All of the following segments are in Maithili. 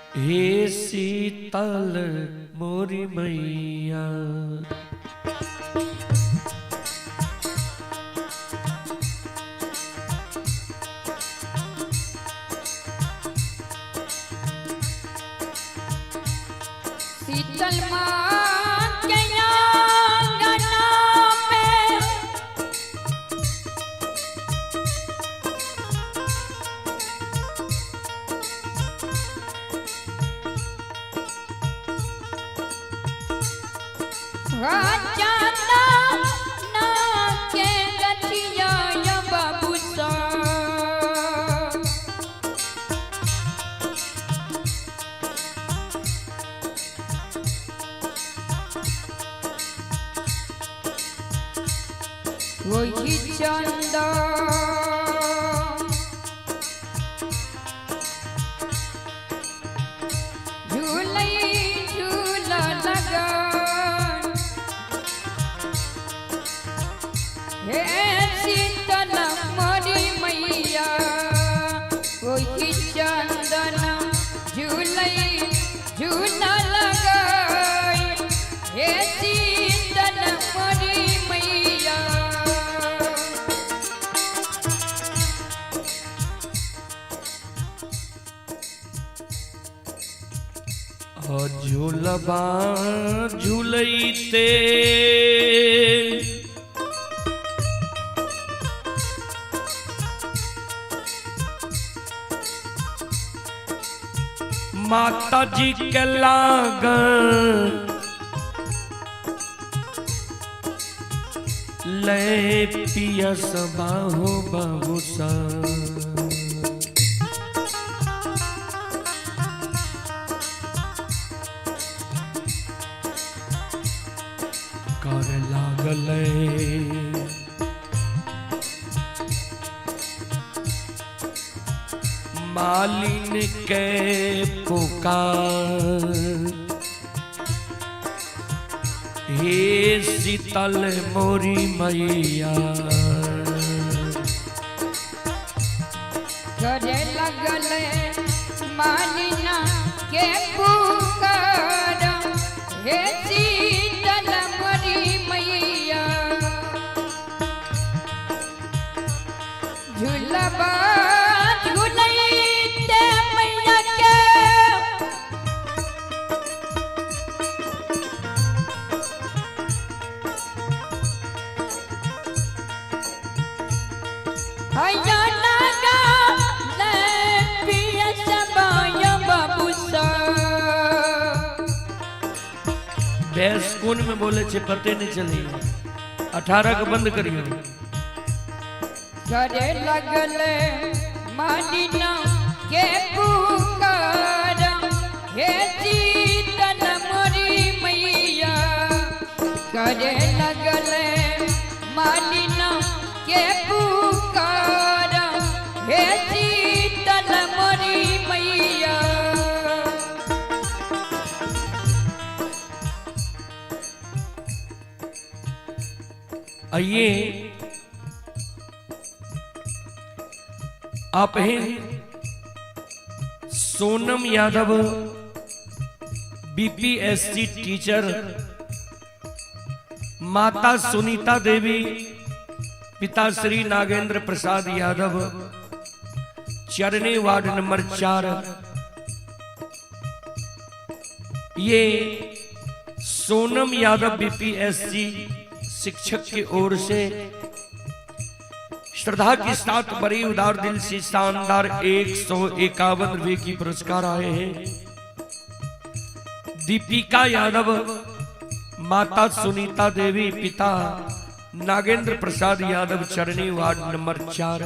हे शीतल मोरी मैया। शीतल माँ के आंगना में चंदा ना के गठिया या बाबू सा। वही चंदा झूलई झूला लगन हे शीतल मोरी मैया। वही चंदन झूलई झूला लगन हे शीतल मोरी मैया। झूलबा झूलैते माता जी के लागन ले पियस बाहो बाबू सा। कर लागले मालिन के पुकार हे शीतल मोरी मैया। करे लगल मालिना के पुकार हे शीतल मोरी मैया। झूलबा झूलैते मैया के हैया लगा ले पियसबा बाबू सा। भैंस कोन में बोले छे पते नहीं चली। 18 के बंद करियो। करे लगल मालिना के पुकार हे शीतल मोरी मैया। करे लगल मालिना के पुकार हे शीतल मोरी मैया। आइए आप हैं सोनम यादव बीपीएससी टीचर, माता सुनीता देवी, पिता श्री नागेंद्र प्रसाद यादव, चरनी वार्ड नंबर 4। ये सोनम यादव बीपीएससी शिक्षक की ओर से श्रद्धा के साथ बड़ी उदार दिल से शानदार 151 रुपए की पुरस्कार आए हैं। दीपिका यादव, माता सुनीता देवी, पिता नागेंद्र प्रसाद यादव, चरनी वार्ड नंबर 4।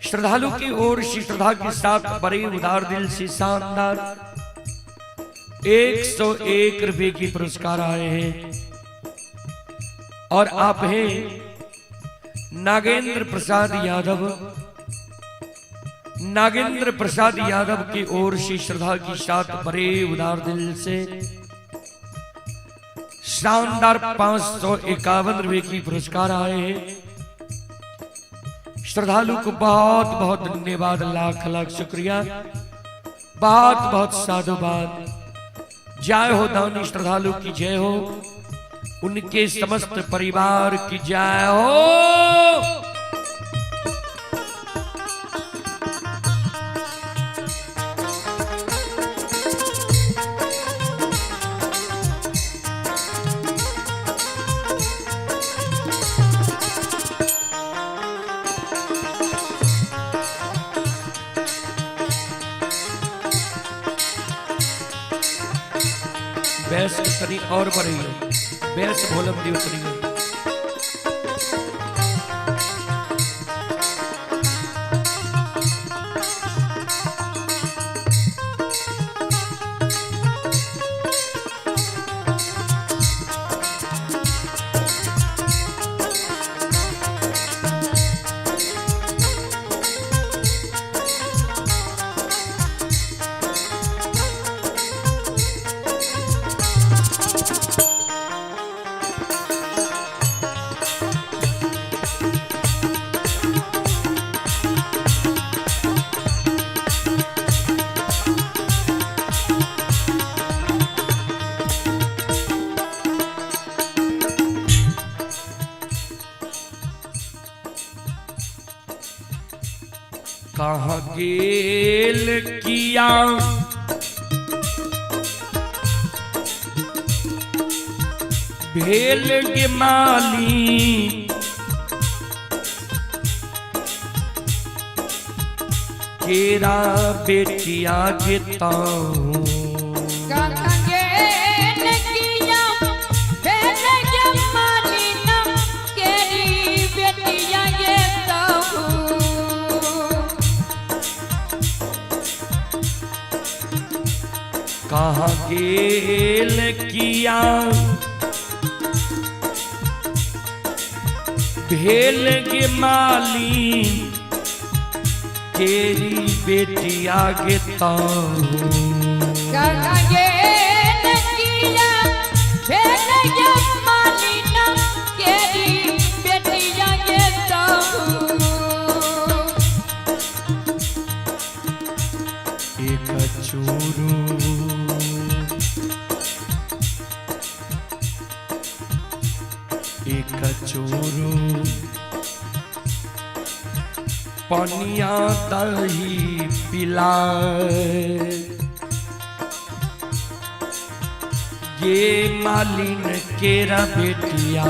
श्रद्धालु की ओर से श्रद्धा के साथ बड़े उदार दिल से शानदार 101 रुपए की पुरस्कार आए हैं। और आप हैं नागेंद्र प्रसाद यादव। नागेंद्र प्रसाद यादव की ओर से श्रद्धा के साथ बड़े उदार दिल से शानदार 551 रुपए की पुरस्कार आए हैं। श्रद्धालु को बहुत बहुत धन्यवाद, लाख लाख शुक्रिया। बहुत बहुत साधुवाद। जय हो दानी श्रद्धालु की जय हो, उनके समस्त परिवार की जय हो। बैस तनी और बढ़ी बैस भोलम दी उतनी। कहाँ गेल किया भेल गे माली केरा बेटिया जेता। कहाँ गेल किया भेल गे मालिन केरी बेटिया गेतहु। कहाँ गेल किया भेल गे माली केरी बेटिया गेता। कहाँ गेल किया भेल गे मालिन केरी बेटिया गेतहु। एक चूरू एक चूरू पनिया दही पिलाए ये मालिन केरा बेटिया।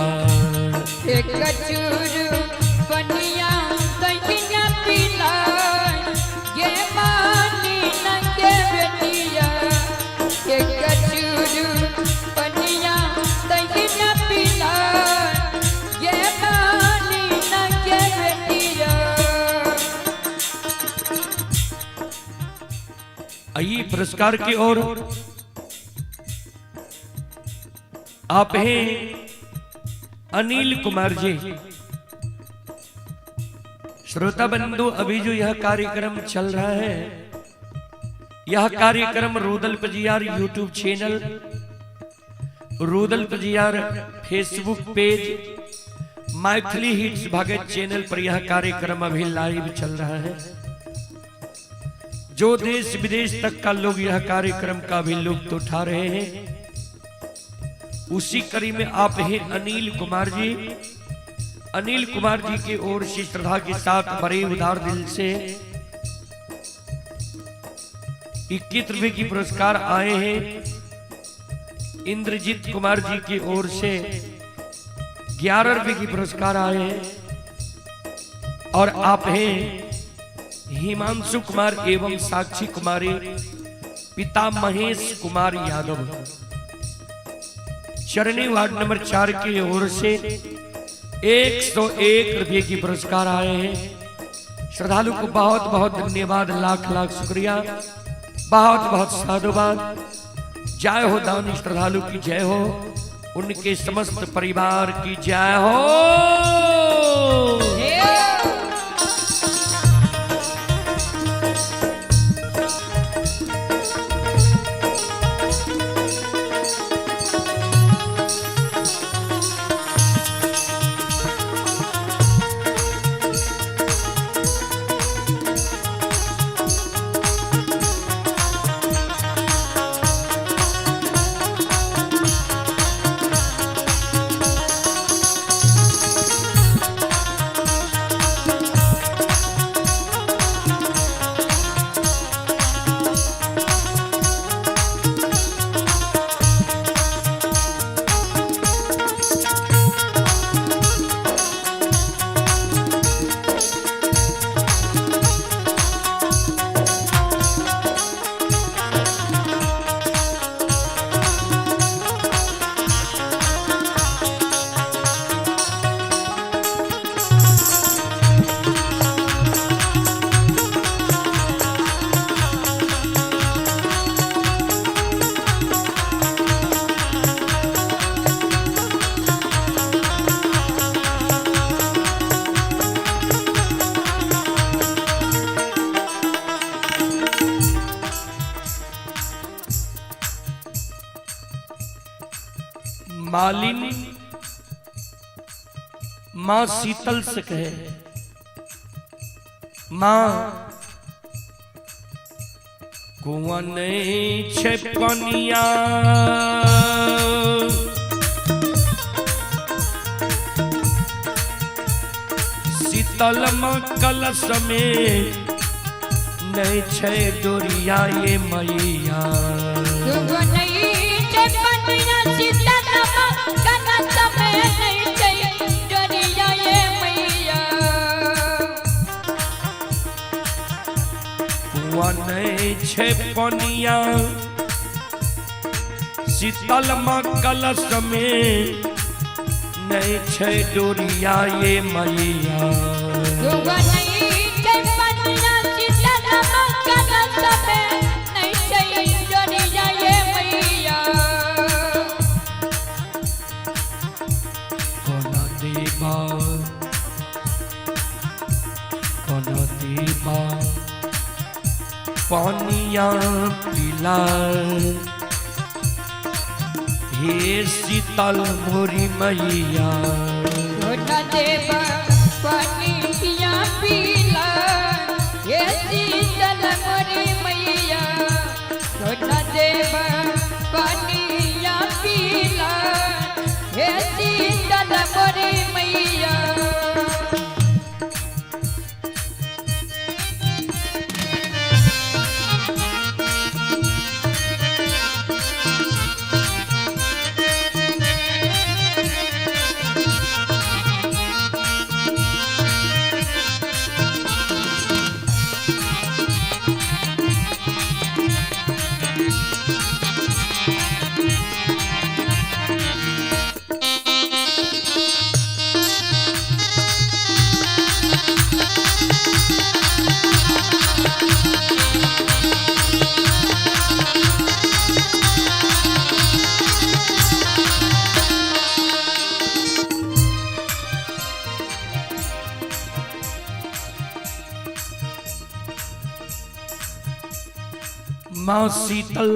एक चूरू पनिया दहिया पिलाए ये मालिन के बेटिया। एक चूरू पनिया दहिया पिलाए ये मालिन के बेटिया। आइए पुरस्कार की ओर आप हैं अनिल कुमार जी। श्रोता बंधु, अभी जो यह कार्यक्रम चल रहा है, यह कार्यक्रम Rudal Pajiyar YouTube channel, Rudal Pajiyar Facebook page, Maithili hits Bhagat channel पर यह कार्यक्रम अभी लाइव चल रहा है। जो देश विदेश तक का लोग यह कार्यक्रम का भी लुत्फ उठा रहे हैं, उसी कड़ी में आप हैं अनिल कुमार जी। अनिल कुमार जी की ओर से श्रद्धा के साथ बड़े उदार दिल से 21 रुपए की पुरस्कार आए हैं। इंद्रजीत कुमार जी की ओर से 11 रुपए की पुरस्कार आए हैं। और आप हैं हिमांशु कुमार एवं साक्षी कुमारी, पिता महेश कुमार यादव, चरणी वार्ड नंबर 4 की ओर से 101 रुपये की पुरस्कार आए हैं। श्रद्धालु को बहुत बहुत धन्यवाद, लाख लाख शुक्रिया, बहुत बहुत साधुवाद। जय हो दानी श्रद्धालु की जय हो, उनके समस्त परिवार की जय हो। मालिन मां शीतल से कहे, मां कुआं नहीं छे पनिया, शीतल मां कलश में नहीं छे डोरिया ये मैया। कुआं नहीं छे पनिया शीतल मां कलश में नहीं छे डोरिया ये मैया। कुआं नहीं छे पनिया शीतल मां कलश में नहीं छे डोरिया ये मैया। कुआं नहीं छे पनिया शीतल मां कलश में नहीं छे डोरिया ये मैया। कोना देवा कोना देवा पनिया पिला हे शीतल मोरी मैया। कोना देवा पनिया पीला हे शीतल मोरी मैया। कोना देवा पनिया पीला हे शीतल मोरी मैया। मां शीतल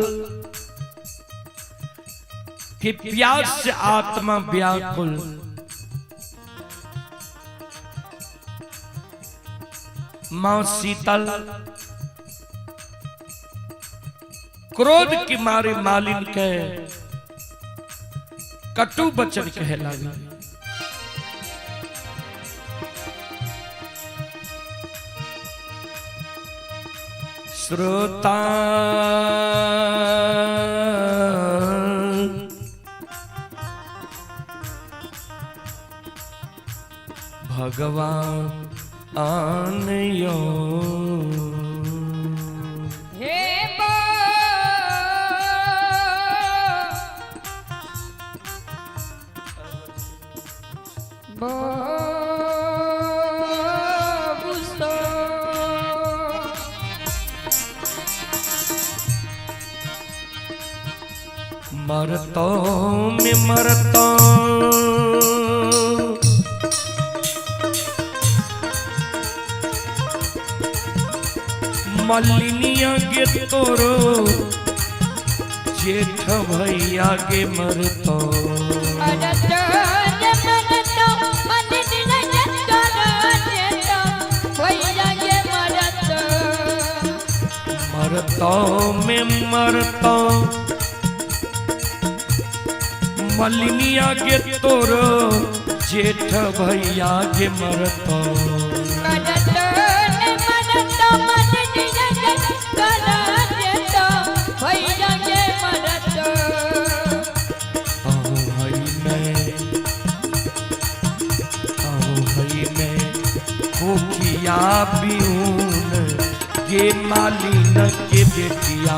की प्यास से आत्मा व्याकुल, मां शीतल क्रोध के मारे मालिन के कटु वचन कहे लगी। श्रोता भगवान आनयो हे बो मरतो में मरतो मलिनिया के तोरो जेठ भैया के मरतो। मरतो में मरतो मलिनिया के तोरो जेठ भैया के मरतो। कोखिया बिऊन गे मालिन के बेटिया।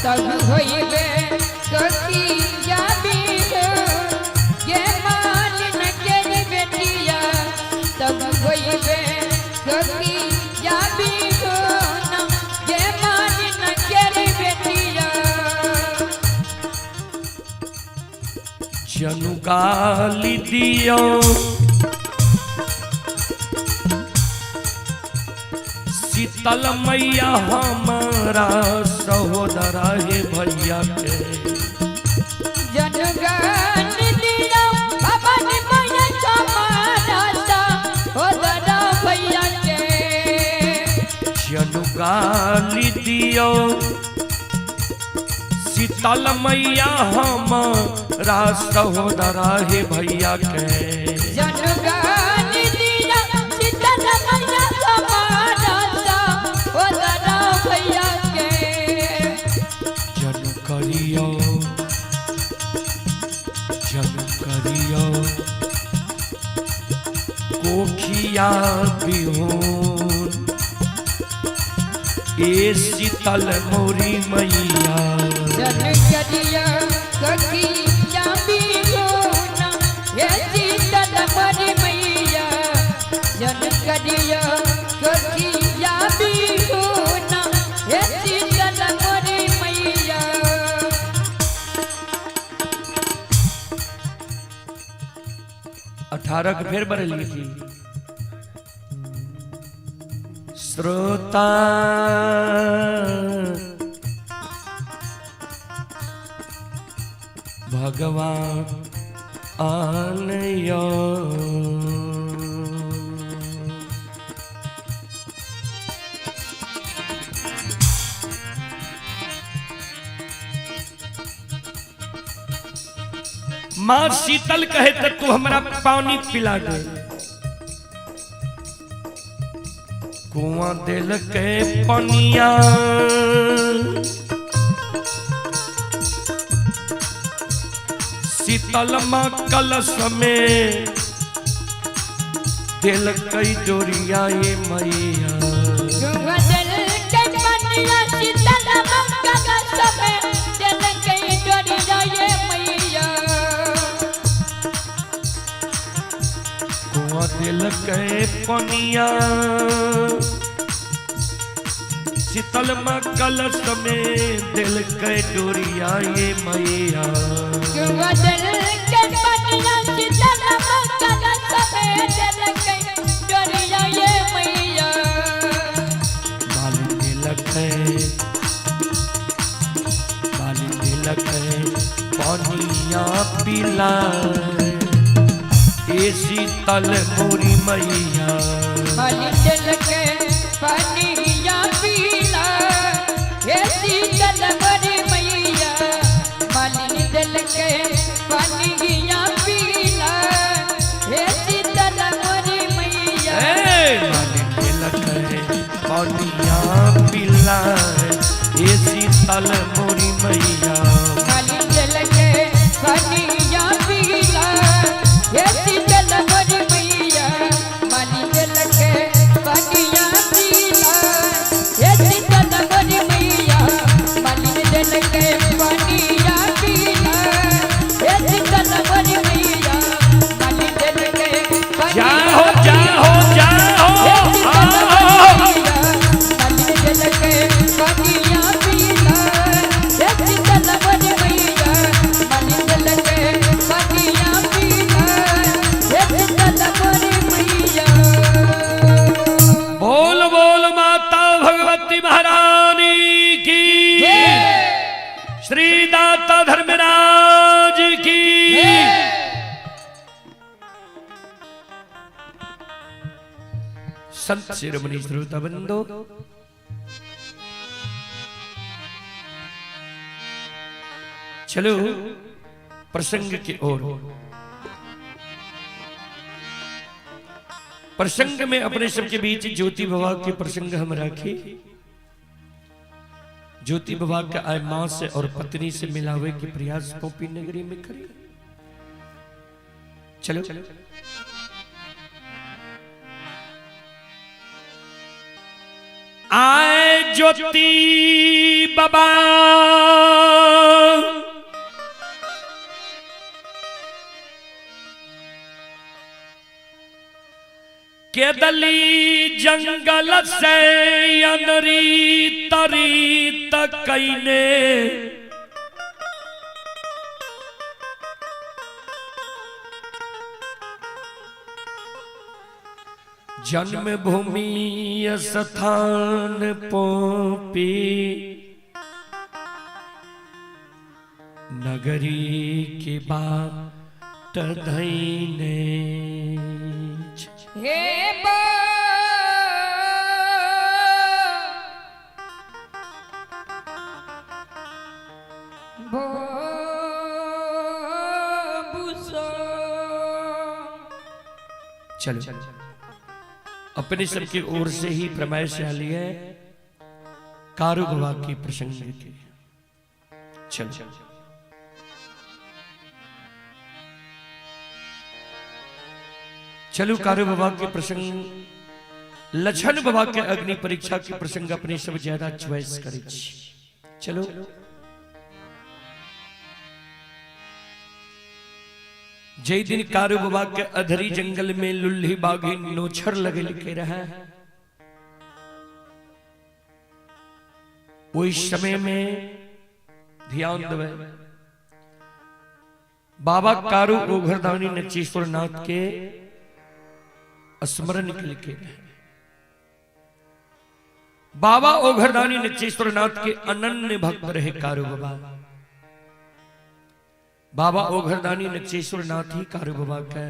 तब होइबे कोखिया बिऊन गे मालिन के बेटिया। तब होइबे कोखिया बिऊन गे मालिन के बेटिया। जनु गाली दियो शीतल मैया हमारा सहोदरा हे भैया के। जनगण जनु गाली दियो शीतल मैया हमारा सहोदरा हे भैया के। जनु गाली दिया शीतल मैया हमारा सहोदरा भैया के। जनु करियो, जनु करियो कोखिया बिहोन ए शीतल मोरी मैया। जनु करियो कोखिया बिहोन ए शीतल मोरी मैया। जनु करियो कोखिया बिहोन ए शीतल मोरी मैया। 18 के फिर बदल की श्रोता भगवान आनयो माँ शीतल कहे तो तू हमरा पानी पिला दे। कुआं दिल के पनिया शीतल माँ कलश में दिल कई डोरिया ये मैया। कुआं दिल के पनिया शीतल माँ कलश में दिल कई डोरिया ये मैया। कुआं दिल के पनिया शीतल माँ कलश में दिल के डोरिया ये मैया। कुआं दिल के पनिया शीतल माँ कलश में दिल के डोरिया ये मैया। बाली दिलक है, बाली दिलक है पनिया पिला ए शीतल मोरी मैया। बाली दिल के पनिया पिला ए शीतल मोरी मैया। बाली दिल के पनिया पिला ए शीतल मोरी मैया। ए बाली दिलक है पनिया पिला ए शीतल मोरी मैया। बाली दिल के पनिया पिला ए शीतल मोरी मैया। बाली दिल के पनिया पिला ए शीतल मोरी मैया। बाली दिल के पनिया पिला ए शीतल मोरी मैया। बाली दिल के पनिया जाओ जाओ जाओ ए शीतल मोरी आओ। मैया। बाली दिल के पनिया पिला ए शीतल मोरी मैया। बाली दिल के पनिया पिला ए शीतल मोरी मैया। बोल बोल माता भगवती महारानी की, श्री दाता धर्मराज की। संत शिरोमणि श्रोता बंधो, चलो प्रसंग की ओर। प्रसंग में अपने सबके बीच ज्योति बाबा के प्रसंग हम रखे। ज्योति बाबा के आए मां से और पत्नी से मिलावे के प्रयास पोपी नगरी में करें। चलो आए ज्योति बाबा केदली जंगल से अनरी तरी तकैने जन्मभूमि स्थान पोपी नगरी के बाट धैने। हे चलो अपने सबके ओर से ही फरमाइश आली है कारू बाबा की प्रसंग की। चलो चलो कारू बाबा के प्रसंग, लछन बाबा के अग्नि परीक्षा के प्रसंग अपने सब ज्यादा चॉइस करे। चलो जय दिन कारू बाबा के अधरी जंगल में लुल्ही बाघी नोछर लगे लिखे रहा, वही समय में ध्यान दवे बाबा कारू ओघरदानी नचेश्वर नाथ के स्मरण के लिखे रहे। बाबा ओघरदानी नचेश्वर नाथ के अनन्य भक्त रहे कारू बाबा। बाबा ओघरदानी नचेश्वर नाथ ही कारू बाबा का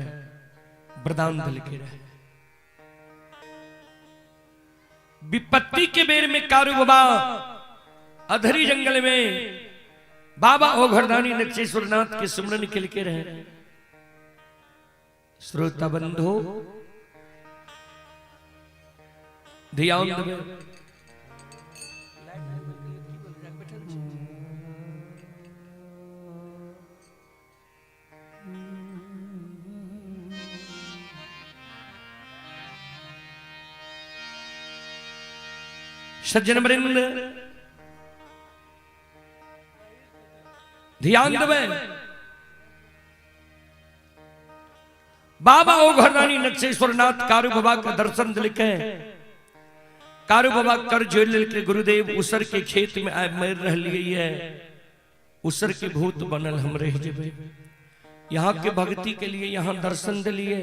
वरदान दिल के रहे। विपत्ति के बेर में कारू बाबा अधरी जंगल में बाबा ओघरदानी नचेश्वर नाथ के सुमरन के लिखे रहे। श्रोता बंधु ध्यान देवे, सज्जन वृंद ध्यान देवे। बाबा ओघरदानी नक्षेश्वर नाथ कारू बाबा का दर्शन दिलके कारू बाबा कर जोड़ के गुरुदेव उसर के खेत में आए मर रही है, उसर के भूत बनल हम रह जेबे। यहाँ के भक्ति के लिए यहाँ दर्शन दिलिए,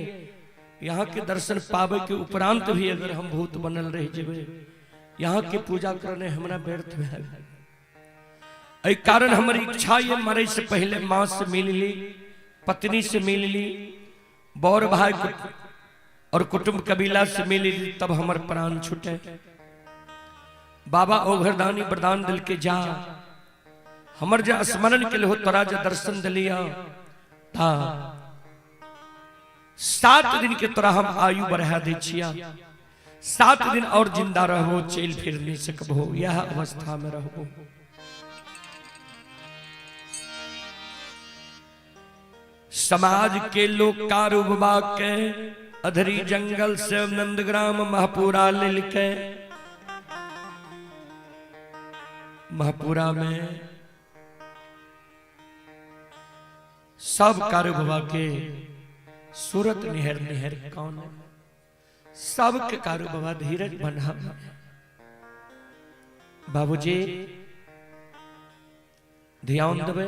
यहाँ के दर्शन पावे के उपरांत भी अगर हम भूत बनल रह जेबे, यहाँ के पूजा करने हमरा व्यर्थ भए। एहि कारण हमर इच्छा ये मरे से पहले माँ से मिल ली, पत्नी से मिल ली, बौर भाई और कुटुंब कबीला से मिल ली, तब हमर प्राण छूटे। बाबा ओघरदानी वरदान दिल के जा हमर जे स्मरण के लिए हो तोरा जे दर्शन दिलिया ता 7 दिन के तोरा हम आयु बढ़ा दे छिया, 7 दिन और जिंदा रहो, चल फिर नहीं सकबो, यह अवस्था में रहो। समाज के लोग कारू बाबा के अधरी जंगल से नंदग्राम महपुरा लिलके महपुरा में सब कारू बाबा के सूरत निहर निहर कौन है, सबके कारू बाबा धीरज बना। बाबूजी ध्यान देवे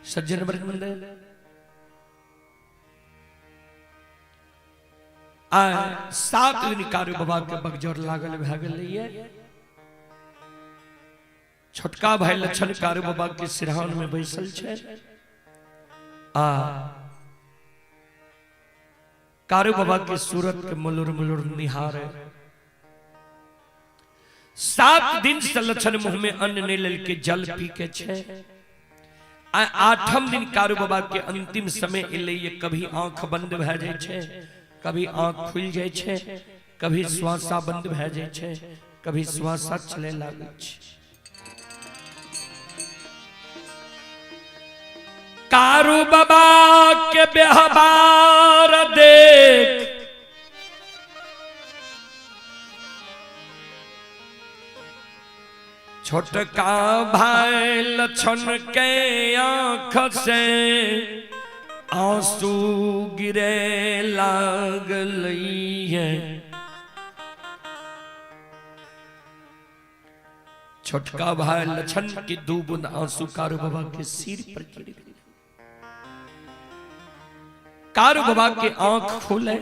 सज्जन वृंद, आ 7 दिन कारू बाबा के बगजोर लागल भए गेलैये। छोटका भाई लक्षण कारू बाबा के सिरहान में बैसल छै आ कारू बाबा के सूरत के मुलुर मुलुर निहार। 7 दिन से लक्षण मुंह में अन्न नहीं लेके जल पी के छे। 8म दिन कारू बाबा के अंतिम समय एलै, कभी आंख बंद भए जाय छै, कभी आंख खुल जाय छै, कभी श्वासा बंद भए जाय छै, कभी श्वासा चले लागै छै। कारू बाबा के व्यवहार देख छोटका भाई लक्षण के आंख से आंसू गिरे लागलैये। छोटका भाई लक्षण के 2 बूंद आंसू कारू बाबा के सिर पर गिर गए। कारू बाबा के आंख खोले,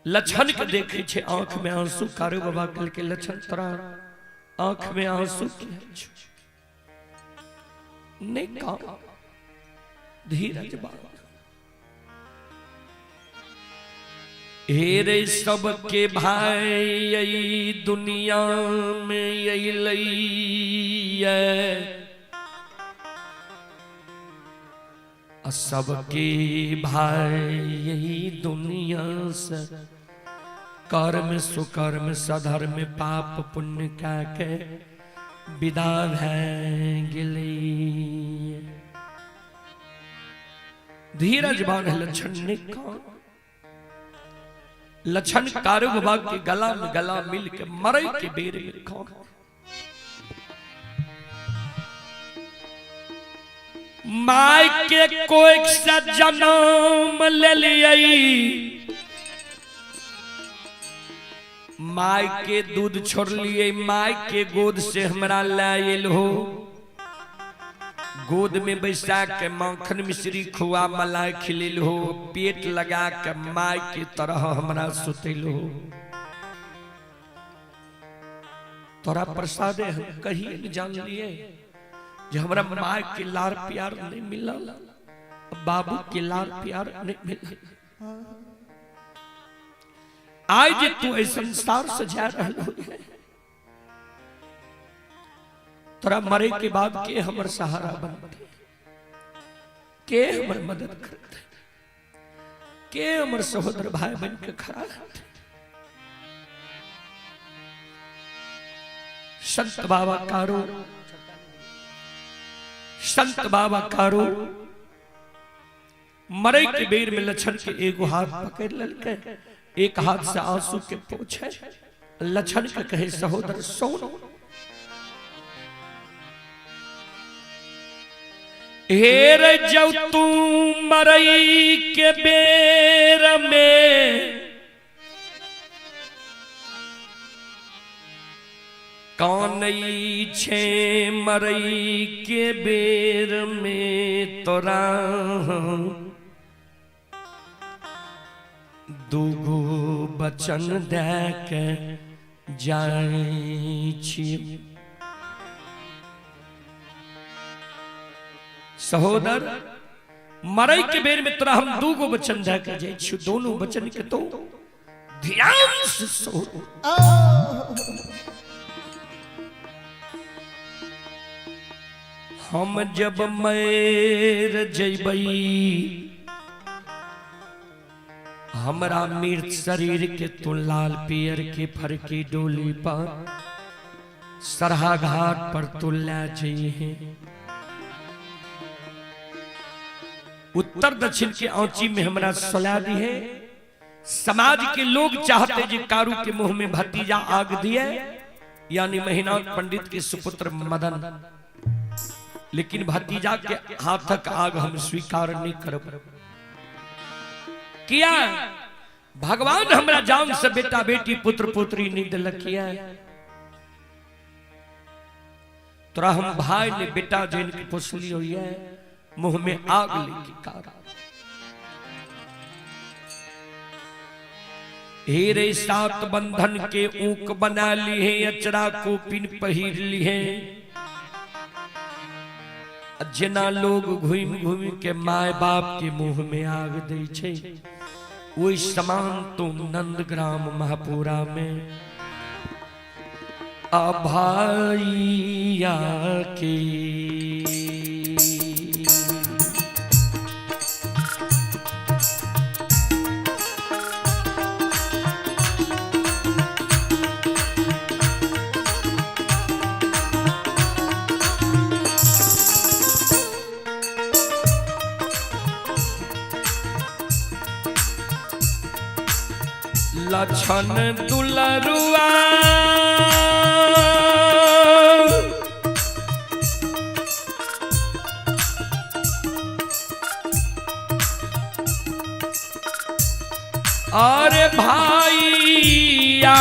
लक्षण के देखे छे आंख में आंसू। कारू बाबा कल के लक्षण तोरा आंख में आंसू किया नहीं का धीरज बाबा हेरे सबके भाई यही दुनिया में यही लई सबके भाई यही दुनिया से कर्म सुकर्म सधर्म पाप पुण्य का के विदा भए गेलै। धीरज बांध लक्षण ने कौन लक्षण कारू बाबा के गला में गला मिल के मरे के बेर में कौन my के कोई से जन्म ले लिये, my के दूध छोड़ लिए, my के गोद से हमरा लायल हो, गोद में बैसा के माखन मिश्री खुआ मलाई खिलेल हो, पेट लगा के my के तरह हमरा सुतेल हो। तोरा प्रसादे हम कहीं नहीं जान लिए जे हमरा my के लार प्यार नहीं मिलल, बाबू के लार प्यार नहीं मिलल। आज जे तू एहि संसार से जा रहल हो, तोरा मरे के बाद के हमर सहारा बनते, के हमर मदद करते, के हमर सहोदर भाई बन के खड़ा रहते। संत बाबा कारो, संत बाबा कारो मरे के बेर में लक्षण के एगो हाथ पकड़ ललके, एक हाथ से आंसू के पोछे, लक्षण के कहे सहोदर सुन, हेर जब तू मरई के बेर में कानई छे मरई के बेर में तोरा दूगो बचन दे के जाई छी। सहोदर मरई के बेर में तोरा हम दूगो बचन दे के जाई छी, दोनों बचन के तो ध्यान से सुन। हम जब मर जइबई हमरा मृत शरीर के तू लाल पियर के फरकी डोली पर सरहा घाट पर तू ले जइहे। उत्तर दक्षिण के औची में हमरा सुला दी है। समाज के लोग चाहते जे कारू के मुंह में भतीजा आग दिए, यानी महीनाथ पंडित के सुपुत्र मदन, लेकिन भतीजा के हाथक आग हम स्वीकार नहीं करब। किया भगवान हमरा जान से बेटा बेटी पुत्र पुत्री नहीं दिलक, किया तोरा हम भाई ने बेटा जन के पोसली हुई है, मुंह में आग लेके कारा। हेरे सात बंधन के ऊक बना ली है, अचरा को पिन पहिर ली है। जना लोग घूम घूम के my बाप के मुंह में आग दे छे, वही समान तुम नंदग्राम महापुरा में अभाइया के। लक्षण दुलरुआ और भाईया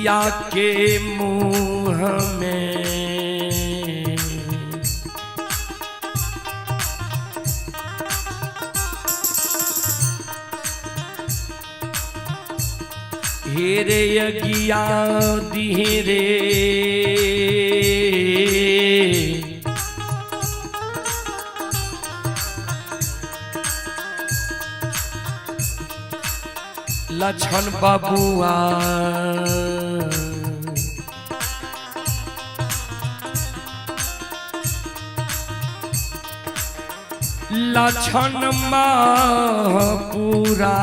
या के मुंह में हेरे यगिया दिहरे लक्षण बबुआ लक्षण पूरा।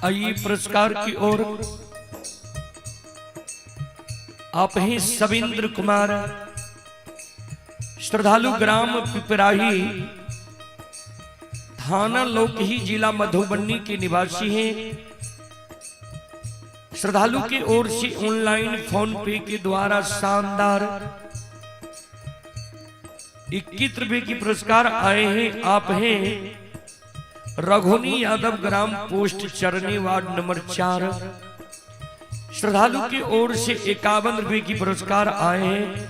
आइए पुरस्कार की ओर आप हैं सविंद्र कुमार, श्रद्धालु, ग्राम पिपराही, थाना लोकही, जिला मधुबनी के निवासी हैं। श्रद्धालु की ओर से ऑनलाइन फोन पे के द्वारा शानदार 21 रुपए की पुरस्कार आए हैं। आप हैं रघुनी यादव, ग्राम पोस्ट चरनी, वार्ड नंबर 4। श्रद्धालु की ओर से 51 रुपए की पुरस्कार आए हैं।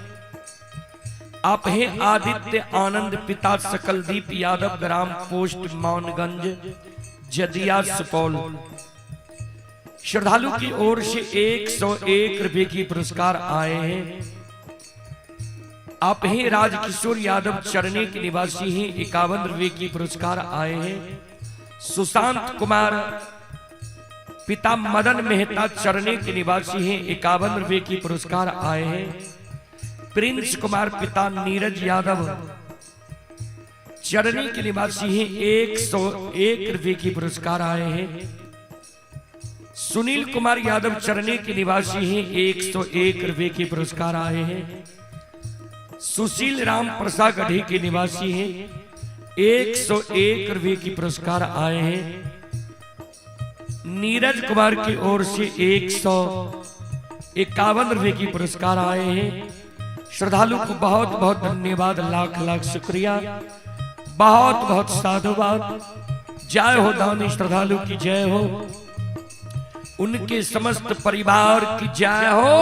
आप हैं आदित्य आनंद, पिता सकलदीप यादव, ग्राम पोस्ट मानगंज, जदिया, सुपौल। श्रद्धालु की ओर से 101 रुपए की पुरस्कार आए हैं। आप हैं राजकिशोर यादव, चरने के निवासी हैं, 51 रुपए की पुरस्कार आए हैं। सुशांत कुमार, पिता मदन मेहता, चरने के निवासी हैं, 51 रुपए की पुरस्कार आए हैं। प्रिंस कुमार, पिता नीरज यादव, चरनी के निवासी हैं, 101 रुपए की पुरस्कार आए हैं। सुनील कुमार यादव, चरने के निवासी हैं, 101 रुपए के पुरस्कार आए हैं। सुशील राम प्रसागढ़ी के निवासी हैं, 101 रुपए की पुरस्कार आए हैं। नीरज कुमार की ओर से 151 रुपए की पुरस्कार आए हैं। श्रद्धालु को बहुत बहुत धन्यवाद, लाख लाख शुक्रिया, बहुत बहुत साधुवाद। जय हो दानी श्रद्धालु की जय हो, उनके समस्त परिवार की जय हो।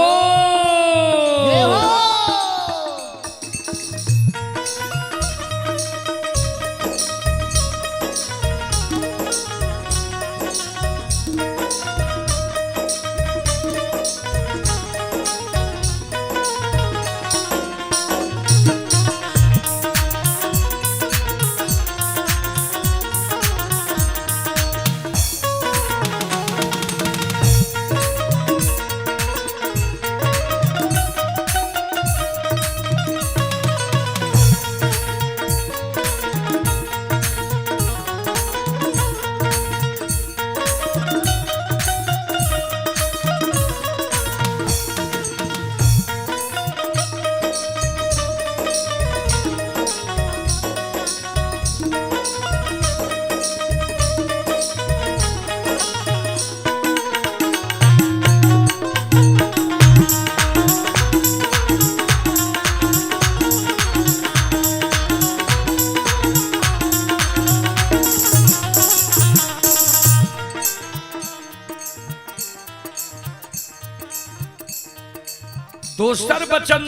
दोसर वचन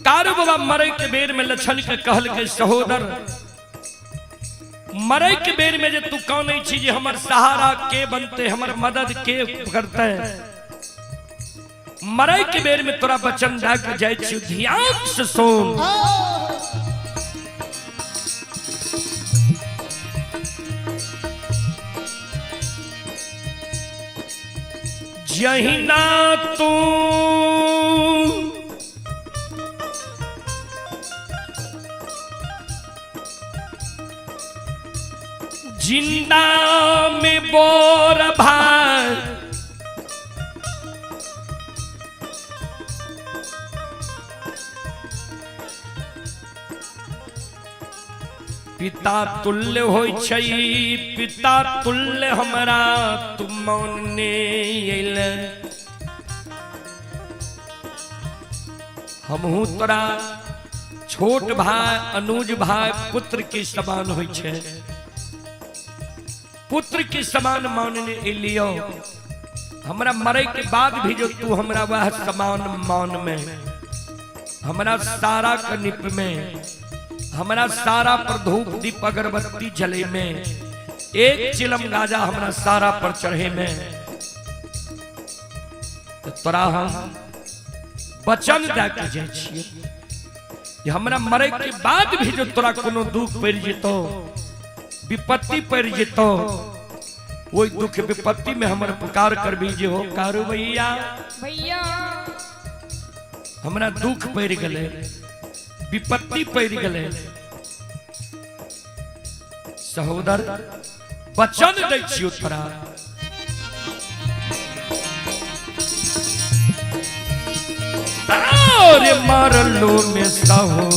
कारू बाबा मरे के बेर में लछन के कहल के सहोदर, मरे के बेर में जे तू कानै छी जे हमर सहारा के बनते, हमर मदद के करते, मरे के बेर में तोरा वचन दए के जाइ छी, ध्यान से सुन। जहिना तू जिंदा में बोर भाई पिता तुल्य होइ छै, पिता तुल्य हमरा तू मानने अयले, हमहू तोरा छोट भाई अनुज भाई पुत्र के समान होइ छै, पुत्र के समान मानने एलियो, हमरा मरे के बाद भी जो तू हमरा वह समान मान में, हमरा सारा कनिप में, हमरा सारा पर धूप दीप अगरबत्ती जले में, एक चिलम गाजा हमरा सारा पर चढ़े में, तो तोरा हम वचन दे के जाइ छियै जे हमरा मरे के बाद भी जो तोरा कोनो दुख पड़ि जेतौ, विपत्ति पड़ि जेतौ, ओहि दुख विपत्ति में हमर पुकार करबी जे हो कारू भैया, भैया हमरा दुख पड़ि गेलै, विपत्ति पड़ि गेलै, सहोदर वचन दै छियौ तोरा, अरे मारलो में सहो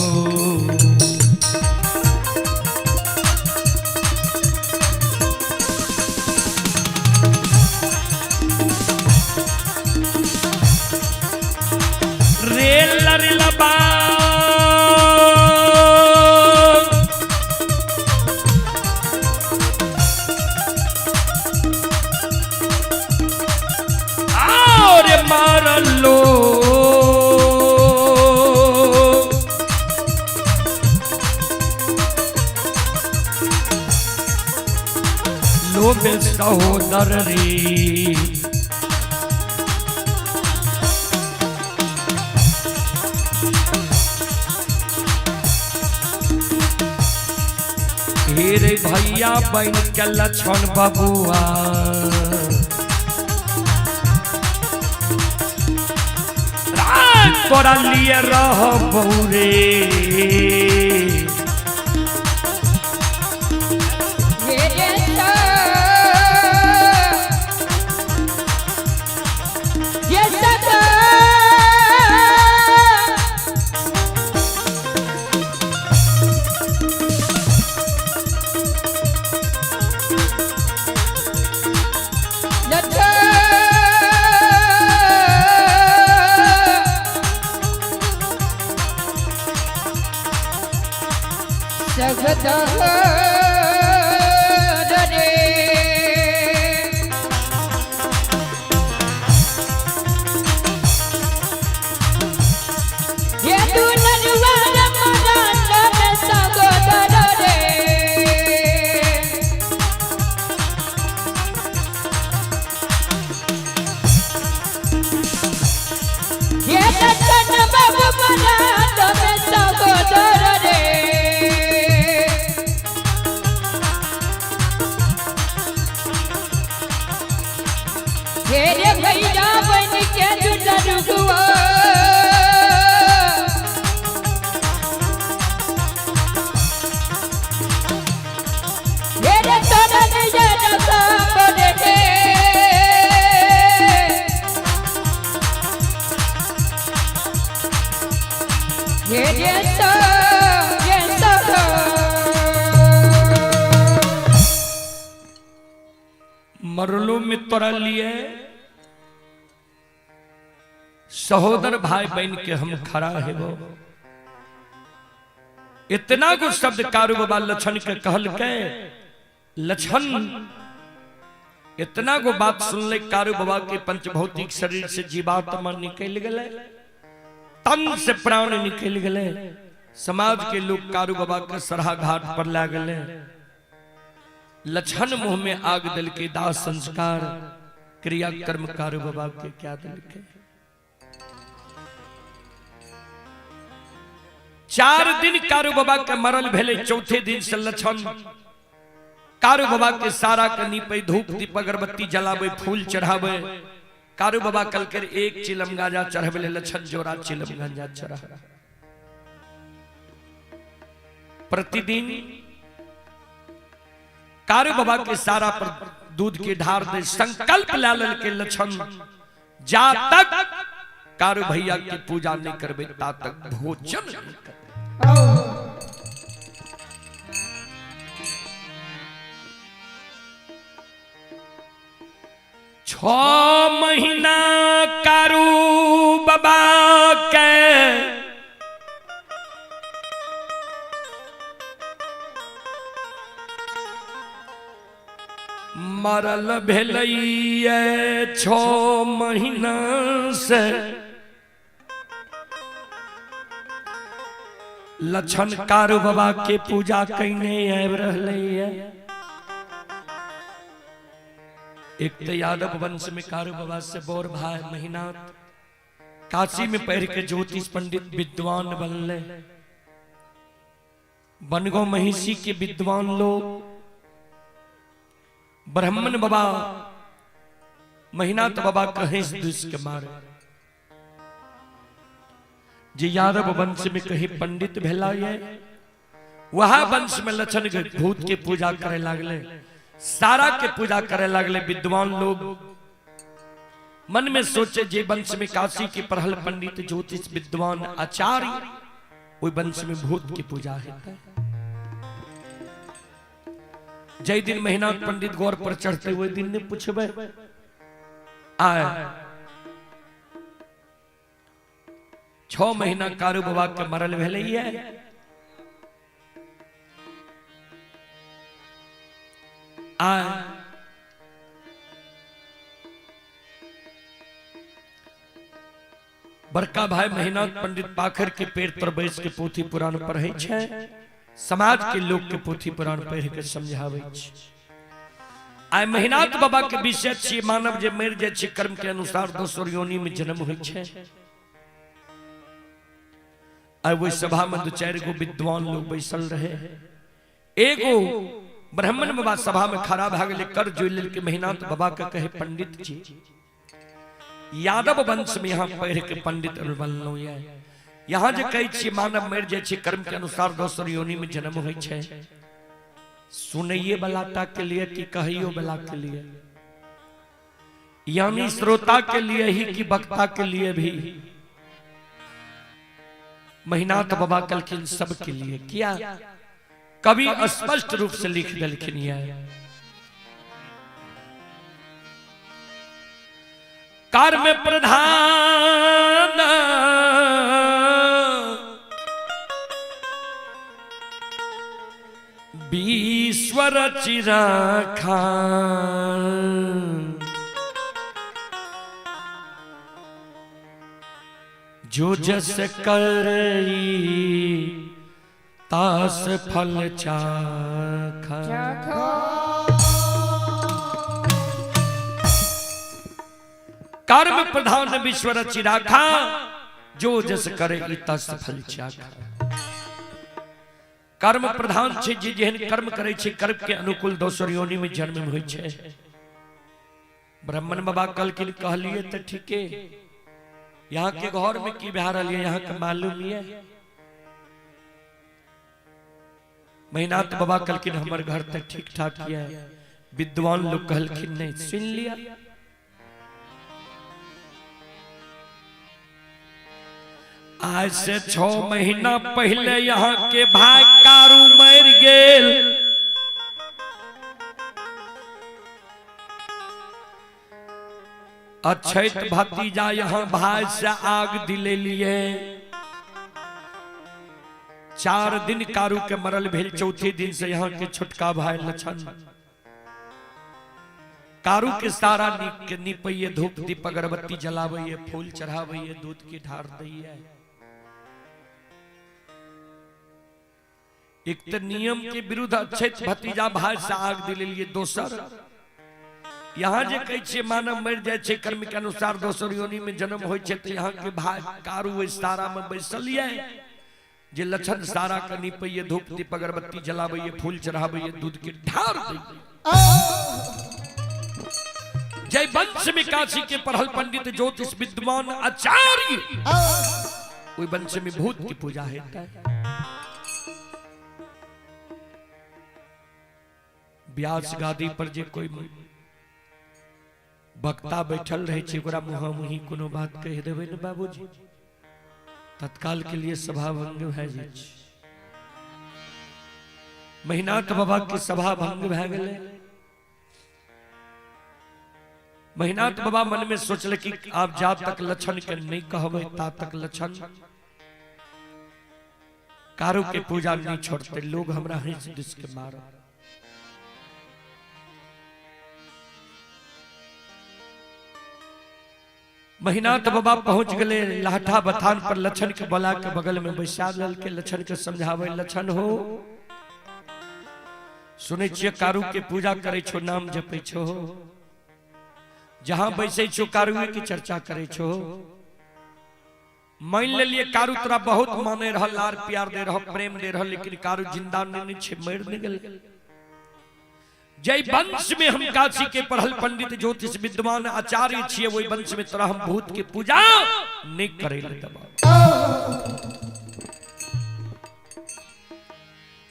रे लरलबा और मारलो लो में सहोदर रे, हे रे भैया बन के लक्षण बबुआ, तोरा लिए रहबौ रे, हे रे ये सदा लच्छा सगदा रे ये दुलनवा मरा सगदा रे। ये लच्छन बाबू मरा सगदा रे। हे रे भैया बन के दुलरुआ, हे रे तोरा नैया बड़े रे, हे रे सा ये सा। मरलो में तोरा लिए सहोदर भाई बहन के हम खड़ा हेबो। इतना गो शब्द कारू बाबा लछन के कहल के, लछन इतना गो बात सुनले कारू बाबा के पंचभौतिक शरीर से जीवात्मा निकल गए, तन से प्राण निकल गए। समाज के लोग कारू बाबा के सरहा घाट पर ला गए। लछन मुंह में आग दल के दाह संस्कार क्रिया कर्म कारू बाबा के क्या दल के। 4 दिन कारू बाबा के मरल भेले, चौथे दिन से लछन कारू बाबा के सारा के नीपे, धूप दीप अगरबत्ती जलावे, फूल चढ़ावे। कारू बाबा कल कर एक चिलम गांजा चढ़ावे, लछन जोड़ा चिलम गांजा चढ़ा। प्रतिदिन कारू बाबा के सारा पर दूध के ढार दे संकल्प लाल के लछन, जा तक कारू भैया की पूजा नहीं करबे ता तक भोजन नहीं करबे। 6 महीना कारू बाबा के मरल भेलैये, 6 महीना से लछन कारू बाबा के पूजा कैने आबि रहलैये। एक तो यादव वंश में कारू बाबा से बोर भाई महीनाथ काशी में पढ़ के ज्योतिष पंडित विद्वान बनले। बनगो महिषी के विद्वान लोग ब्राह्मण बाबा महीनाथ बाबा कहीं दुष्ट के मारे। जे यादव वंश में कहीं पंडित भेला ये वह वंश में लछन के भूत के पूजा करे लागले, सारा के पूजा करे लागले। विद्वान लोग मन में सोचे जे वंश में काशी के पढ़ल पंडित ज्योतिष विद्वान आचार्य वही वंश में भूत की पूजा है। जय दिन महीनाथ पंडित गौर पर चढ़ते हुए दिन ने पूछबे आए 6 महीना कारू बाबा के मरल भेलैये, आए बड़का भाई महीनाथ पंडित पाखर के पेड़ पर बैस के पोथी पुराण पढ़ै छै, समाज के लोग के पोथी पुराण पढ़ के समझाबै छै। आइ महीनाथ बाबा के विषय छियै मानव जे मरि जाइ छै कर्म के अनुसार दोसर योनि में जन्म होइ छै। आइ ओहि सभा में 2-4 गो विद्वान लोग बैसल रहे। एगो ब्राह्मण बाबा सभा में खड़ा भए गेलै, कर जोड़ि लेलकै महीनाथ बाबा के कहे पंडित जी यादव वंश में यहाँ पढ़ के पंडित बनलहुँ ये, यहाँ जे कहै छियै मानव मरि जाइ छै कर्म के अनुसार दोसर योनि में जन्म होइ छै, सुनैये वाला टा के लिए कि कहियो वाला के लिए, यानी श्रोता के लिए ही कि वक्ता के लिए भी। महीनाथ बाबा कहलखिन सबके लिए। किया कवि स्पष्ट रूप से लिख देलखिन ये कर्म प्रधान विश्व चिराखा, जो जस करई तास फल चाखा। कर्म प्रधान विश्व चिराखा, जो जस करे तस फल चाखा। कर्म प्रधान छे, जे जेहन कर्म करे छे कर्म के अनुकूल दोसर योनि में जन्म होइ छे। ब्राह्मण बाबा कहलखिन कहलिए त ठीके, यहाँ के घर में की भए रहल यहाँ के मालूम ये। महीनाथ बाबा कहलखिन हमर घर तक ठीक ठाक ये। विद्वान लोग कहलखिन नहीं सुन लिया। आज से 6 महीना पहले यहाँ के भाई कारू मर गेल। अछैत भतीजा यहाँ भाई से आग दिले लिए। 4 दिन कारू के मरल भेल, चौथे दिन से यहाँ के छोटका भाई लछन कारू के सारा नीप के नीपैये, धूप दीप अगरबत्ती जलाबैये, फूल चढ़ाबैये, दूध के ढार दैये। एक तो नियम के विरुद्ध अच्छे भतीजा भाई से आग दिलेलिए, दोसर यहाँ जे कहै छियै मानव मरि जाइ छै कर्म के अनुसार दोसर योनि में जन्म होइ छै, तऽ यहाँ के भाई कारू ओहि सारा में बैसल ये जे लक्षण सारा के नीपैये, धूप दीप अगरबत्ती जलाबैये, फूल चढ़ाबैये, दूध के ढार दैये। जय वंश में काशी के पढ़ल पंडित ज्योतिष विद्वान आचार्य, ओहि वंश में भूत की पूजा हेतै। व्यास गादी पर जे कोई वक्ता बैठल रहे छै ओकरा मुहा मुही कोनो बात कहि देबै ने बाबूजी, तत्काल के लिए सभा भंग भए जाइ छै। महिनाथ बाबा के सभा भंग भए गेलै। महिनाथ बाबा मन में सोचले कि आप जा तक लक्षण के नहीं कहबै ता तक लक्षण कारू के पूजा नहीं छोड़ते, लोग हमरा हंस this के मार। महिनाथ बाबा पहुंच गए लाठा बथान पर, लक्षण के बोला के बगल में बैसा के लक्षण के समझावे, लक्षण हो सुनै छियै कारू के पूजा करे छो, नाम जपै छो, जहां बैसै छो कारूए की चर्चा करे छो, मान लेलिए कारू तोरा बहुत माने रह, लार प्यार दे रह, प्रेम दे रह, लेकिन कारू जिंदा नहीं छे, मर नहीं गेल। जय वंश में हम काशी के पढ़ल पंडित ज्योतिष विद्वान आचार्य छियै, वही वंश में तोरा हम भूत के पूजा नहीं करे ले दबा।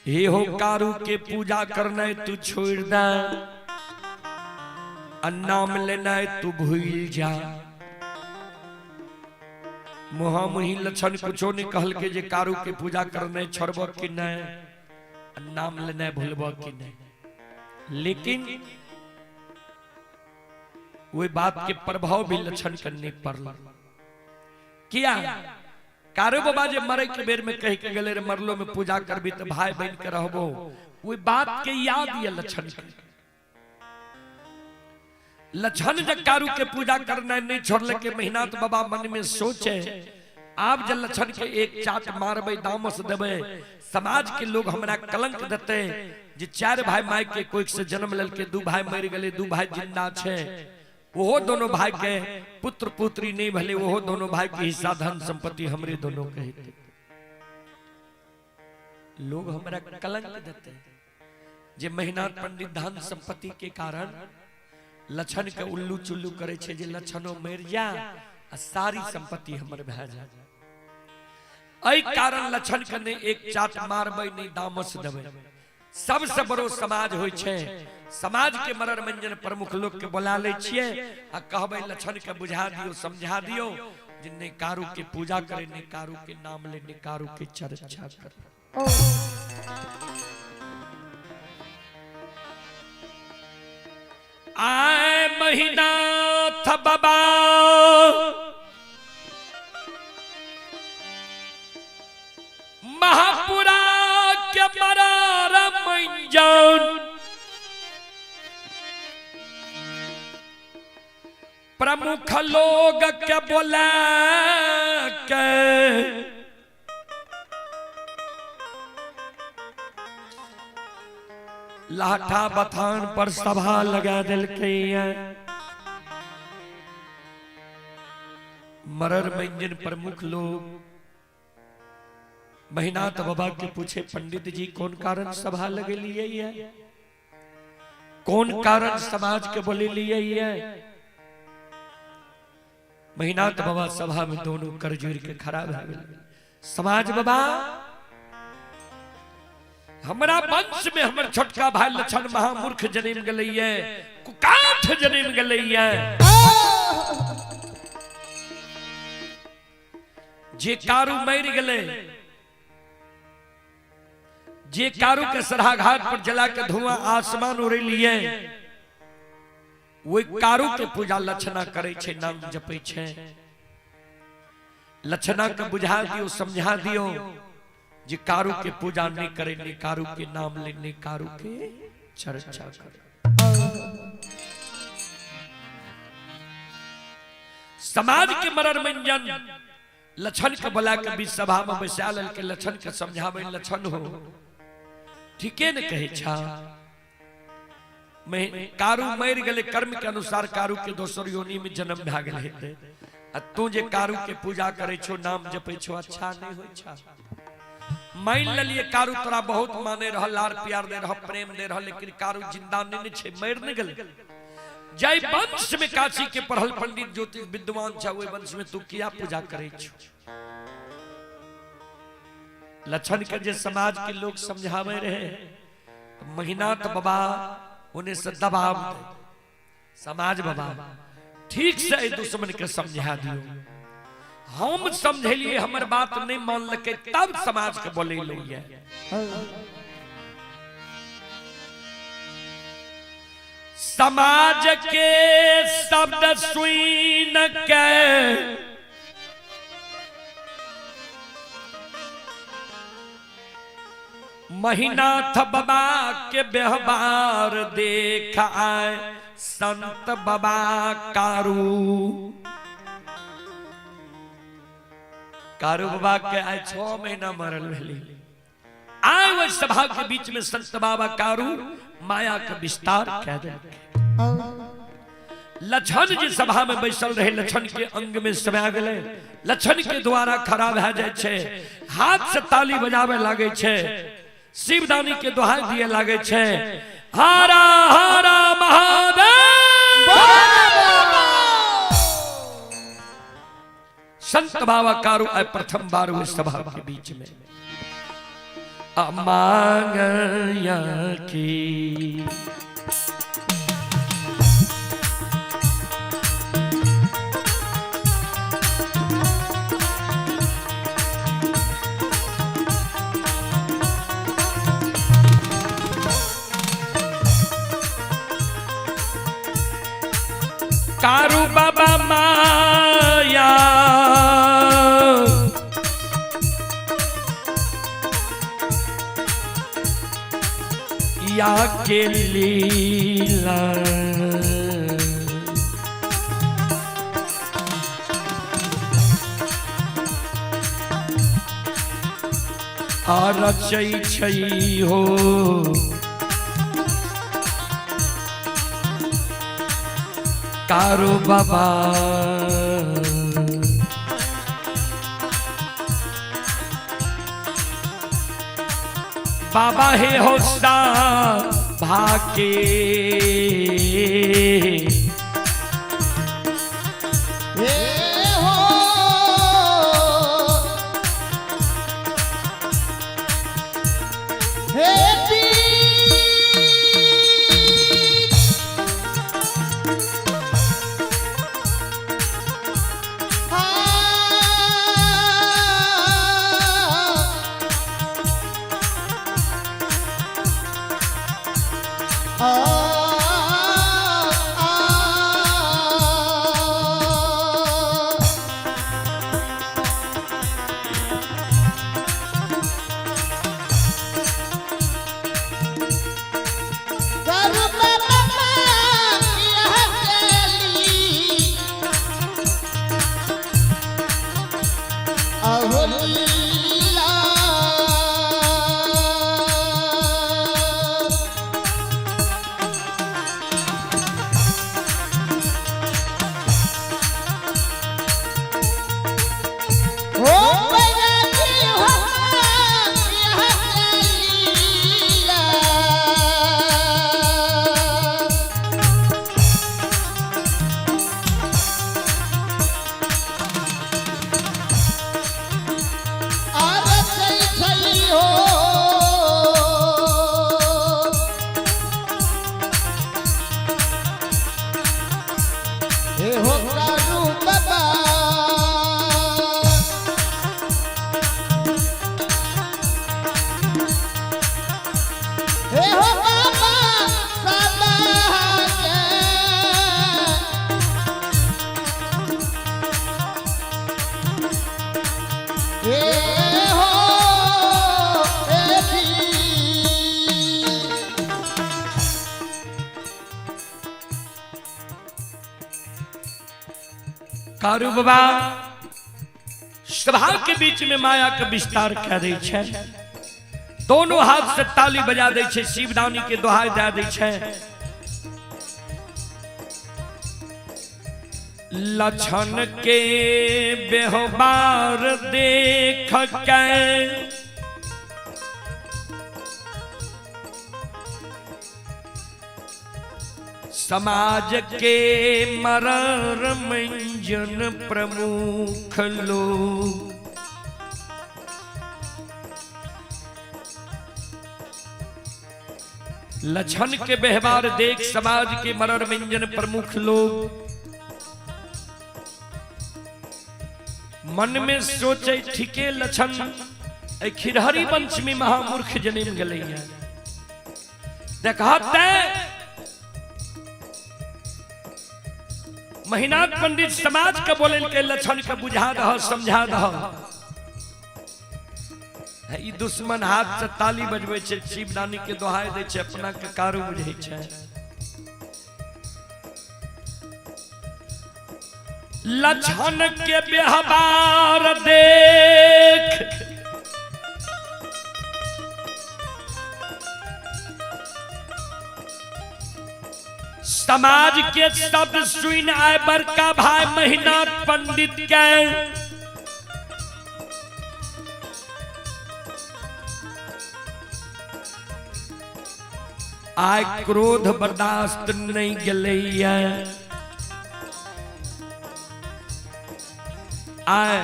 हे हो कारू के पूजा करना तू छोड़ दे, नाम लेना तू भूल जा। मुहा मुही लक्षण कुछो नहीं कहल के जे कारू के पूजा करना छोड़ब कि नहीं, नाम लेना भूलब कि नहीं, लेकिन वही बात के प्रभाव भी लक्षण करने पड़ल। किया कारू बाबा जे मरे के बेर में कह के गेले रे मरलो में पूजा करबी तो भाई बहन के रहबो, वही बात के याद ये लक्षण के। लक्षण जब कारू के पूजा करना नहीं छोड़ल के महिनाथ बाबा मन में सोचे आप जब लक्षण के एक चाट मारबे दामस देबे, समाज के लोग हमरा कलंक देते जे चार भाई my के कोई से जन्म लेलके, दू भाई मर गए, दू भाई जिंदा छे, वो दोनों भाई के पुत्र पुत्री नहीं भले, वो दोनों भाई के हिस्सा धन संपत्ति हमरे दोनों के हेतै। लोग हमरा कलंक देते जे महिनाथ पंडित धन संपत्ति के कारण लक्षण के उल्लू चुल्लू करे छे जे लक्षणों मर जा आ सारी संपत्ति हमर भए जा। एहि कारण लक्षण के नहीं एक चाट मारबै नहीं दामस देबै। सबसे बड़ो समाज होइ छै, समाज के मरर मंजन प्रमुख लोग के बोला लै छियै आ कहबै लक्षण के बुझा दियो समझा दियो जे नहीं कारू के पूजा करे, नहीं कारू के नाम ले, नहीं कारू के चर्चा करे। आए महिनाथ बाबा महापुरा के मरार मंजन प्रमुख लोग के बोला के लाठा बथान पर सभा लगा दिलकै। मरर मंजन प्रमुख लोग महिनाथ बाबा के पूछे पंडित जी कौन कारण सभा लगेलिए है, कौन कारण समाज के बोले लिए है। महिनाथ बाबा सभा में दोनों कर जोड़ के खड़ा भए गेल। समाज बाबा हमरा वंश में हमर छोटका भाई लक्षण महामूर्ख जन्म गेलैये, कुकाठ जन्म गेलैये, जे कारू मरि गेलै, जे कारू के सराघाट पर जला के धुआं आसमान उड़ेलिए, वही कारू के पूजा लक्षणा करे छे, नाम जपै छे। लक्षणा के बुझा दियो समझा दियो जे कारू के पूजा नहीं करे, नहीं कारू के नाम ले, नहीं कारू के चर्चा करे। समाज के मरर मंजन लछन के बोला के बीच सभा में बैसा लेलकै, लछन के समझाबै, लछन हो ठीके ने कहै छा, कारू मरि गेलै, कर्म के अनुसार कारू के दोसर योनि में जन्म भए गेल हेतै, आ तू जे कारू के पूजा करै छो, नाम जपै छो, अच्छा नहीं होइ छा। मान लेलिए कारू तोरा बहुत माने रह, लार प्यार दे रह, प्रेम दे रह, लेकिन कारू जिंदा नहीं छै, मरि नहीं गेलै। जय वंश में काशी के पढ़ल पंडित ज्योतिष विद्वान छा, ओहि वंश में तू किया पूजा करै छो? लक्षण के जे समाज के लोग समझावे रहे, महिनाथ बाबा उन्हें से दबाव दे, समाज बाबा ठीक से एहि दुश्मन के समझा दियो, हम समझेलिए हमर बात नहीं मानलकै तब समाज के बोलेलिए। समाज के शब्द सुन के महिनाथ बाबा के व्यवहार देख आए संत बाबा कारू। कारू बाबा के आए 6 महीना मरल भेली, आए वह सभा के बीच में संत बाबा कारू माया के विस्तार कह देलकै। लक्षण जी सभा में बैसल रहे, लक्षण के अंग में समा गेलै, लक्षण के द्वारा खड़ा भए जाइ छै, हाथ से ताली बजावे लागे छै, शिवदानी के दोहाई दिए लागे छै, हरा हरा महादेव। संत बाबा कारू आए प्रथम बार हुए सभा के बीच में। अमांगया की कारू बाबा माया या के लीला आ रचै छै हो कारू बाबा। बाबा हे होसा भाके हे हो हे कारू बाबा सभा के बीच में माया के विस्तार कह दै छै, दोनों हाथ से ताली बजा दै छै, शिवदानी के दोहाई दे दै छै। लक्षण के व्यवहार देख के समाज के मरर मंजन प्रमुख लोग, लक्षण के व्यवहार देख समाज के मरर मंजन प्रमुख लोग मन में सोचे ठीके लक्षण खिरहरी वंश में महामूर्ख जन्म गए। देखते महिनाथ पंडित समाज के बोले के लक्षण के बुझा दह समझा दह। ई दुश्मन हाथ से ताली बजबै छै, शिवदानी के दोहाई दै छै, अपना के कारू बुझै छै। लक्षण के व्यवहार देख समाज के शब्द सुन आए बड़का भाई महिनाथ पंडित के आय क्रोध बर्दाश्त नहीं गलैया। आय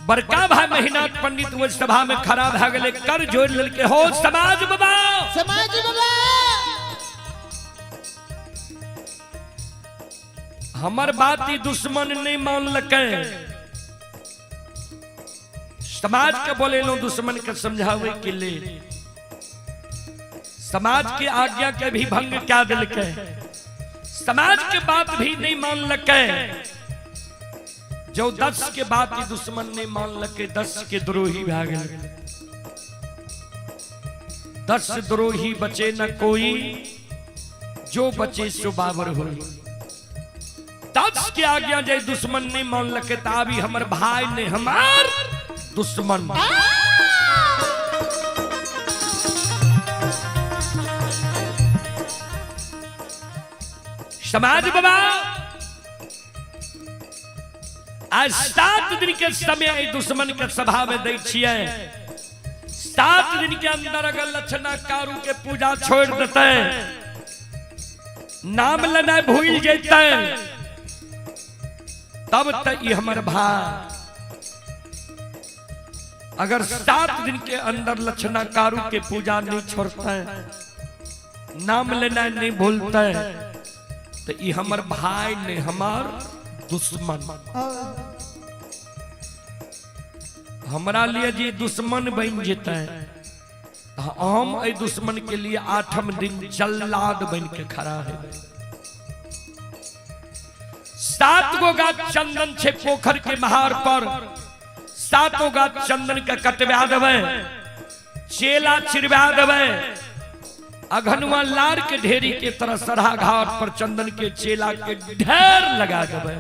बड़का भाई महिनाथ पंडित वो सभा में खड़ा भए गेलै, कर जोड़ लेलकै, हो समाज बाबा, समाज बाबा, हमर बात ही दुश्मन नहीं मानलकै। समाज के बोलेलहुं दुश्मन के समझावे के लिए, समाज के आज्ञा के भी भंग क्या दिलकै, समाज के बात भी नहीं मानलकै। जो 10 के बात ही दुश्मन नहीं मानलकै, 10 के द्रोही भए गेलै। 10 द्रोही बचे न कोई, जो बचे सो बाबर होई। 10 के आज्ञा जे दुश्मन नहीं मानलकै त आबी हमर भाई ने हमार दुश्मन। समाज बाबा आज 7 दिन के समय दुश्मन के सभा में दै छियै। 7 दिन के अंदर अगर लक्षणा कारू के पूजा छोड़ देते, नाम लेना भूल जैते, तब तक ई हमर भाई। अगर 7 दिन के अंदर लक्षणा कारू के पूजा नहीं छोड़ते, नाम लेना नहीं भूलते, तो ई हमर भाई ने हमार दुश्मन। हमरा लिए जे दुश्मन बन जेते, हम एहि दुश्मन के लिए 8म दिन जल्लाद बन के खड़ा है। 7 गो गाछ चंदन छे पोखर के महार पर, 7 गाछ चंदन के कटवा देबै, चेला चिरवा देबै, अघनुआ लार के ढेरी के तरह सरहा घाट पर चंदन के चेला के ढेर लगा देबै।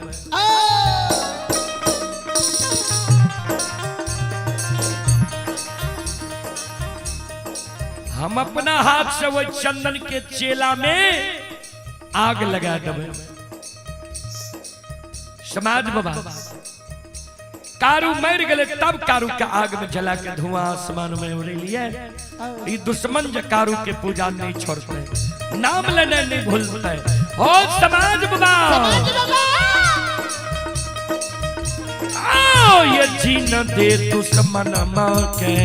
हम अपना हाथ से वही चंदन के चेला में आग लगा देबै। समाज बाबा कारू मर गए तब कारू के आग में जला के धुआं आसमान में उड़े लिए। ई दुश्मन जे कारू के पूजा नहीं छोड़ते, नाम लेने नहीं भूलते। हो समाज बाबा, आओ ये जीन दे दुश्मन मां के।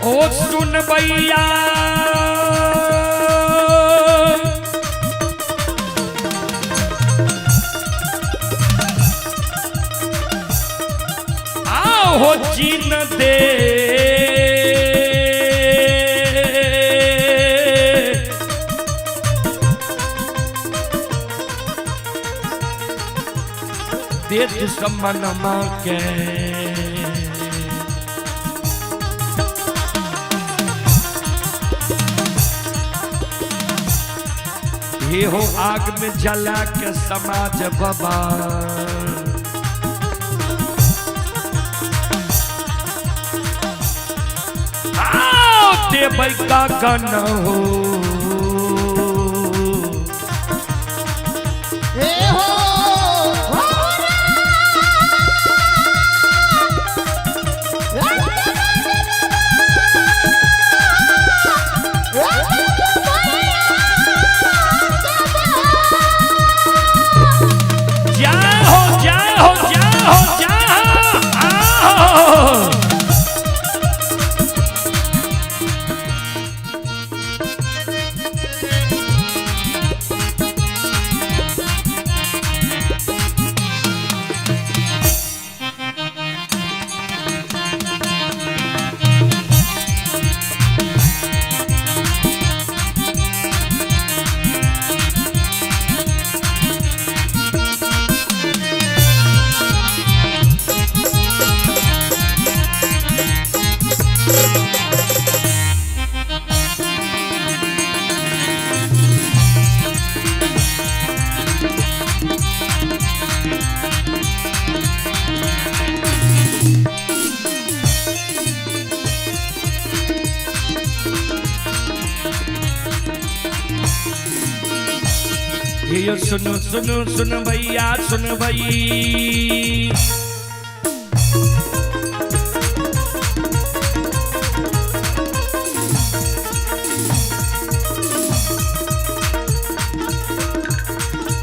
ओ सुन भैया आओ हो जीन दे दे दुश्मन मां के। हे हो आग में जला के समाज बाबा। आओ देबै का गन हो। हे हो जय हो जय हो जय हो जय हो आओ। ये सुनो सुनो सुन भैया सुन भई।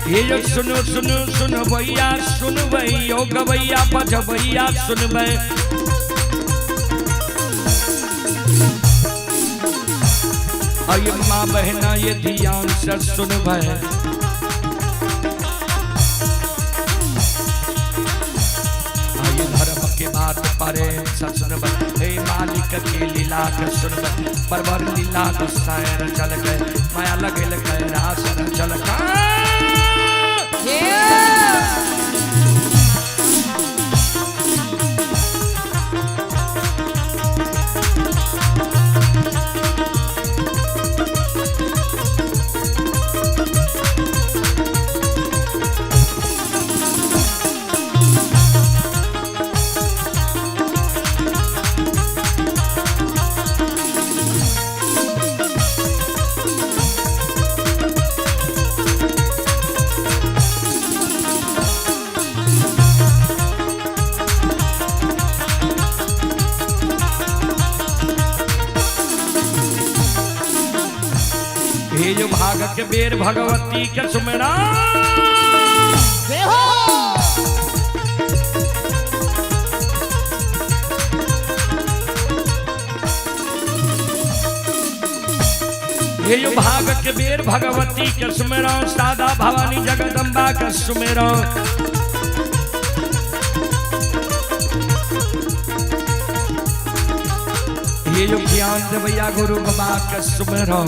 ये सुनो सुनो सुन भैया सुन भई ओ गवैया बजबैया सुन भई। अये माँ बहना ये ध्यान से सुन भई। धर्म के बात परे सुन हे मालिक के लीला के सुन बरबर लीला गोसाई चल गए माया लगे गए रास चल गए। हे जो भाग के बेर भगवती के सुमरा हो। हे जो भाग के बेर भगवती के सुमेरा सादा भवानी जगदम्बा के सुमेरा। हे जो ज्ञान देवैया गुरु बाबा के सुमेरा।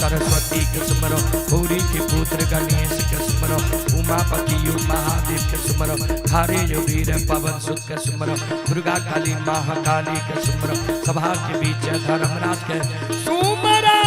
सरस्वती के सुमरो भूरी के पुत्र गणेश के सुमरो उमापति यु महादेव के सुमरो हरे यो वीर पवन सुत के सुमरो दुर्गा काली महाकाली के सुमरो सभा के बीच धर्मराज के सुमरो।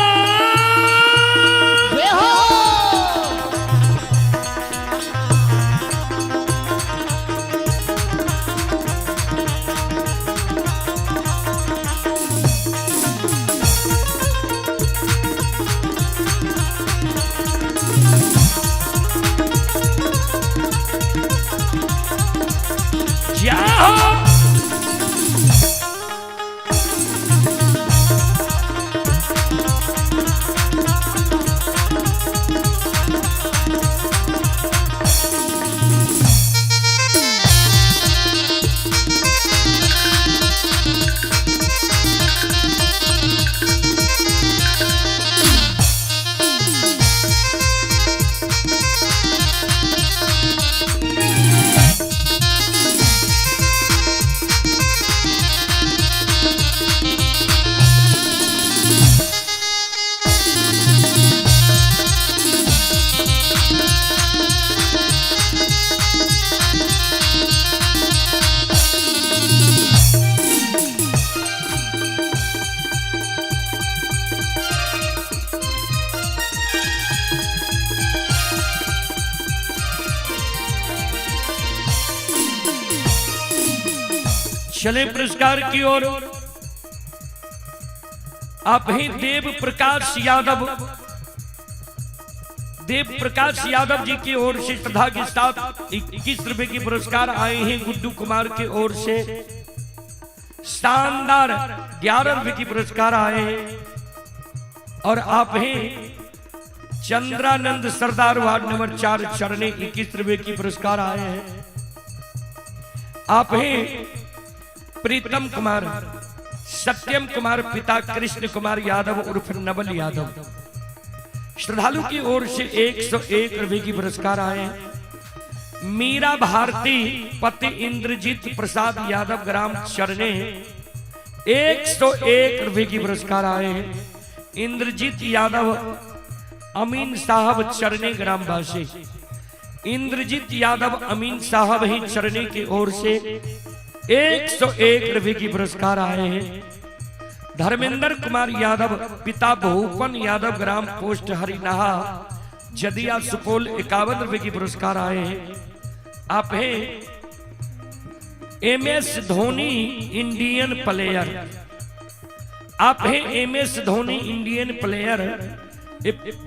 चले पुरस्कार की ओर। आप ही देव प्रकाश यादव, देव प्रकाश यादव जी की ओर से श्रद्धा के साथ 21 रुपए की पुरस्कार आए हैं। गुड्डू कुमार की ओर से शानदार 11 रुपए की पुरस्कार आए हैं। और आप ही चंद्रानंद सरदार वार्ड नंबर 4 चरने 21 रुपए की पुरस्कार आए हैं। आप ही प्रीतम कुमार, सत्यम कुमार पिता कृष्ण कुमार यादव उर्फ नवल यादव श्रद्धालु की ओर से 101 रुपए की पुरस्कार आए हैं। मीरा भारती पति इंद्रजीत प्रसाद यादव ग्राम चरने 101 रुपए की पुरस्कार आए हैं। इंद्रजीत यादव अमीन साहब चरने ग्रामवासी, इंद्रजीत यादव अमीन साहब ही चरने की ओर से 101 रुपए की पुरस्कार आए हैं। धर्मेंद्र कुमार यादव पिता भूपन यादव ग्राम पोस्ट हरिनाहा जदिया सुपौल 51 रुपए की पुरस्कार आए हैं। आप हैं M S Dhoni Indian player, आप हैं M S Dhoni Indian player,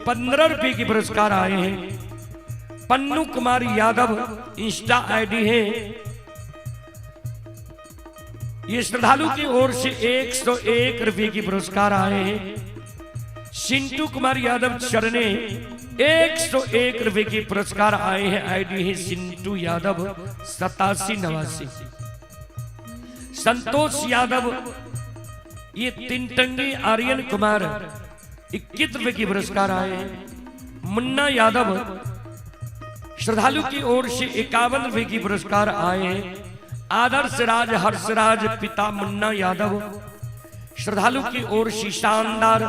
15 रुपए की पुरस्कार आए हैं। पन्नू कुमार यादव इंस्टा आईडी है, ये श्रद्धालु की ओर से 101 रुपए की पुरस्कार आए हैं। सिंटू कुमार यादव चरने 101 रुपए की पुरस्कार आए हैं। आईडी है सिंटू यादव 8789। संतोष यादव ये तीन टंगी आर्यन कुमार 21 रुपए की पुरस्कार आए हैं। मुन्ना यादव श्रद्धालु की ओर से 51 रुपए की पुरस्कार आए हैं। आदर्श राज हर्षराज पिता मुन्ना यादव श्रद्धालु की ओर से शानदार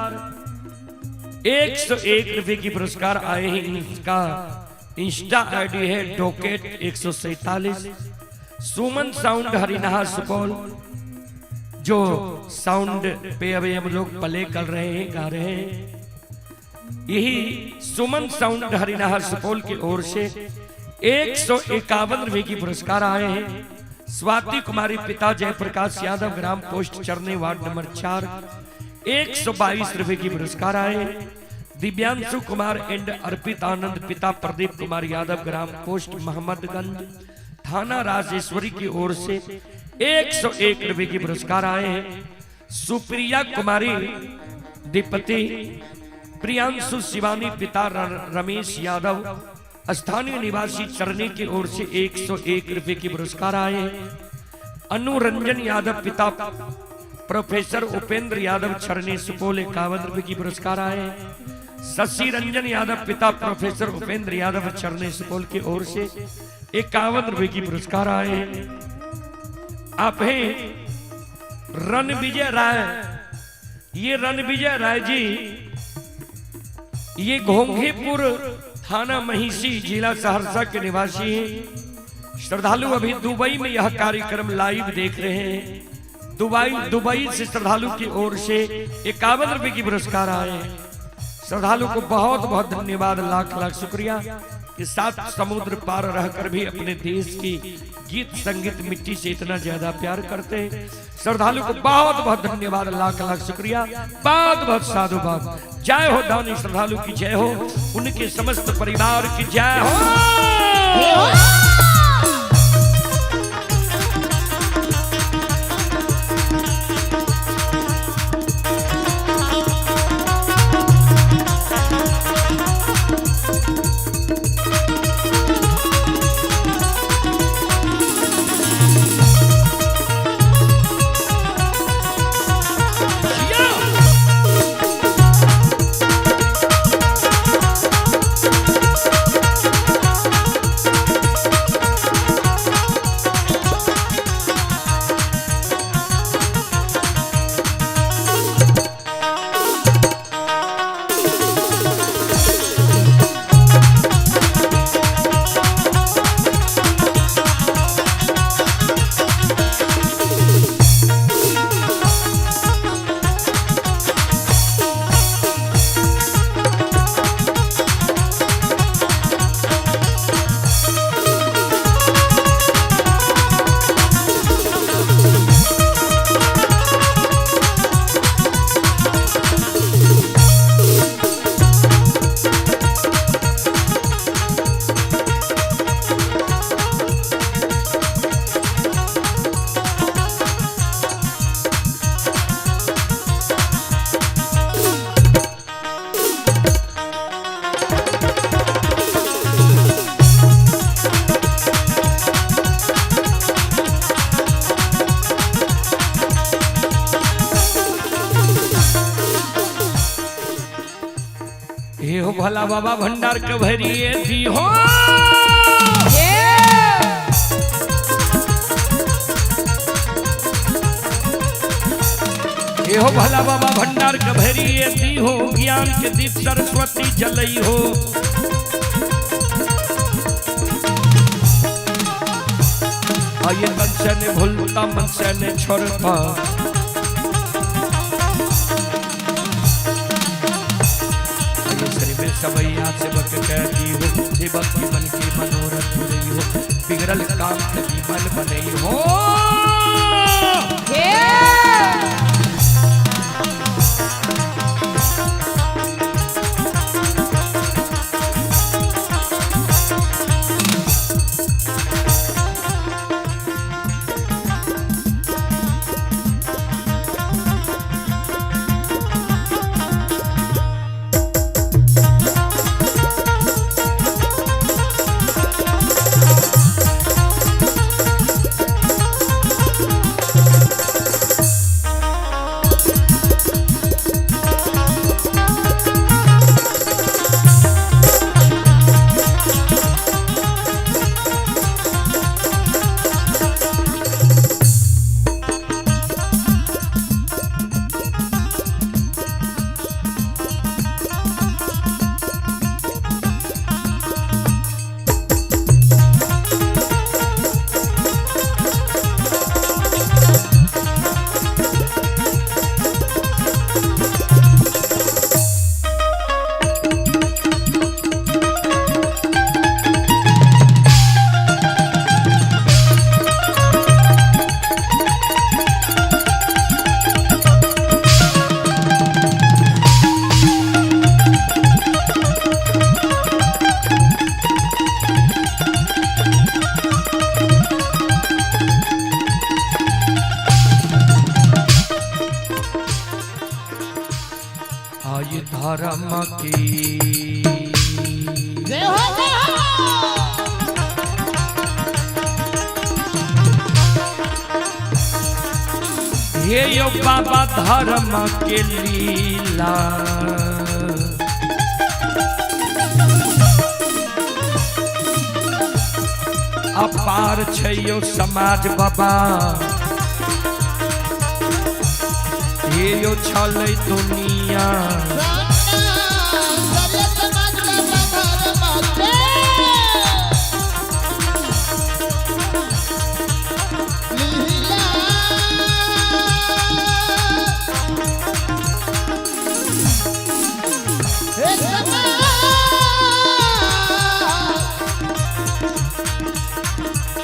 101 रुपए की पुरस्कार आए हैं। इनका इंस्टा आईडी है डोकेट 147। सुमन साउंड हरिनाहा सुपौल, जो साउंड पे अभी हम लोग प्ले कर रहे हैं, गा रहे हैं, यही सुमन साउंड हरिनाहा सुपौल की ओर से 151 रुपए की पुरस्कार आए हैं। स्वाति कुमारी पिता जयप्रकाश यादव ग्राम पोस्ट चरने वार्ड नंबर 4 122 रुपए की पुरस्कार आए हैं। दिव्यांशु कुमार एंड अर्पित आनंद पिता प्रदीप कुमार यादव ग्राम पोस्ट मोहम्मदगंज थाना राजेश्वरी की ओर से 101 रुपए की पुरस्कार आए हैं। सुप्रिया कुमारी दीपति प्रियांशु शिवानी पिता रमेश यादव स्थानीय निवासी चरने की ओर से 101 रुपए की पुरस्कार आए हैं। अनुरंजन यादव पिता प्रोफेसर उपेंद्र यादव चरने सुपौल 51 रुपए की पुरस्कार आए हैं। शशि रंजन यादव पिता प्रोफेसर उपेंद्र यादव चरने सुपौल की ओर से 51 रुपए की पुरस्कार आए हैं। आप हैं रणविजय राय, ये रणविजय राय जी ये घोंघीपुर थाना महिषी जिला सहरसा के निवासी हैं। श्रद्धालु अभी दुबई में यह कार्यक्रम लाइव देख रहे हैं। दुबई दुबई से श्रद्धालु की ओर से 51 रुपए की पुरस्कार आए हैं। श्रद्धालु को बहुत बहुत धन्यवाद, लाख लाख शुक्रिया कि सात समुद्र पार रहकर भी अपने देश की गीत संगीत मिट्टी से इतना ज्यादा प्यार करते हैं। श्रद्धालु को बहुत बहुत धन्यवाद, लाख लाख शुक्रिया, बहुत बहुत साधुवाद। जय हो दानी श्रद्धालु की जय हो, उनके समस्त परिवार की जय हो। भला बाबा भंडार के भरिए दी हो। हो भला बाबा भंडार के भरिए दी हो, ज्ञान के दीप सरस्वती जलई हो। आइए मन से ने भूलता मन से ने छोड़ता, श्री में सबैया सेवक कहती हो, सेवक की मन के मनोरथ रही हो, बिगड़ल काम के विमल बनई हो। आय धर्म की जय हो, जय हो। हे यो बाबा धर्म के लीला, अपार छै यो समाज बाबा, हे यो छलै दुनिया।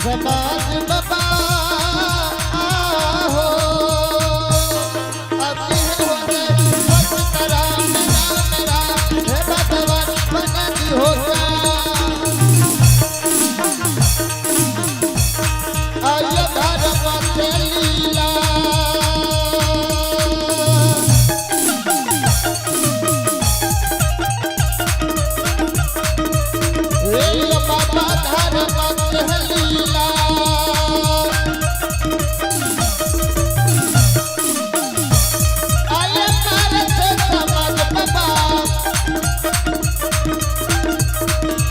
समाज बाबा हो अब राम राम राम हे भगवान बनती हो आय धर्म के लीला। हे बाबा धर्म के लीला, आय भारत समाज बाबा,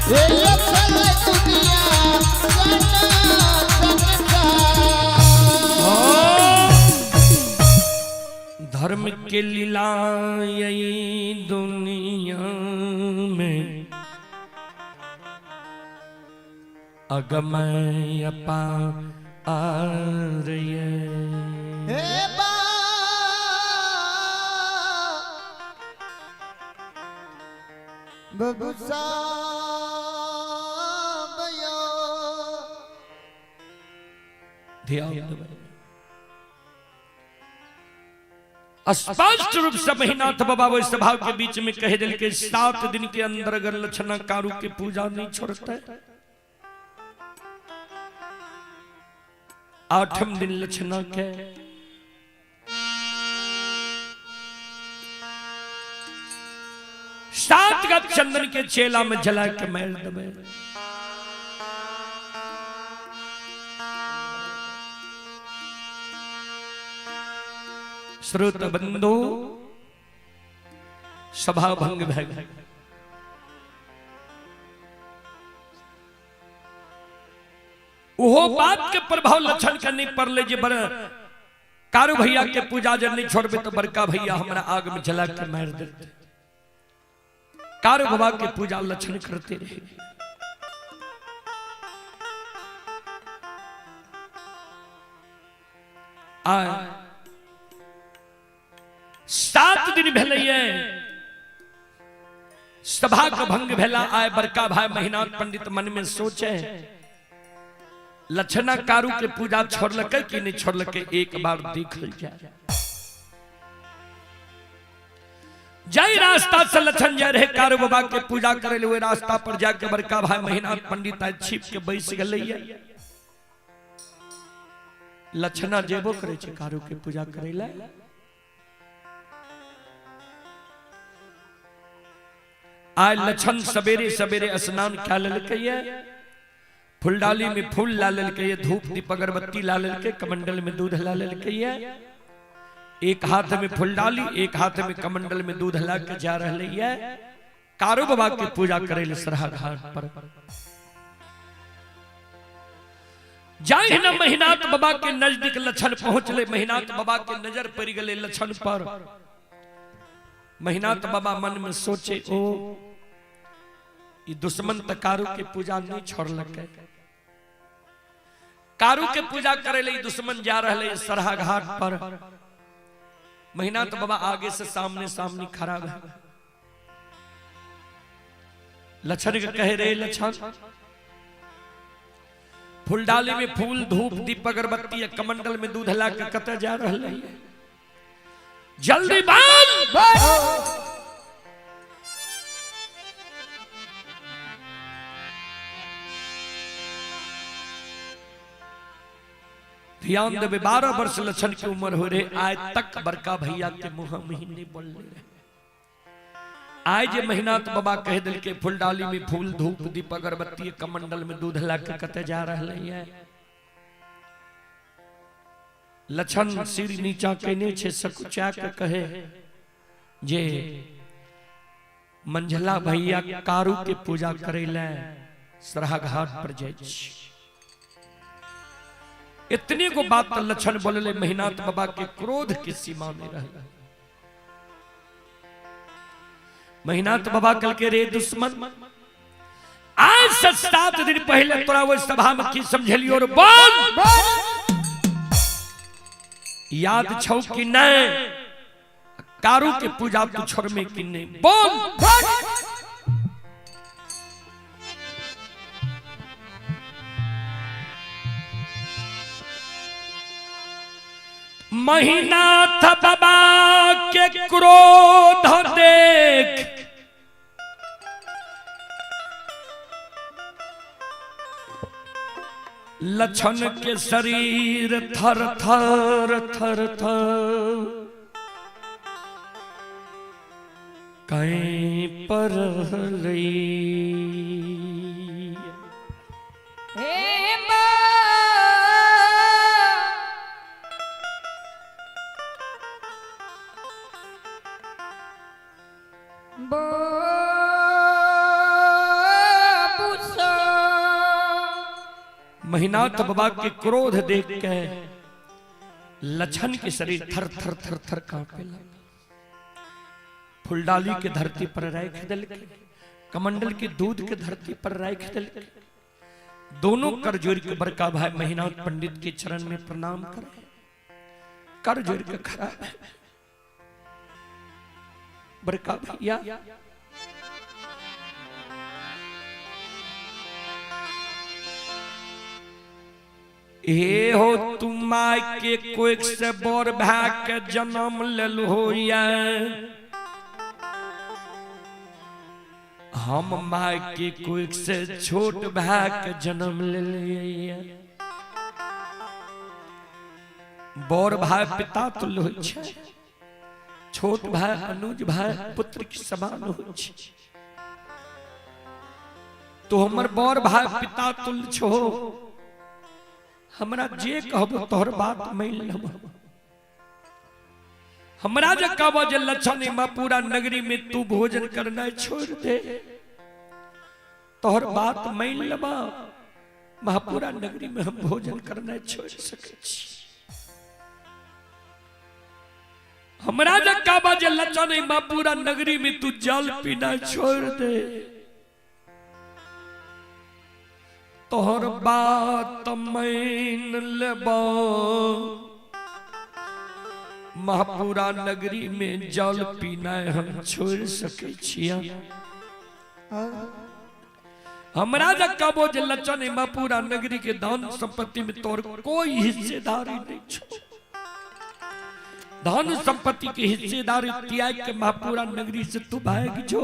हे चले दुनिया सना संसार। धर्म के लीला यही दुनिया में अगमय अपार ये। हे बा बबुसा ध्यान देबै। स्पष्ट रूप से महिनाथ बाबा वो सभा के बीच में कह दिल के 7 दिन के अंदर अगर लक्षणा कारू के पूजा नहीं छोड़ते, 8वें दिन लक्षणा के 7 गज चंदन के चेला में जला के मैल दबे। श्रोत बंधु सभा भंग भय गए। ओहो बात के प्रभाव लक्षण के नहीं पड़ले जे बड़ कारू भैया के पूजा जब नहीं छोड़बे तो बड़का भैया हमरा आग में जला के मार देते। कारू बाबा के पूजा लक्षण करते रहे। आय 7 दिन भेलैये सभा के भंग भेला। आय बड़का भाई महिनाथ पंडित मन में सोचे लक्षणा कारू के पूजा छोड़लकै कि नहीं छोड़लकै, एक बार देखल जाए। जाई रास्ता से लक्षण जाय रहे कारू बाबा के पूजा करे ले, रास्ता पर जाके बड़का भाई महिनाथ पंडित आय छिप के बैस गेलैये। लक्षणा जेबो करे छै कारू के पूजा करे ले। आय लक्षण सवेरे सवेरे स्नान कए लेलकैये, फुलडाली में फूल ला लेलकैये, धूप दीप अगरबत्ती ला लेलकै, कमंडल में दूध ला लेलकैये। एक हाथ में फुलडाली एक हाथ में कमंडल में दूध ला के जा रहलैये कारू बाबा के पूजा करे ले सरहा घाट पर। जाहि न महिनाथ बाबा के नजदीक लक्षण पहुंचले, महिनाथ बाबा के नजर पड़ गेले लक्षण पर। महिनाथ बाबा मन में सोचे ओ ई दुश्मन त कारू के पूजा नहीं छोड़लकै, कारू के पूजा करे ले दुश्मन जा रहले सरहा घाट पर। महिनाथ बाबा आगे से सामने सामने खड़ा है। लक्षण के कहे रे लक्षण, फुलडाली में फूल धूप दीप अगरबत्ती कमंडल में दूध ला के कतऽ जा रहले, जल्दी बांध। ध्यान देवे 12 वर्ष लक्षण की उम्र हो रहे, आज तक बड़का भैया के मुंह में ही नहीं बोल रहे। आय जे महिनाथ बाबा कह दिल के फुलडाली में फूल धूप दीप अगरबत्ती कमंडल में दूध ला के कतऽ जा रहले है। लक्षण सिर नीचा केने छे सकुचा के कहे जे मंझला भैया कारू के पूजा करे ले सरहा घाट पर जाय छी। इतने को बात लक्षण बोलले, महिनाथ बाबा के क्रोध के सीमा में रहे। महिनाथ बाबा कल के रे दुश्मन, आज से 7 दिन पहले तोरा वो सभा में की समझलियो और बोल याद छौ कि नहीं, कारू के पूजा तू छोड़मे कि नहीं, बोल। महिनाथ बाबा के क्रोध देख लक्षण के शरीर थर थर थर थर कहीं पर महिनाथ बाबा के क्रोध देख के लक्षण के शरीर थर थर थर थर कांपे लगा। फुलडाली के धरती पर राख दिल, कमंडल के दूध के धरती पर राख दिल। दोनों कर जोड़ के बड़का भाई महिनाथ पंडित के चरण में प्रणाम कर कर जोड़ के खड़ा है। बड़का भैया हे हो तुम my के कोई से बोर भाग के जन्म लेल हो या, हम my के कोई से छोट भाग के जन्म ले। बोर भाई पिता तुल्य होइ छै, छोट भाई अनुज भाई पुत्र के समान होइ छै। तो हमर बोर भाई पिता तुल्य छो, हमरा जे कहबो तोहर बात मान लेबो। हमरा जे कहबो जे लक्षण में पूरा नगरी में तू भोजन करना छोड़ दे, तोहर बात मान लेबो। महापुरा नगरी में हम भोजन करना छोड़ सकै छी। हमरा जे काबा जे लचा नहीं महापुरा नगरी में तू जल पीना छोड़ दे, तोहर बात मान लेबो। महापुरा नगरी में जल पीना हम छोड़ सकै छिया। हमरा जे कबो जे लचन महापुरा नगरी के धन संपत्ति में तोर कोई हिस्सेदारी नहीं छो। धन संपत्ति के हिस्सेदारी त्याग के महापुरा नगरी से तू भाग जो।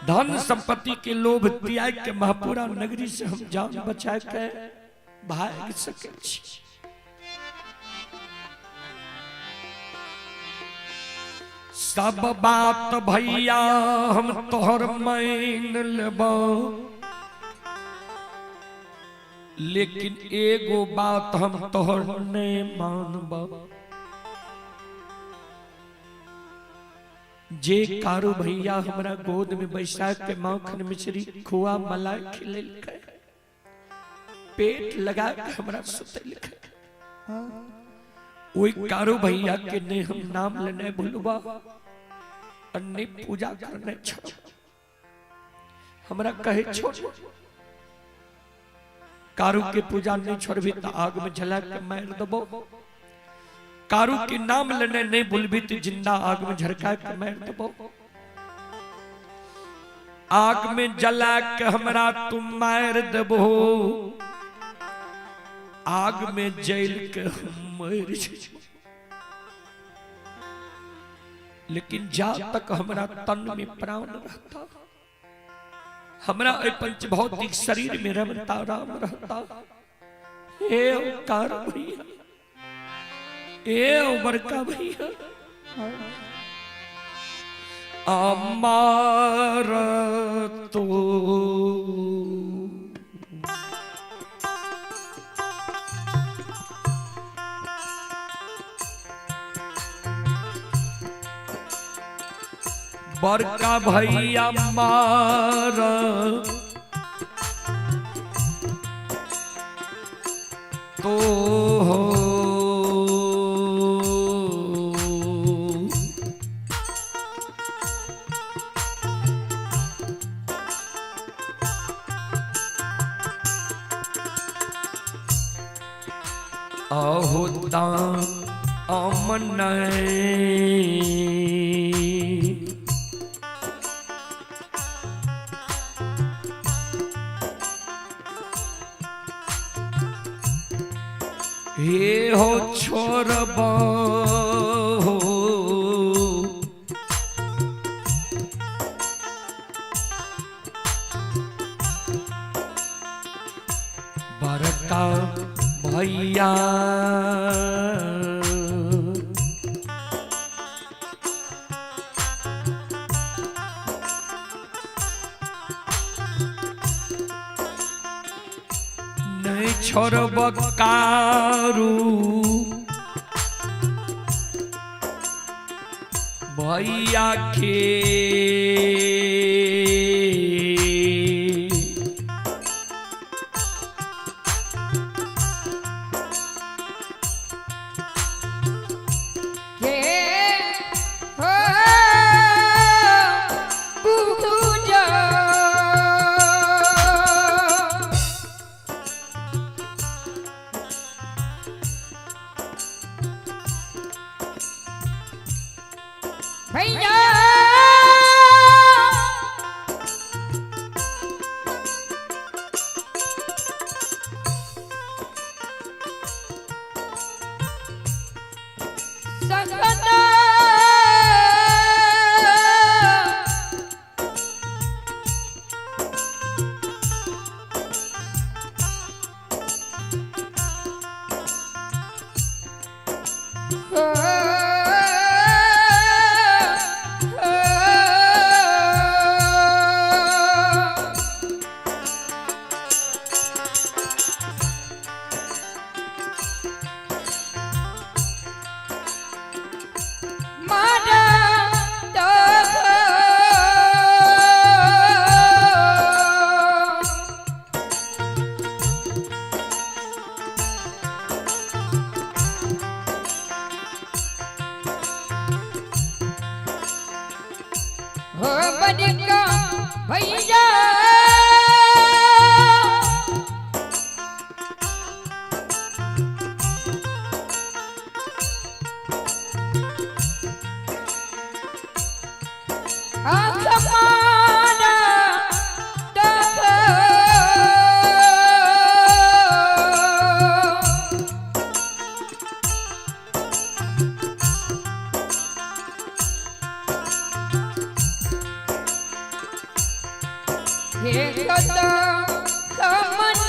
धन संपत्ति के लोभ त्याग के महापुरा नगरी से हम जान बचा के भाग सके छी। सब बात भैया हम तोहर मान लेबो, लेकिन एगो बात हम तोहर नहीं मानबो। जे कारू भैया हमरा गोद में बैसा के माखन मिश्री खुआ मलाई खिलेलकै, पेट लगा के हमरा सुतेलकै, ओई कारू भैया के नहीं हम नाम लेने भूलबा और नहीं पूजा करने छोड़। हमरा कहे छोड़, कारू के पूजा नहीं छोड़बी तो आग में जला के मार देबो। कारू के नाम लेने नहीं भूलबी तो जिंदा आग में झरका के मार देबो। आग में जला के हमरा तुम मार देबो, आग में जल के हम मर जेबो। लेकिन जा तक हमरा तन में प्राण रहता, हमरा ए पंच भौतिक शरीर में रमता राम रहता। हे ओंकार भैया, ए बड़का भैया, अमर तो बड़का भैया मार तो हो। अहोता अमन हे हो छोड़बो, बड़का भैया नहीं छोड़ब कारू भैया के। के हो पूजा भैया देखता मन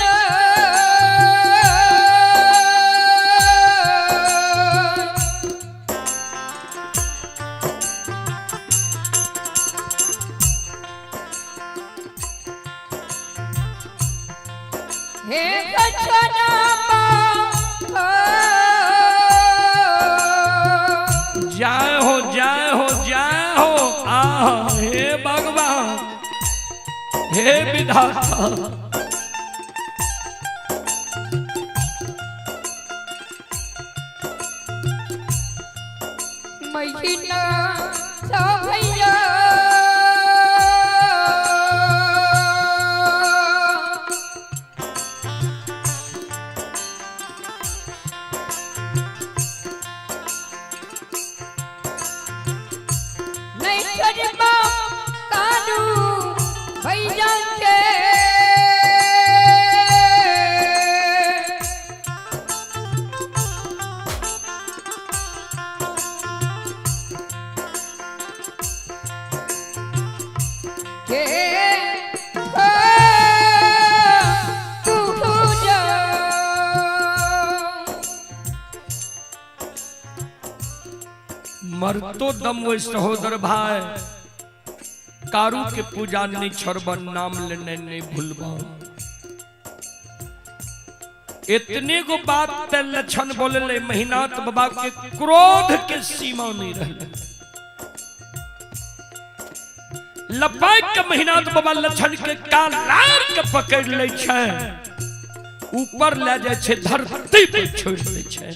हे कछना जय हो जय हो जय हो। आ हे भगवान, हे विधाता, महीना भैया नहीं छोड़बा कानू भैया के के तू जा मरतो दम वो सहोदर भाई कारू के पूजा नहीं छोड़ब, नाम लेने नहीं भूलबा। इतने गो बात ते लक्षण बोलले महिनाथ बाबा के क्रोध के सीमा नहीं रहे। लपैक के महिनाथ बाबा लक्षण के कालार के पकड़ ले छै, ऊपर ले जाय छै, धरती पे छोड़ दे छै।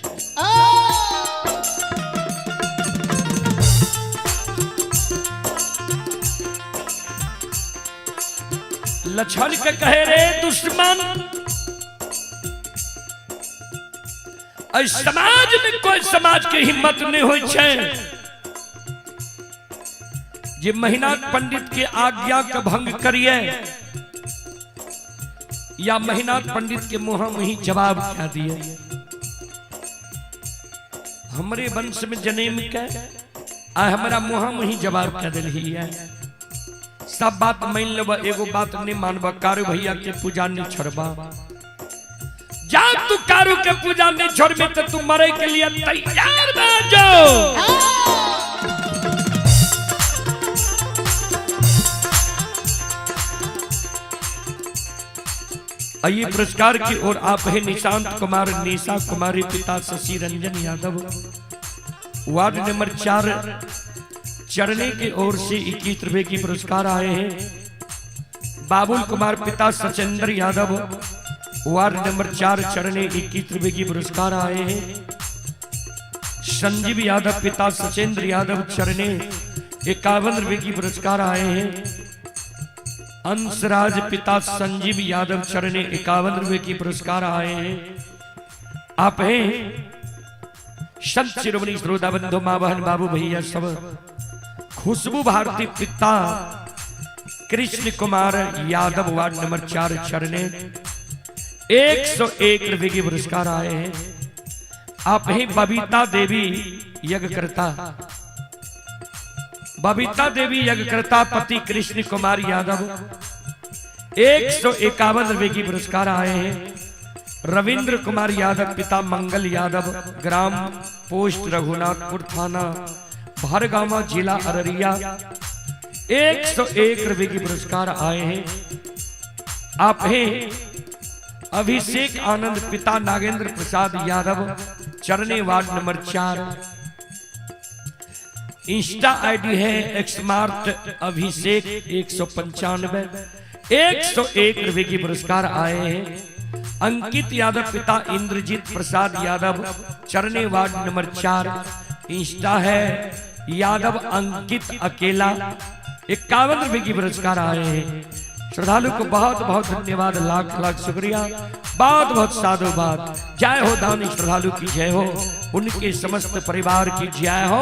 लक्षण के कहे रे दुश्मन, समाज में कोई समाज के हिम्मत नहीं होई छै जे महिनाथ पंडित के आज्ञा के भंग करिए या महिनाथ पंडित के मुंह में ही जवाब क्या दिए। हमरे वंश में जन्म के आ हमारा मुंह में ही जवाब क्या दिल है। सब बात मान लेब, एगो बात नहीं मानब, कारू भैया के पूजा नहीं छोड़बा। जा तू कारू के पूजा नहीं छोड़बे तो तू मरे के लिए तैयार भऽ जाओ। आइए पुरस्कार की ओर आप है निशांत कुमार, निशा कुमारी, पिता शशि रंजन यादव, वार्ड नंबर 4 चरने की ओर से 21 रुपए की पुरस्कार आए हैं। बाबुल कुमार, पिता सचेंद्र यादव, वार्ड नंबर 4 चरने 21 रुपए की पुरस्कार आए हैं। संजीव यादव, पिता सचेंद्र यादव, चरने 51 रुपए की पुरस्कार आए हैं। अंशराज, पिता संजीव यादव, चरने 51 रुपए की पुरस्कार आए हैं। आप हैं संत शिरोमणि श्रोता बंधु, माँ बहन बाबू भैया सब। खुशबू भारती, पिता कृष्ण कुमार यादव, वार्ड नंबर 4 चरने 101 रुपए की पुरस्कार आए हैं। आप ही बबीता देवी यज्ञकर्ता, बबीता देवी यज्ञकर्ता, पति कृष्ण कुमार यादव 151 रुपए की पुरस्कार आए हैं। रविंद्र कुमार यादव, पिता मंगल यादव, ग्राम पोस्ट रघुनाथपुर, थाना भरगामा, जिला अररिया 101 रुपए की पुरस्कार आए हैं। आप हैं अभिषेक आनंद, पिता नागेंद्र प्रसाद यादव, चरने वार्ड नंबर 4। इंस्टा आईडी है एक्समार्ट अभिषेक 195 101 रुपए की पुरस्कार आए हैं। अंकित यादव, पिता इंद्रजीत प्रसाद यादव, चरने वार्ड नंबर 4। इंस्टा है यादव अंकित अकेला 51 रुपए की पुरस्कार आए हैं। श्रद्धालु को बहुत बहुत धन्यवाद, लाख लाख शुक्रिया, बहुत बहुत साधुवाद। जय हो दानी श्रद्धालु की जय हो, उनके समस्त परिवार की जय हो।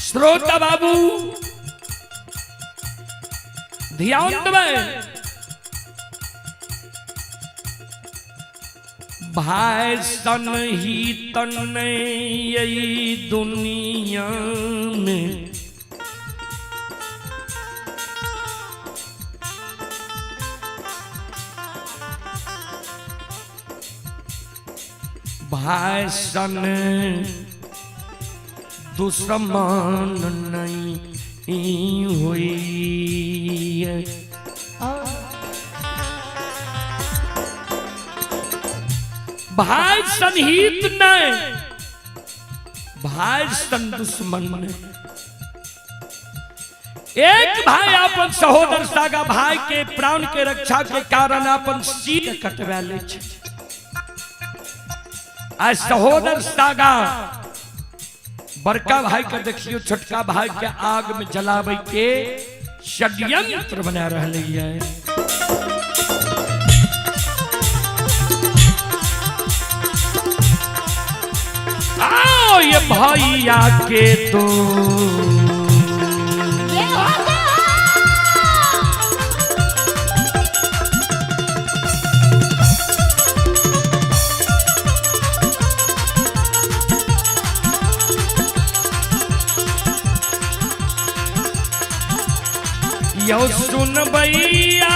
श्रोता बाबू ध्यान देबै। भाई सन ही तन यही दुनिया में, भाई सन दुश्मन नहीं हुई है। भाई सनहित नहीं, भाई सन दुश्मन नहीं। एक भाई अपन सहोदर सागा भाई के प्राण के रक्षा के कारण अपन सिर कटवा ले छै। आ सहोदर सागा बड़का भाई के देखियो छोटका भाई के आग में जलावे के षड्यंत्र बना रहले है। आओ ये भैया के तो यो सुन भैया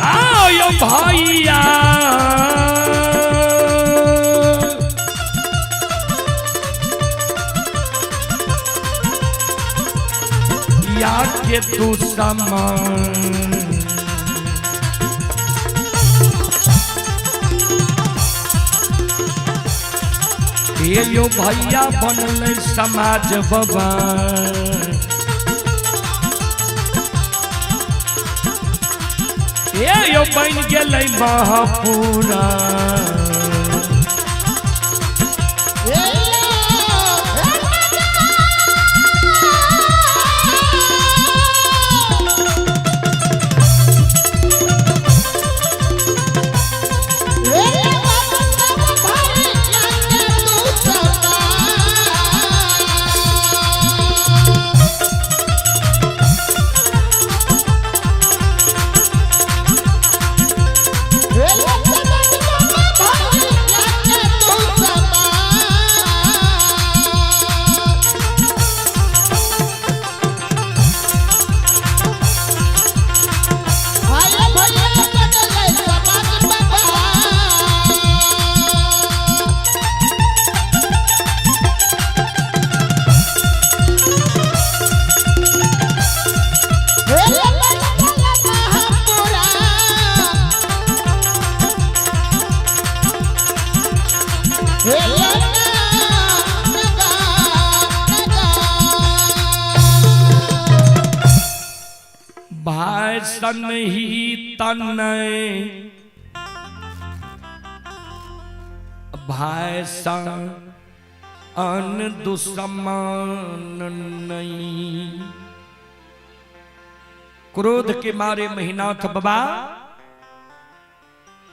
आओ यो भैया या के तू समान हे यो भैया बनल समाज बाबा। हे यो बन गेलै महापुरा। भाई सन ही तन भाई सन अन दुश्मन नहीं। क्रोध के मारे महिनाथ बाबा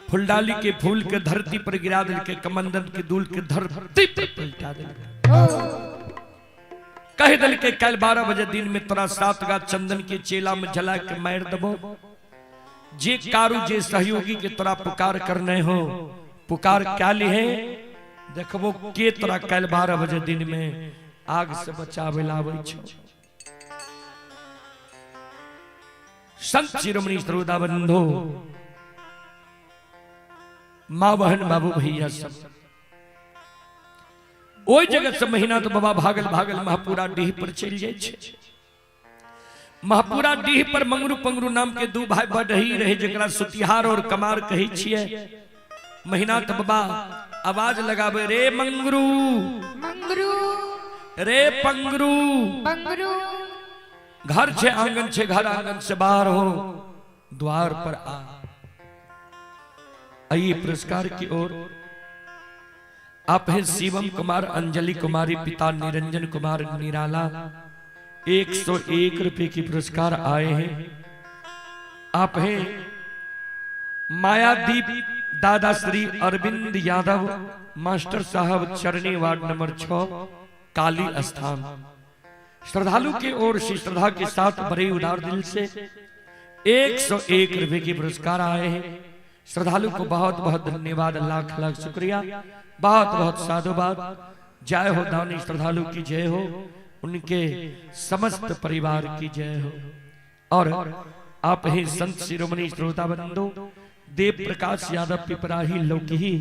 फुलडाली के फूल के धरती पर गिरा दिल के कमंदन के दूल के धरती पर पलटा दिल। कह दिल के कल 12 बजे दिन में तोरा 7 गा चंदन के चेला में जला के मार दबो। जे कारू जे सहयोगी के तोरा पुकार करने हो पुकार क्या लिहे देखबो के तोरा कल 12 बजे दिन में आग से बचावे लावे छो। संत शिरोमणि श्रोता बंधु माँ बहन बाबू भैया सब ओहि जगह से महीना तो बाबा भागल भागल महापुरा डीह पर चल जाए छे। महापुरा डीह पर मंगरू पंगरू नाम के दू भाई बढ़ी रहे जकरा सुतिहार और कमार कहै छियै। महीना तो बाबा आवाज लगावे रे मंगरू मंगरू रे पंगरू पंगरू, घर छे आंगन छे घर आंगन से बाहर हो द्वार पर आ। आइए पुरस्कार की ओर। आप हैं शिवम कुमार अंजलि कुमारी पिता निरंजन कुमार निराला 101 रुपए की पुरस्कार आए हैं। आप हैं मायादीप दादा श्री अरविंद यादव मास्टर साहब, चरनी वार्ड नंबर 6, काली स्थान। श्रद्धालु की ओर से श्रद्धा के साथ बड़े उदार दिल से 101 रुपए के पुरस्कार आए हैं। श्रद्धालु को बहुत बहुत धन्यवाद, लाख लाख शुक्रिया, बहुत बहुत साधुवाद। जय हो दानी श्रद्धालु की जय हो, उनके समस्त परिवार की जय हो। और आप ही संत शिरोमणि श्रोता बंधु देव प्रकाश यादव पिपराही लौकी,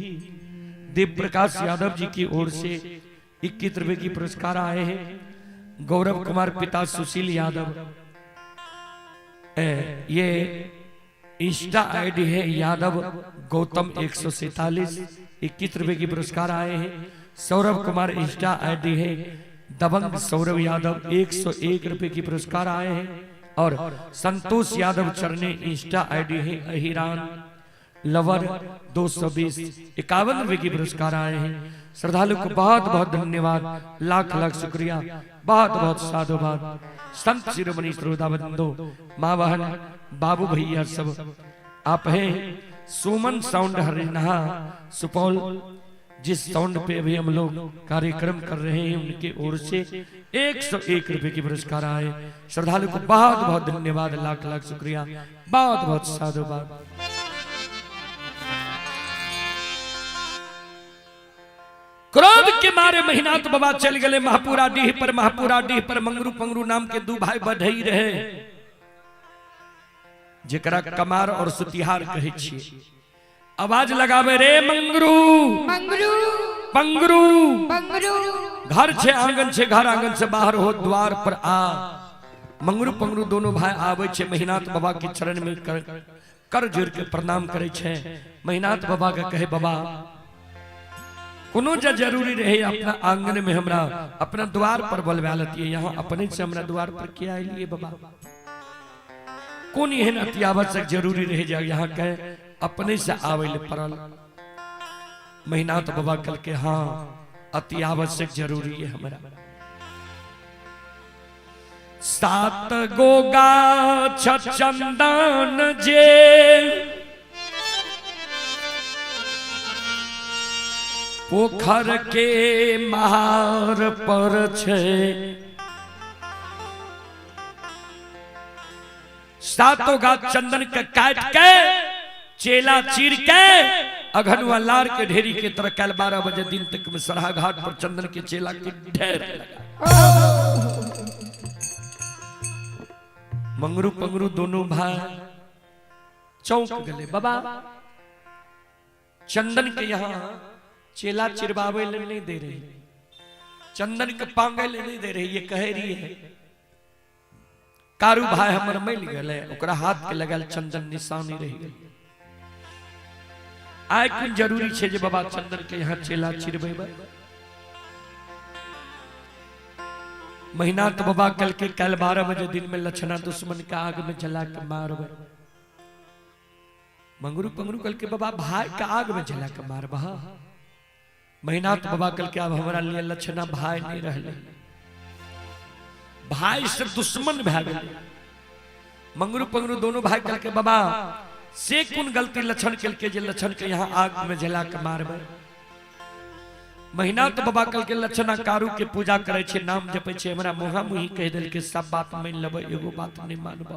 देव प्रकाश यादव जी की ओर से 21 रुपए की पुरस्कार आए हैं। गौरव कुमार पिता सुशील यादव, ये इंस्टा आईडी है यादव गौतम 147, 21 रुपए की पुरस्कार आए हैं। सौरभ कुमार इंस्टा आईडी है दबंग सौरभ यादव, 101 रुपए की पुरस्कार आए हैं। और संतोष यादव चरने इंस्टा आईडी है अहिरान लवर 220, 51 रुपए की पुरस्कार आए हैं। श्रद्धालु को बहुत बहुत धन्यवाद, लाख लाख शुक्रिया, बहुत बहुत साधुवाद। संत शिरोमणि श्रोता बंधु, माँ बहन बाबू भैया सब आप हैं सुमन साउंड हरिनहा सुपौल, जिस साउंड पे अभी हम लोग कार्यक्रम कर रहे हैं, उनके ओर से 101 रुपए की पुरस्कार आए। श्रद्धालु को बहुत बहुत धन्यवाद, लाख लाख शुक्रिया, बहुत बहुत साधुवाद। क्रोध के मारे महिनाथ बाबा चल गए महापुरा डीह पर। महापुरा डीह पर मंगरू पंगरू नाम के दू भाई बढ़ई रहे, जेकरा कमार और सुतिहार कहे छिए। आवाज लगावे रे मंगरू मंगरू पंगरू, पंगरू, घर छे आंगन छे, घर आंगन से बाहर हो द्वार पर आ। मंगरू पंगरू दोनों भाई आवे छे महिनाथ बाबा के चरण में कर, कर जोड़ के प्रणाम करे छे। महिनाथ बाबा के कहे बाबा कोनो जे जरूरी रहे अपना आंगन में हमरा अपना द्वार पर बोलवा लतिए, यहाँ अपने से हमरा द्वार पर किया लिए बाबा। कोन एहन अति आवश्यक जरूरी रहे जा यहाँ के अपने से आवे ले पड़ल। महिनाथ बाबा कल के हाँ अति आवश्यक जरूरी है हमरा। 7 गो गाछ चंदन जे पोखर के महार पर छे, 7 गाछ चंदन के काट के चेला चीर के अघनुआ लार के ढेरी के तरह कल 12 बजे दिन तक में सरहा घाट पर चंदन के चेला के ढेर लगा। मंगरू पंगरू दोनों भाई चौंक गए, बाबा चंदन के यहाँ चेला चिरबावे ले नहीं दे रही, चंदन के पांगे ले नहीं दे रही, ये कह रही है कारू भाई हमर मिल गए, ओकरा हाथ के लगल चंदन निशानी रह गई। आय कुन जरूरी छे जे बाबा चंदन के यहाँ चेला चिरबेबै। महिनाथ बाबा कल के कल 12 बजे दिन में लछना दुश्मन के आग में जला के मारबे। मंगरू पंगरू कल के बाबा भाई के आग में जला के मारबा। महिनाथ बाबा कल के अब हमारा लिए लछना भाई नहीं रहले, भाई से दुश्मन भै गेलै। मंगरू पंगरू दोनों भाई कल के बाबा से कुन गलती लक्षण के जे लक्षण के यहाँ आग में जला के मारबे। महिनाथ बाबा कल के लक्षणा कारू के पूजा करे छे, नाम जपे छे, हमरा मुहा मुही कह देल के सब बात मान लेबै, एगो बात नहीं मानब,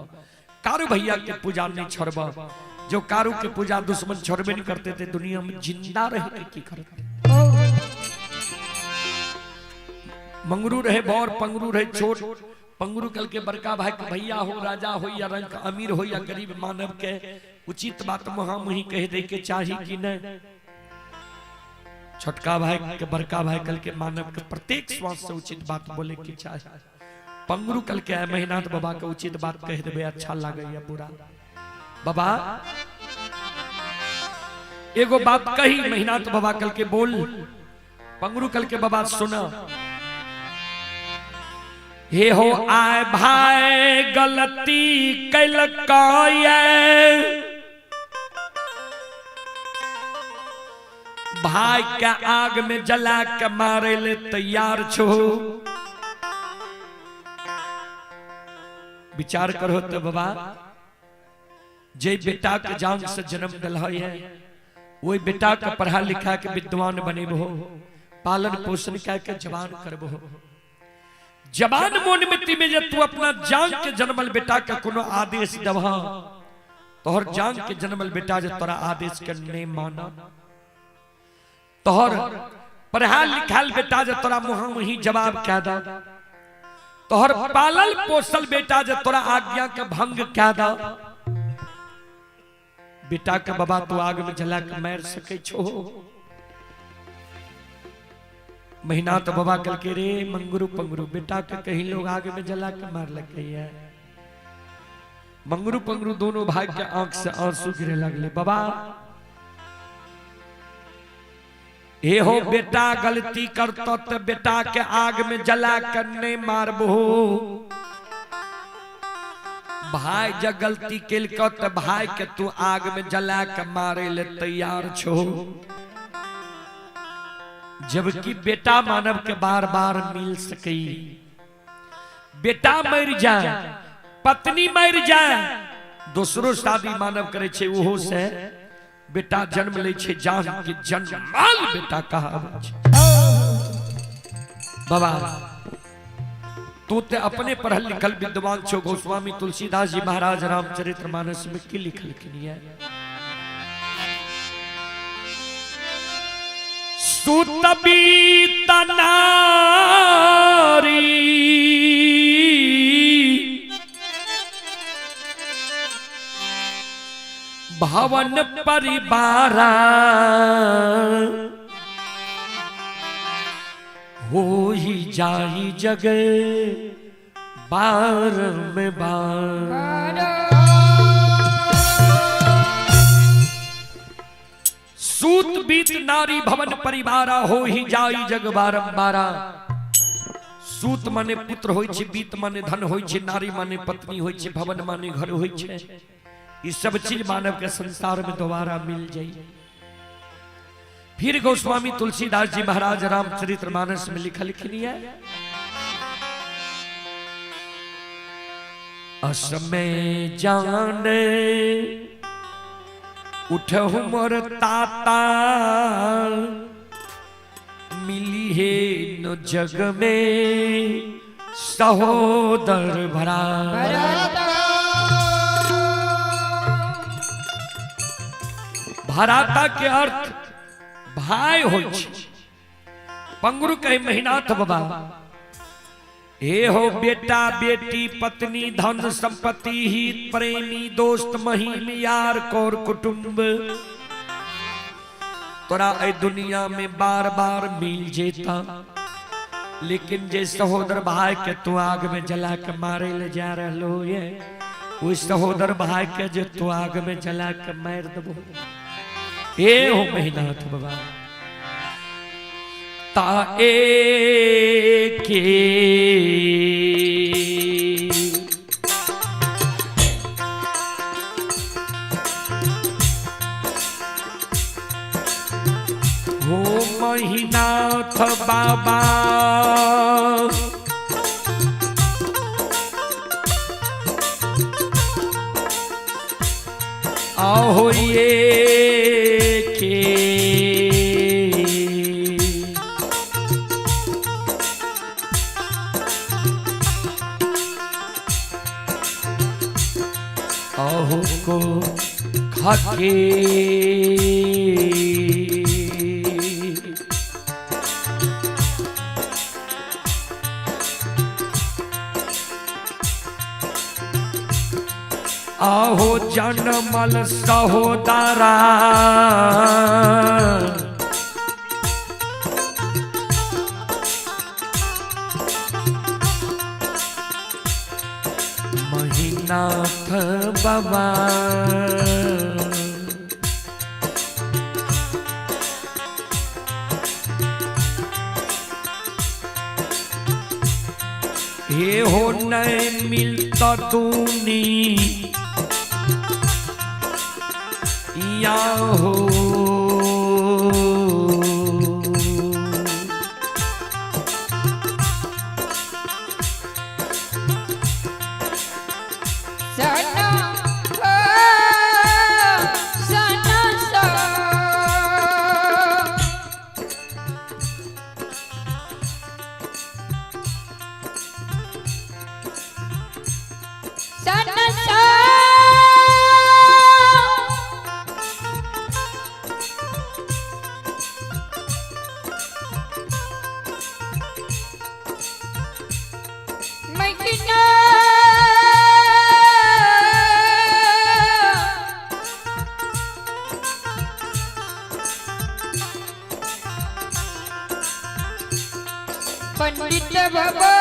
कारू भैया के पूजा नहीं छोड़ब। जो कारू के पूजा दुश्मन छोड़बे नहीं करते थे, दुनिया में जिंदा रह के की करते। मंगरू रहे बौर पंगरू रहे छोट, पंगरू कल के बड़का भाई के भैया हो राजा हो या रंग अमीर हो या गरीब, मानव के उचित बात मुहा मुही कह दे के चाही कि नहीं। छोटका भाई के बड़का भाई कल के मानव के प्रत्येक श्वास से उचित बात बोले के चाही। पंगरू कल के महिनाथ बाबा के उचित बात कह देबे अच्छा लागे या बुरा। बाबा एगो बात कही महिनाथ बाबा कल के बोल, पंगरू कल के बाबा सुना, हे हो आए भाई गलती कैलकाये, भाई के आग में जला के मारे ले तैयार छो। विचार करो तो बाबा जे बेटा के जान से जन्म दिल है वही बेटा के पढ़ा लिखा के विद्वान बनेबहो, पालन पोषण कए के जवान करबहो। जवान मोन मिट्टी में जे तू अपना जान के जन्मल बेटा के कोनो आदेश दबह, तोहर जान के जन्मल बेटा जे तोरा आदेश के नहीं माना, तोहर पढ़ा लिखल बेटा जे तोरा मुँह मुही जवाब कह दा, तोहर पालल पोसल बेटा जे तोरा आज्ञा के भंग कह दा, बेटा के बाबा तू आग में जला के मार सके छो। महीना तो बाबा कल के रे मंगरू पंगरू बेटा के कहीं लोग आग में जला के मार लगे है। मंगरू पंगरू दोनों भाई के आंख से आंसू गिरे लगले। बाबा हे हो बेटा गलती करतो तो बेटा के आग में जला कर नहीं मारबो, भाई जब गलती केलको तो भाई के तू आग में जला के मारे ले तैयार छो, जबकि बेटा मानव के बार बार मिल सकी। बेटा मर जाए, पत्नी मर जाए, दूसरो शादी मानव करे छे, ओहो से बेटा जन्म ले छे, जान के जन्माल बेटा कहावे छे। बाबा तू ते अपने पढ़ल लिखल विद्वान छो। गोस्वामी तुलसीदास जी महाराज रामचरित्र मानस में की लिखल है? सुतबीत नारी भवन परिवारा हो ही जाई जग बार में बार। सूत बीत नारी भवन परिवारा हो ही जाई जग बारंबारा। सूत माने पुत्र होई छे, बीत माने धन होई छे, नारी माने पत्नी होई छे, भवन माने घर होई छे। ये सब चीज मानव के संसार में दोबारा मिल जाई। फिर गोस्वामी तुलसीदास जी महाराज रामचरित्र मानस में लिखल है, असमय जाने उठहु मोर ताता, मिली है न जग में सहोदर भरा। भराता के अर्थ भाई होई छे। पंगुरु कहे महिनाथ बाबा हे हो बेटा बेटी पत्नी धन संपत्ति हित प्रेमी दोस्त महीम यार कौर कुटुंब तोरा ए दुनिया में बार बार मिल जेता, लेकिन जे सहोदर भाई के तू आग में जला के मारे ले जा रहलो ये, उस सहोदर भाई के जे तू आग में जला के मार दबो। हे हो महिनाथ बाबा ता ए के हो महिनाथ बाबा आहो ये के अहो को खाके आहो जनमल सहोदरा महिनाथ बाबा हे हो नहीं मिलता तूनी या हो सना हो। बाबा।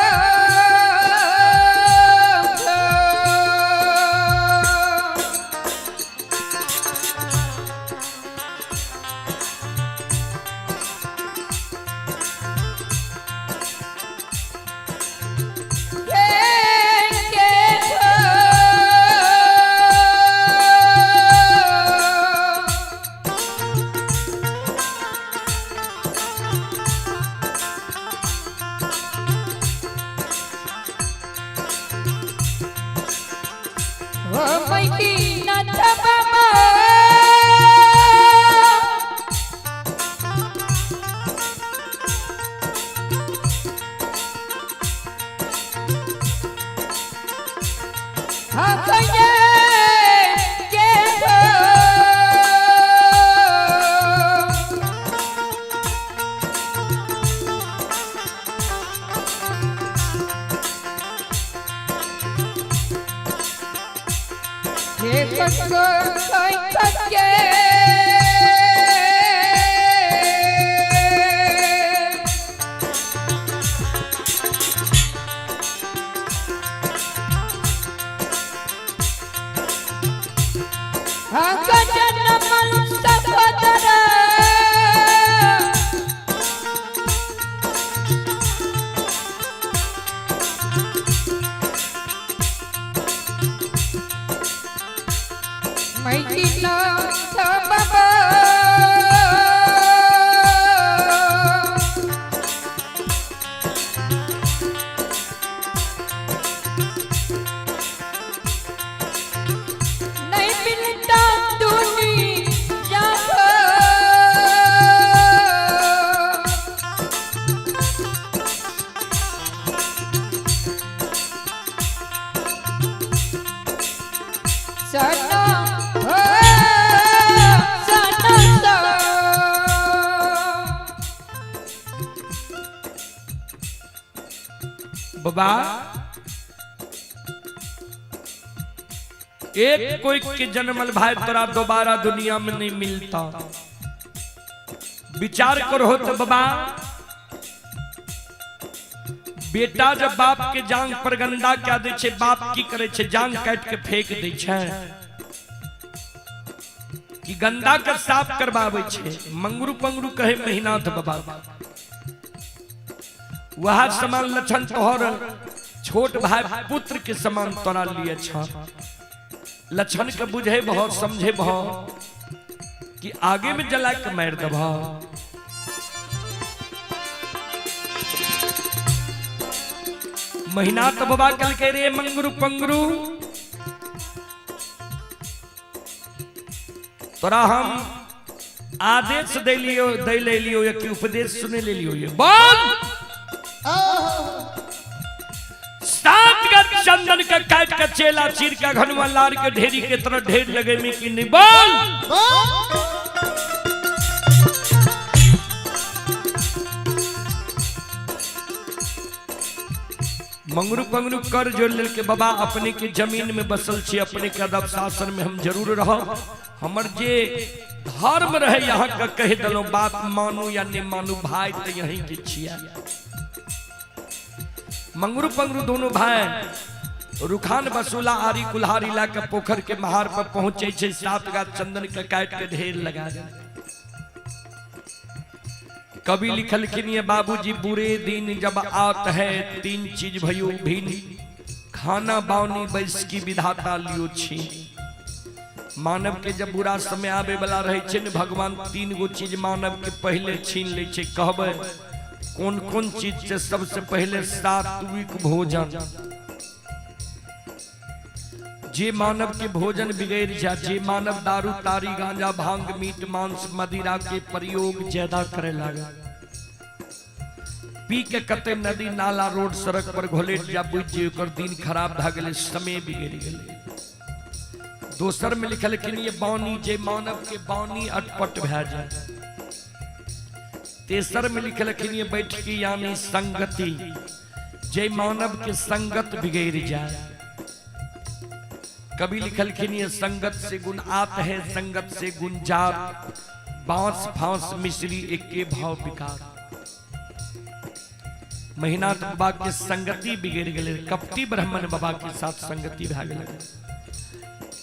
बाबा। नहीं मिलता दुनिया को। सना हो सना सा। बाबा, एक कोई के जन्मल भाई तोरा दोबारा दुनिया में नहीं मिलता। विचार करो तो बाबा, बेटा जब बाप के जांग पर गंदा क्या दे छे, बाप की करे छे? जांग काट के फेंक दे छे कि गंदा के साफ करवावे छे। मंगरू पंगरू कहे महीनाथ बाबा, वह समान लक्षण तोहर छोट भाई पुत्र के समान तोरा लिए छ। लक्षण के बुझे बहुत समझे बहुत कि आगे में जला के मार दब। महीना तो बाबा कल के रे मंगरू पंगरू, तोरा हम आदेश दे लियो, दे ले लियो या कि उपदेश सुने ले लियो। ये बोल सात गज चंदन का काट का चेला चीर का घनवा लार के ढेरी के तरह ढेर लगे में कि नहीं? बोल। मंगरू पंगरू कर जोड़ लेल के बाबा, अपने के जमीन में बसल छी, अपने के अदब शासन में हम जरूर रहो। हमर जे धर्म रहे यहाँ का कह दलो, बात मानू या नहीं मानू, भाई तो यहीं के छिया। मंगरू पंगरू दोनों भाई रुखान बसूला आरी कुल्हारी ला के पोखर के महार पर पहुंचे छे, सात गाछ चंदन के काट के ढेर लगा दे। कवि लिखलखिन ये बाबूजी, बुरे दिन जब आत है तीन चीज भयो भीन, खाना बावनी बैस की विधाता लियो छी। मानव के जब बुरा समय आवे वाला रहे छे ने, भगवान तीन गो चीज मानव के पहले छीन ले छे। कहबे कौन कौन चीज से? सबसे पहले सात्विक भोजन। जे मानव के भोजन बिगड़ जा, जे मानव दारू तारी गांजा भांग मीट मांस मदिरा के प्रयोग ज्यादा करे लगा, पी के कते नदी नाला रोड सड़क पर घोलेट जा, बुझ जे ओकर दिन खराब भा गेलै, समय बिगड़ गेलै। दोसर में लिखल कि ये बानी, जे मानव के बानी अटपट भा जाए। तेसर में लिखल कि ये बैठकी यानी संगति, जे मानव के संगत बिगड़ जाए। कभी लिखल कि ये संगत से गुण आत है, संगत से गुण जात, बांस फांस मिश्री एके भाव विकार। महिनाथ बाबा के संगति बिगड़ गेलै, कपटी ब्राह्मण बाबा के साथ संगति भए गेलै।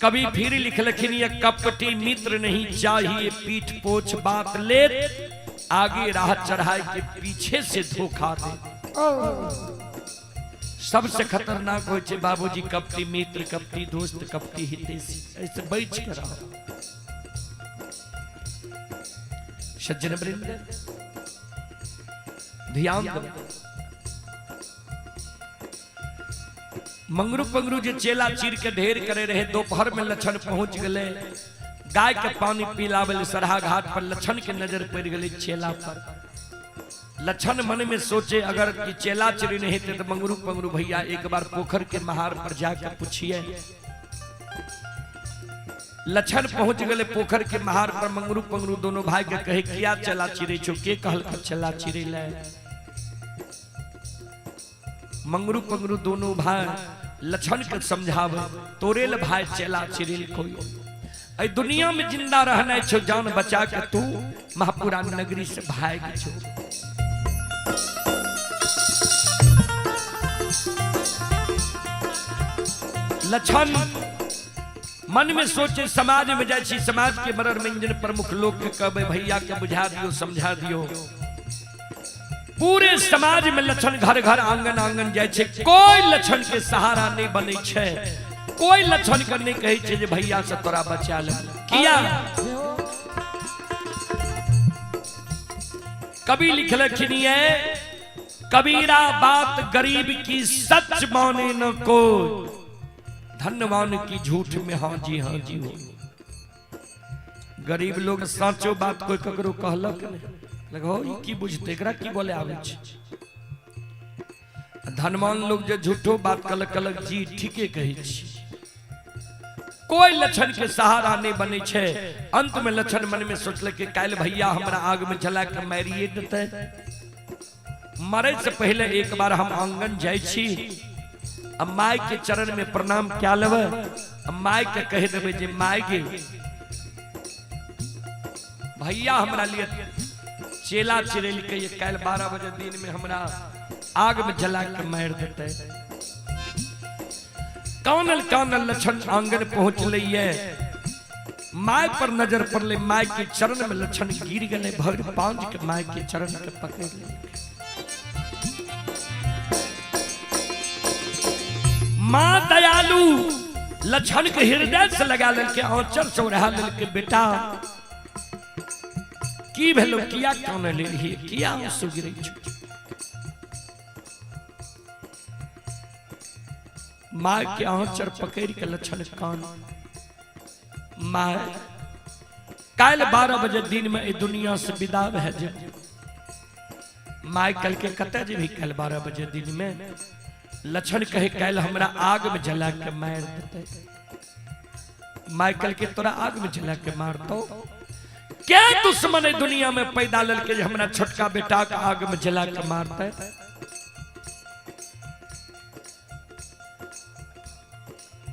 कभी फिर लिखलखिन ये कपटी मित्र नहीं चाहिए, पीठ पोछ बात ले, आगे राह चढ़ाए के पीछे से धोखा दे। सबसे खतरनाक होइ छै बाबूजी कपटी मित्र, कपटी दोस्त, कपटी हितैषी, ऐसे बच के रहो। सज्जन वृंद ध्यान दो। मंगरू पंगरू जे चेला चीर के ढेर करे रहे, दोपहर में लक्षण पहुंच गए, गाय के पानी पिलावे सरहा घाट पर लक्षण के नजर पड़ गई चेला पर। लक्षण मन में सोचे अगर कि चेला चिरी नहीं थे तो मंगरू पंगरू भैया एक बार पोखर के महार पर जाकर पूछिए। लक्षण पहुंच गए पोखर के महार पर, मंगरू पंगरू दोनों भाई के कहे किया चला चिरे छो, के कहल के चला चिरे ले। मंगरू पंगरू दोनों भाई लक्षण के समझावे तोरे ल भाई चला चिरे कोई, ऐ दुनिया में जिंदा रहना छो, जान बचा के तू महापुरा नगरी से भाग छो। लक्षण मन में सोचे समाज में जाय छी, समाज के मरर मंजन प्रमुख लोग के कहबे भैया के बुझा दियो समझा दियो। पूरे समाज में लक्षण घर घर आंगन आंगन जाय छै, कोई लक्षण के सहारा नहीं बनै छै, कोई लक्षण के नहीं कहै छै जे भैया से तोरा बचा ले। किया कवि लिखलखिन ये कबीरा बात गरीब की सच माने न को, धनवान की झूठ में हाँ जी हो। गरीब लोग साचो बात कोई ककरो कहलक नहीं, लगो ई की बुझते एकरा की बोले आवे छै। धनवान लोग जे झूठो बात कहलक कहलक जी ठीके कहै छी। कोई लक्षण के सहारा नहीं बने छै। अंत में लक्षण मन में सोचलक कि काल्हि भैया हमरा आग में जला के मारिए देतै, मरे से पहले एक बार हम आंगन जाइ छी, अब my के चरण में प्रणाम क्या लेबै, अब my के कह देबै जे my गे भैया हमरा लिए चेला चिरेल के ये काल्हि 12 बजे दिन में हमरा आग में जला के मारि देतै। कानल कानल लक्षण आंगन पहुंचलै ये, my पर नजर पड़ले, my के चरण में लक्षण गिर गए, भर पांच के my के चरण के पकड़ ले। मां दयालु लक्षण के हृदय से लगा लेलके, आंचल से ओढ़ा लेलके, बेटा की भेलो, किया कान लेलही, किया आंसू गिरै छौ। मां के आंचर पकड़ के लक्षण कान, मां काल्हि 12 बजे दिन में ई दुनिया से विदा भए जाए। My कल के कतऽ जेबही काल्हि 12 बजे दिन में? लक्षण कहे काल्हि हमरा आग में जला के मारि देतै। My कल के तोरा आग में जला के मारतौ? के दुश्मन दुनिया में पैदा लेलकै जे हमरा छोटका बेटा के आग में जला के मारतै?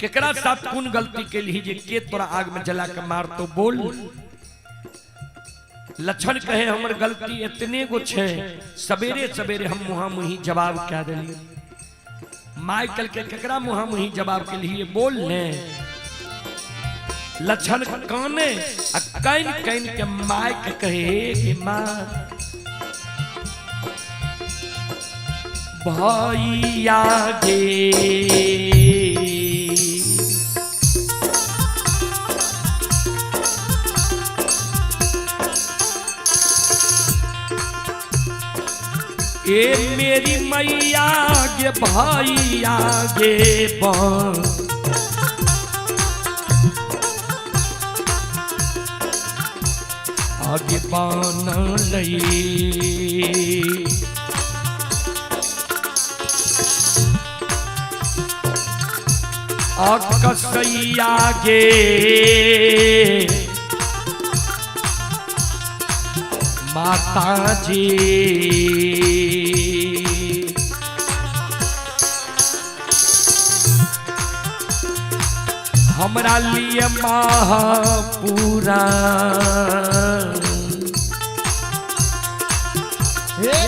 केकरा साथ कोन गलती केलही जे के तोरा आग में जला के मारतौ बोल? लक्षण कहे हमर गलती एतने गो छै, सवेरे सवेरे हम मुहा मुही जवाब कह देलियै। My कल के केकरा मुहा मुही जवाब के लिए बोल ने? लक्षण काने आ can can के my के कहे कि मां भैया गे ए मेरी मैया गे भैया गे बन आगे बान लई कसैया गे माता जी हमरा लिए महापुरा हे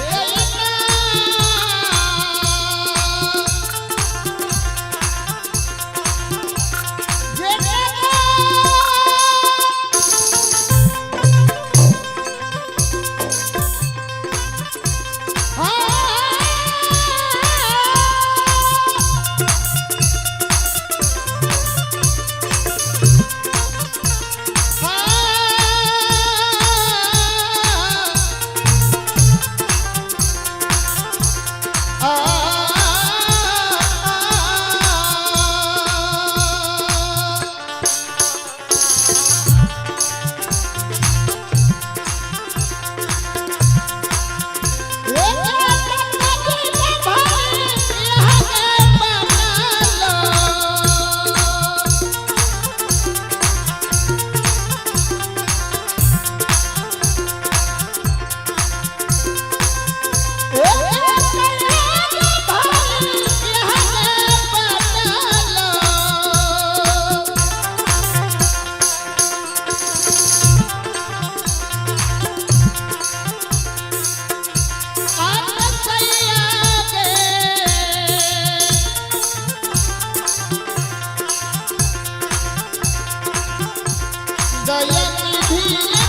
दयानिधि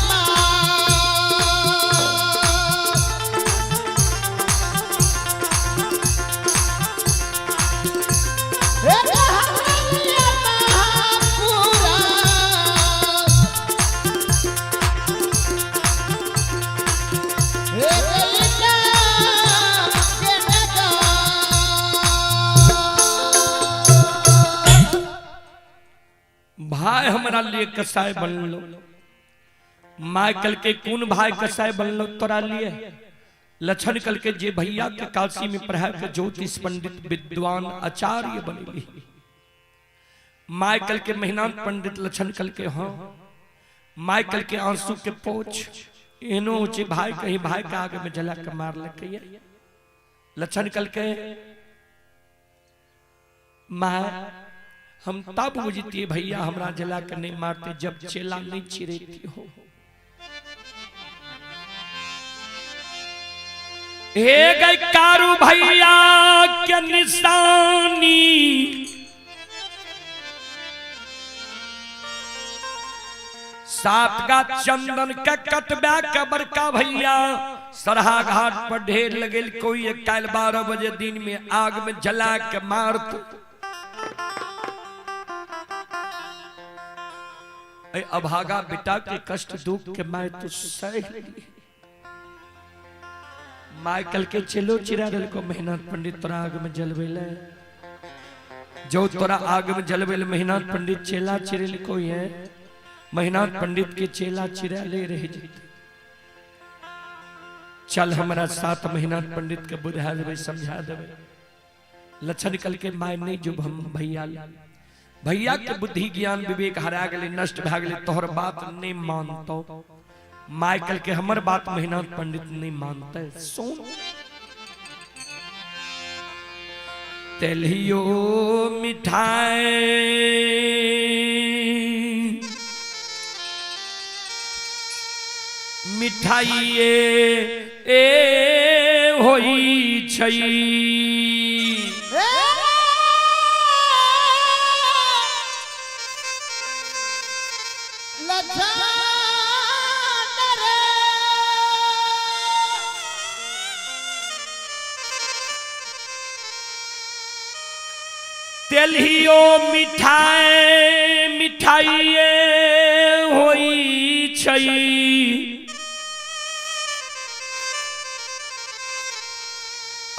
माँ। हे कहानिया महापुराण, हे ललिता के नगार। भाई हमरा लिए कसाई बनलो। माय कल के कौन भाई कसाई बनलो तोरा लिए? लक्षण कल के जे भैया के काशी में पढ़ा के ज्योतिष पंडित विद्वान आचार्य बनेली। माय कल के मेहनाथ पंडित लक्षण कल के हाँ। माय कल के आंसू के पोछ एनो ऊंचे भाई कहीं भाई के आगे में जला के मार लके। लक्षण कल के माय हम तब बुझती भैया हमरा जला के नहीं मारते जब चेला नहीं चिरेती हो। हे गई कारू भैया के निशानी, सात का चंदन के कटबा के बड़का भैया सरहा घाट पर ढेर लगेल कोई काल 12 बजे दिन में आग में जला के मारत। अभागा बेटा के कष्ट दुख के my तो सह ली। My कल के चलो चिरा दिल को मेहनत पंडित तोरा आग में जलवेले, जो तोरा आग में जलवेले मेहनत पंडित चेला चिरेल कोई है, मेहनत पंडित के चेला चिरा ले रहे जी। चल हमारा साथ मेहनत पंडित के बुझा देवे समझा देवे। लक्षण कल के my नहीं जो हम भैया भैया के बुद्धि ज्ञान विवेक हरा गए नष्ट भा गए तोहर बात नहीं मानतो। माइकल के हमर बात मेहनत पंडित नहीं मानते। सुन तेलियो मिठाई मिठाइए ए होई छई, तेलियो मिठाई मिठाइए होई छई,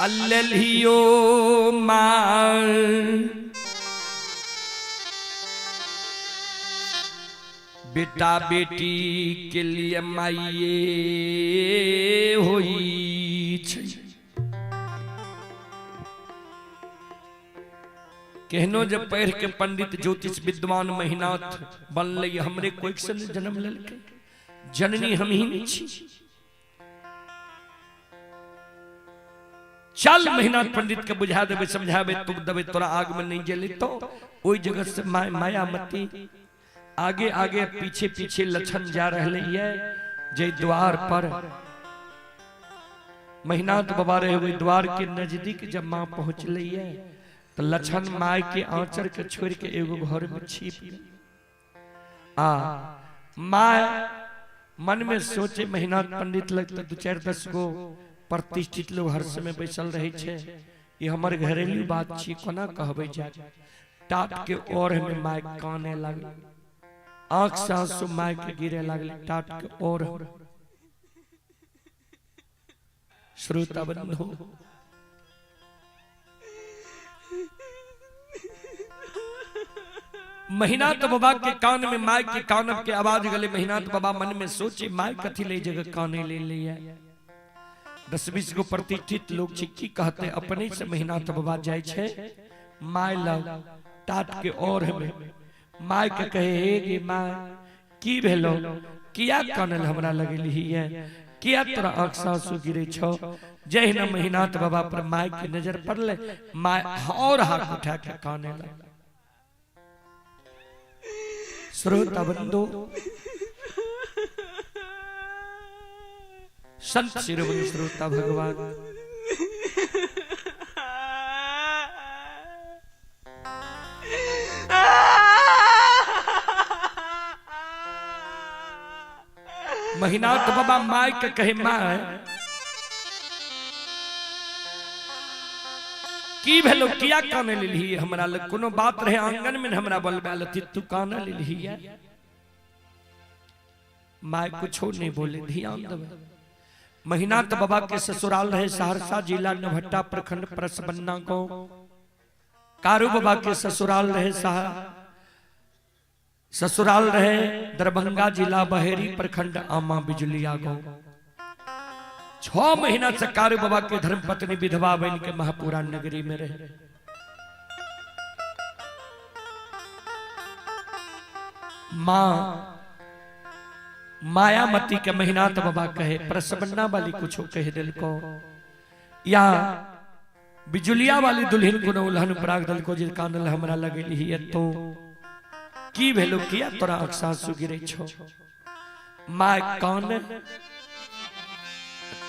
अल्लियो मां बेटा बेटी के लिए माइये होई छई। केहनो जब पढ़ के पंडित ज्योतिष विद्वान महिनाथ बनले हमरे कोई से जन्म लेलकै, जननी हम ही नहीं छी। चल महिनाथ पंडित के बुझा देवे समझावे तुम देवे तोरा आग में नहीं जले तो ओई जगह से मायामती आगे आगे पीछे पीछे लक्षण जा रहे है। जय द्वार पर महिनाथ बाबा रहे हुए द्वार के नजदीक जब मां पहुंच ली है तो लक्षण my के आंचर के छोड़ के एगो घर में छिप आ my मन में सोचे महिनाथ पंडित लगता 2-4-10 गो प्रतिष्ठित लोग हर समय बैसल रहे छे, ये हमर घरेलू बात छी कोना कहबे जा। टाट के ओर में my काने लागल, आंख से आंसू my के गिरे लागल टाट के ओर। श्रोता बंधु महिनाथ बाबा के कान में my के कानब के आवाज गले। महिनाथ बाबा मन में सोचे my कथी ले जगह काने ले लिया, 10-20 गो प्रतिष्ठित लोग छे की कहते अपने से महिनाथ बाबा जाय छे my love टाट के ओर में my के कहे हे गे my की भेलो किया कानल हमरा लगली है, किया तोरा आंख से आंसू गिरे छो। जहिना महिनाथ बाबा पर my के नजर पड़ले my और हाथ उठा के काने लग। श्रोता बंधु संत शिरोमणि श्रोता भगवान महिनाथ बाबा my के कहे, my की भेलो, किया काने लेलही? हमरा लग कोनो बात रहे आंगन में हमरा बोलबा लती, तू काने लेलही? My कुछो नहीं बोले। ध्यान देवे, महिनाथ बाबा के ससुराल रहे सहरसा जिला नवहट्टा प्रखंड परसबन्ना को। कारू बाबा के ससुराल रहे ससुराल रहे दरभंगा जिला बहेरी प्रखंड आमा बिजुलिया गांव। 6 महीना से कारू बाबा के धर्मपत्नी विधवा बन के महापुरा नगरी में रहे। माँ मायामती के महिनाथ बाबा कहे, प्रसन्ना वाली कुछ कह दिल को या बिजुलिया वाली दुल्हन को उल्हन पराग दल को जे कानल हमरा लगेली ही तो की भेलो, किया तोरा आंख गिरे छो? My कान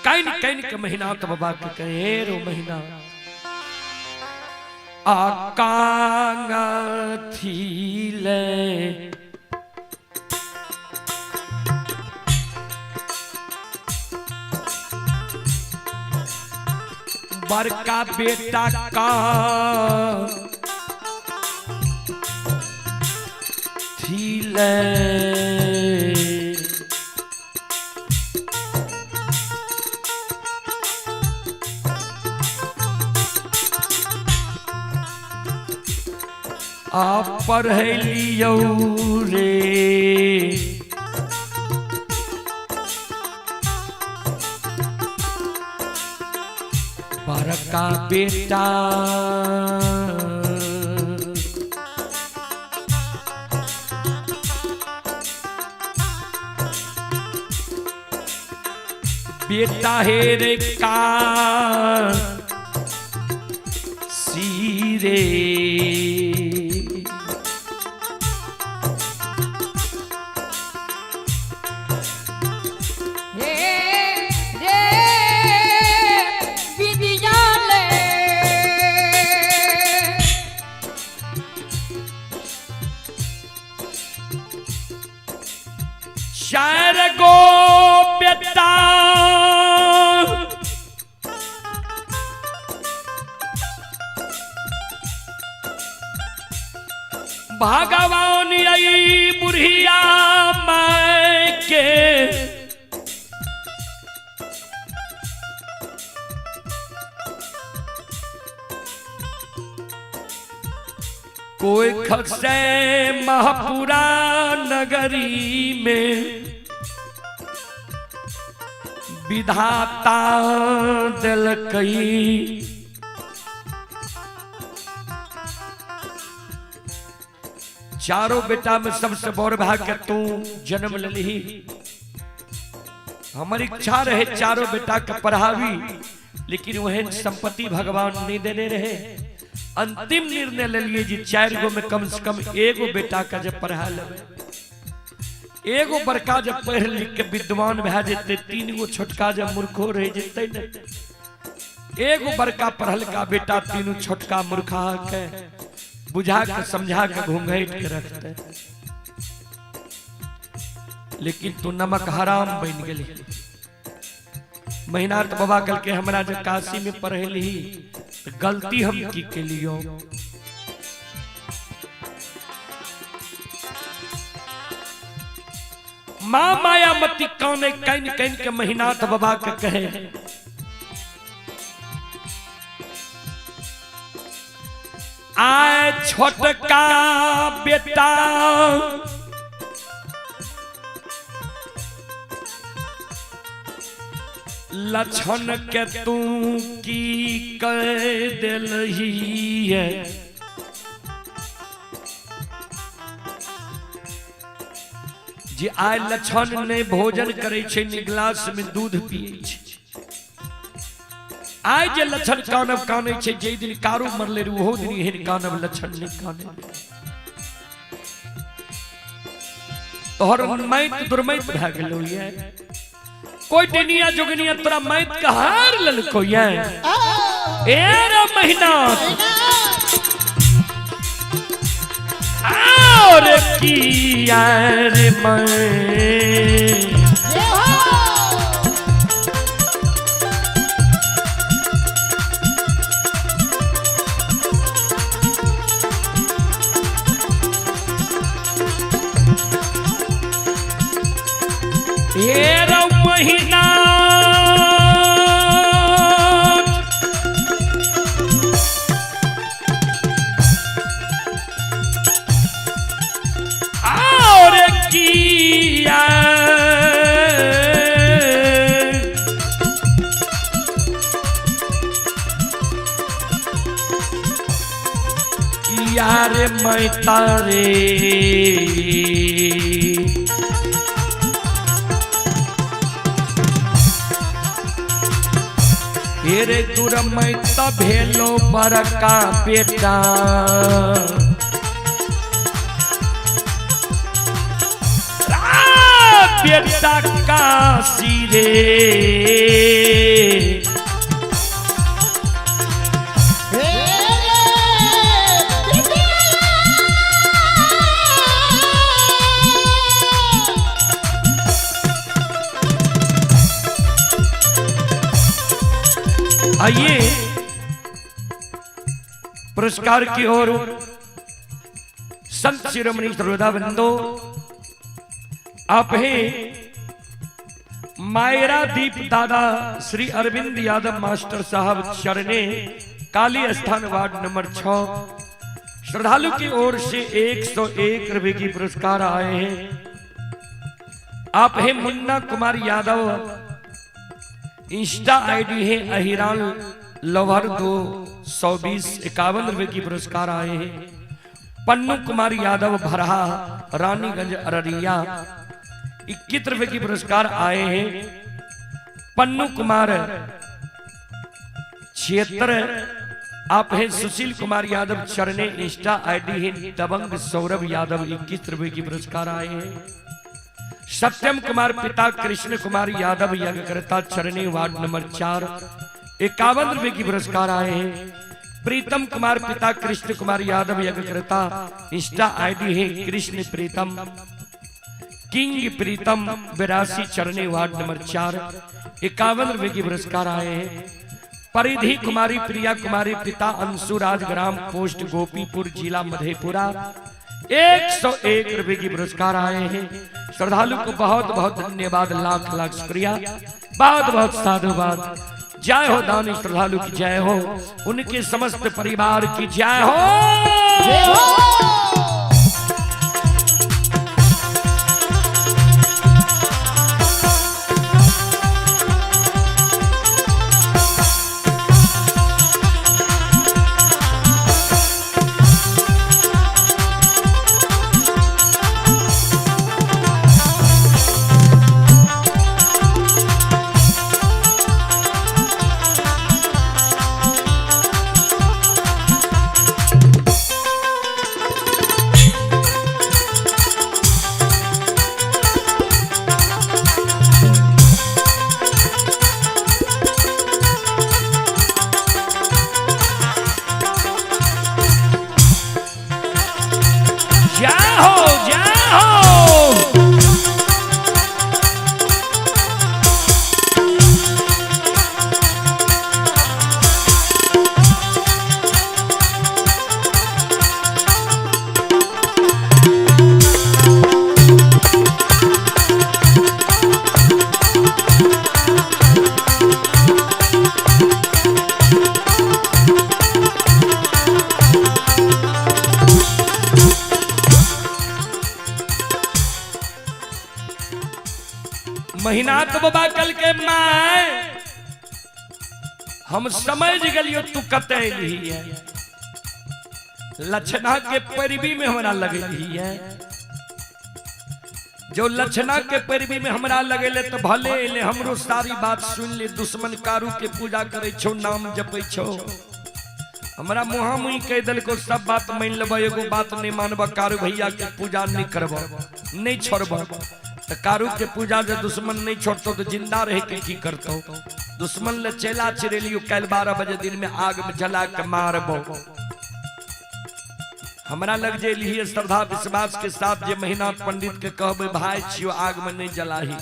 can can के महिनाथ बाबा के कहे, रो महीना आकांगा थीले बड़का बेटा का थीले आ पढ़ लियौ रे बड़का बेटा बेटा हे रे का सीरे हे रे विद्यालय चार गो बेटा भगवान आई बुढ़िया माय के कोई खसे महापुरा नगरी में विधाता दिलकई चारों बेटा में सबसे बड़ भाग के तू जन्म लली। हमारी इच्छा रहे चारों बेटा के पढ़ावी, लेकिन वह संपत्ति भगवान नहीं देने रहे। अंतिम निर्णय ले लिए जी 4 गो में कम से कम एगो बेटा का जब पढ़ा लेवे, एगो बड़का जब पढ़ लिख के विद्वान भए जेतै, 3 गो छोटका जब मूर्खो रह जेतै ने, एगो बड़का पढ़ल का बेटा 3 छोटका मूर्खा के बुझा के समझा के घूंघट के रखते। लेकिन तू नमक हराम बन गेली। महिनाथ बाबा कल के हमरा जब काशी में पढ़ेली गलती हम की के लियो। माँ मायामती काने can can के महिनाथ बाबा के कहे, आए छोटका बेटा लक्षण के तू की कह दिलही है, जे आए लक्षण ने भोजन करे छे ने गिलास में दूध पिए छे। आए जे लक्षण कानब काने छे, जे दिन कारू मरले रे ओहो दिन एहन कानब लक्षण ने काने। तोहर मैत दुर्मैत भए गेलो ये, कोई डेनिया जोगनिया तोरा मैत के हार ललको ये। ए रे महीना और की यार मैं हे रौ महीना और किया यार मैं तारे हेरे दूर मैं त भेलो बड़का बेटा रा बेटा काशी रे। आइए पुरस्कार की ओर संत शिरोमणि श्रोता बंदो, आप हैं मायरा दीप दादा श्री अरविंद यादव मास्टर साहब चरने काली स्थान वार्ड नंबर 6 श्रद्धालु की ओर से 101 रुपए की पुरस्कार आए हैं। आप हैं मुन्ना कुमार यादव, इंस्टा आईडी है अहिरान लवर 220 51 रुपए की पुरस्कार आए हैं। पन्नू कुमार यादव भरहा रानीगंज अररिया 21 रुपए की पुरस्कार आए हैं। पन्नू कुमार 76 आप हैं सुशील कुमार यादव चरने, इंस्टा आईडी है दबंग सौरभ यादव 21 रुपए की पुरस्कार आए हैं। सत्यम कुमार पिता कृष्ण कुमार यादव यज्ञकर्ता चरने वार्ड नंबर 4 51 रुपए की पुरस्कार आए हैं। प्रीतम कुमार पिता कृष्ण कुमार यादव यज्ञकर्ता, इंस्टा आईडी है कृष्ण प्रीतम किंग प्रीतम 82 चरने वार्ड नंबर 4 51 रुपए की पुरस्कार आए हैं। परिधि कुमारी प्रिया कुमारी पिता अंशुराज ग्राम पोस्ट गोपीपुर जिला मधेपुरा 101 रुपए की पुरस्कार आए हैं। श्रद्धालु को बहुत बहुत धन्यवाद, लाख लाख शुक्रिया, बहुत बहुत साधुवाद। जय हो दानी श्रद्धालु की जय हो, उनके समस्त परिवार की जय हो। जय हो। जय हो, जय हो। महीना तो बाबा कल के my हम समझ गलियो तू कते एलही है, लक्षणा के पैरवी में हमरा लगेली है। जो लक्षणा के पैरवी में हमरा लगेले तो भले एले, हमरो सारी बात सुन ले। दुश्मन कारू के पूजा करे छो, नाम जपै छो, हमरा मुहा मुही कह देलको सब बात मान लेब, एगो बात नहीं मानब, कारू भैया के पूजा नहीं करब, नहीं छोड़ब। तो कारू के पूजा जो दुश्मन नहीं छोड़तो तो जिंदा रहे के की करतो। दुश्मन ले चेला चिरेलियो कल 12 बजे दिन में आग में जला के मारबो। हमरा लग जे लिए श्रद्धा विश्वास के साथ जे महीना पंडित के कहबे भाई छियो आग में नहीं जलाही,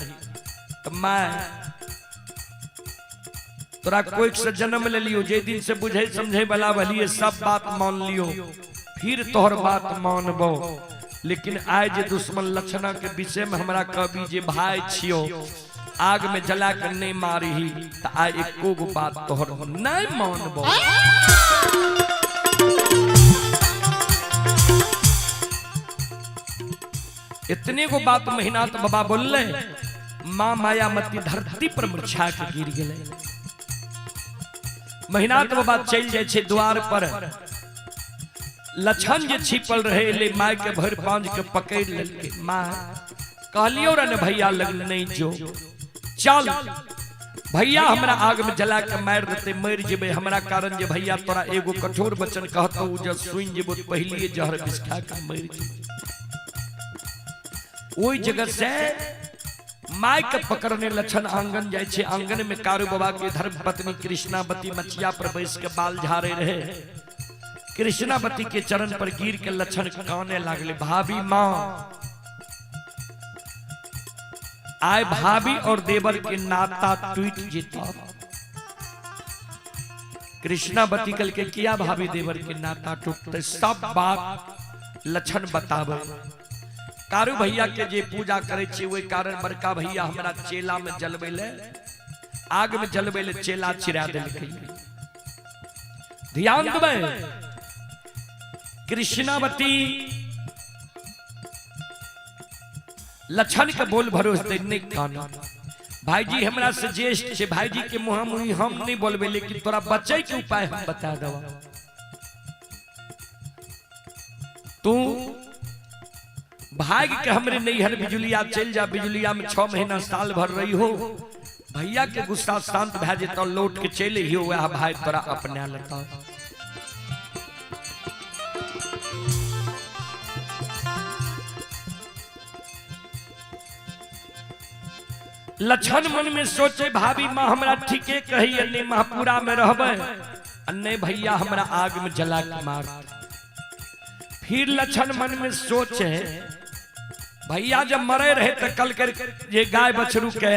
तो मैं तोरा कोई से जन्म ले लियो, जे दिन से बुझे समझे वाला भलिए सब बात मान लियो, फिर तोहर बात मानबो। लेकिन आइ जे दुश्मन लक्षणा के विषय में हमरा कहबी जे भाई छियो, आग में जला के नहीं मारी, त आइ एको गो बात तोहर नहीं मानबो। इतने गो बात महिनाथ बाबा बोलले, माँ मायामती धरती पर मुरझा के गिर गेलै। महिनाथ बाबा चलि जाइ छै द्वार पर, लक्षण जे छिपल रहे ले my के भरि पांज के पकड़ लेलकै। माँ कहलियो रे ने भैया लग नहीं जो, चल भैया हमरा आग में जला के मारि देते, मरि जेबै हमरा कारण जे भैया तोरा एगो कठोर वचन कहतौ, जब सुनि जेबो त पहिलिए जहर विष खा के मरि जेबै। ओहि जगह से my के पकड़ने लक्षण आंगन जाइ छै। आंगन में कारू बाबा के धर्म पत्नी कृष्णावती मचिया पर बैस के बाल झाड़े रहे। कृष्णावती के चरण पर गिर के लक्षण काने लागले, भाभी माँ आय भाभी और देवर के नाता टूट जेता। कृष्णावती कल के किया भाभी देवर के नाता टूटते, सब बात लक्षण बतावे। कारू भैया के जे पूजा करे छी ओहि कारण बड़का भैया हमरा चेला में जलबै ले, आग में जलबै ले चेला चिरा देलकै। ध्यान देबै, कृष्णावती लक्षण के बोल भरोस दे नहीं काना। भाईजी हमरा से ज्येष्ठ छे, भाईजी के मुँह मुही हम नहीं बोलबे, लेकिन तोरा बचे के उपाय हम बता दवा। तू भाग के हमरे नैहर बिजुलिया चल जा, बिजुलिया में 6 महीना साल भर रही हो, भैया के गुस्सा शांत भए जेतौ, लौट के चलि अइहो, वएह भाई तोरा अपना लेतौ। लक्षण मन में सोचे भाभी माँ हमरा ठीके कहिए, नहीं महापुरा में रहबै आ नहीं भैया हमरा आग में जला के मारतै। फिर लक्षण मन में सोचे भैया जब मरे रहे तो कल कर ये गाय बछरू के,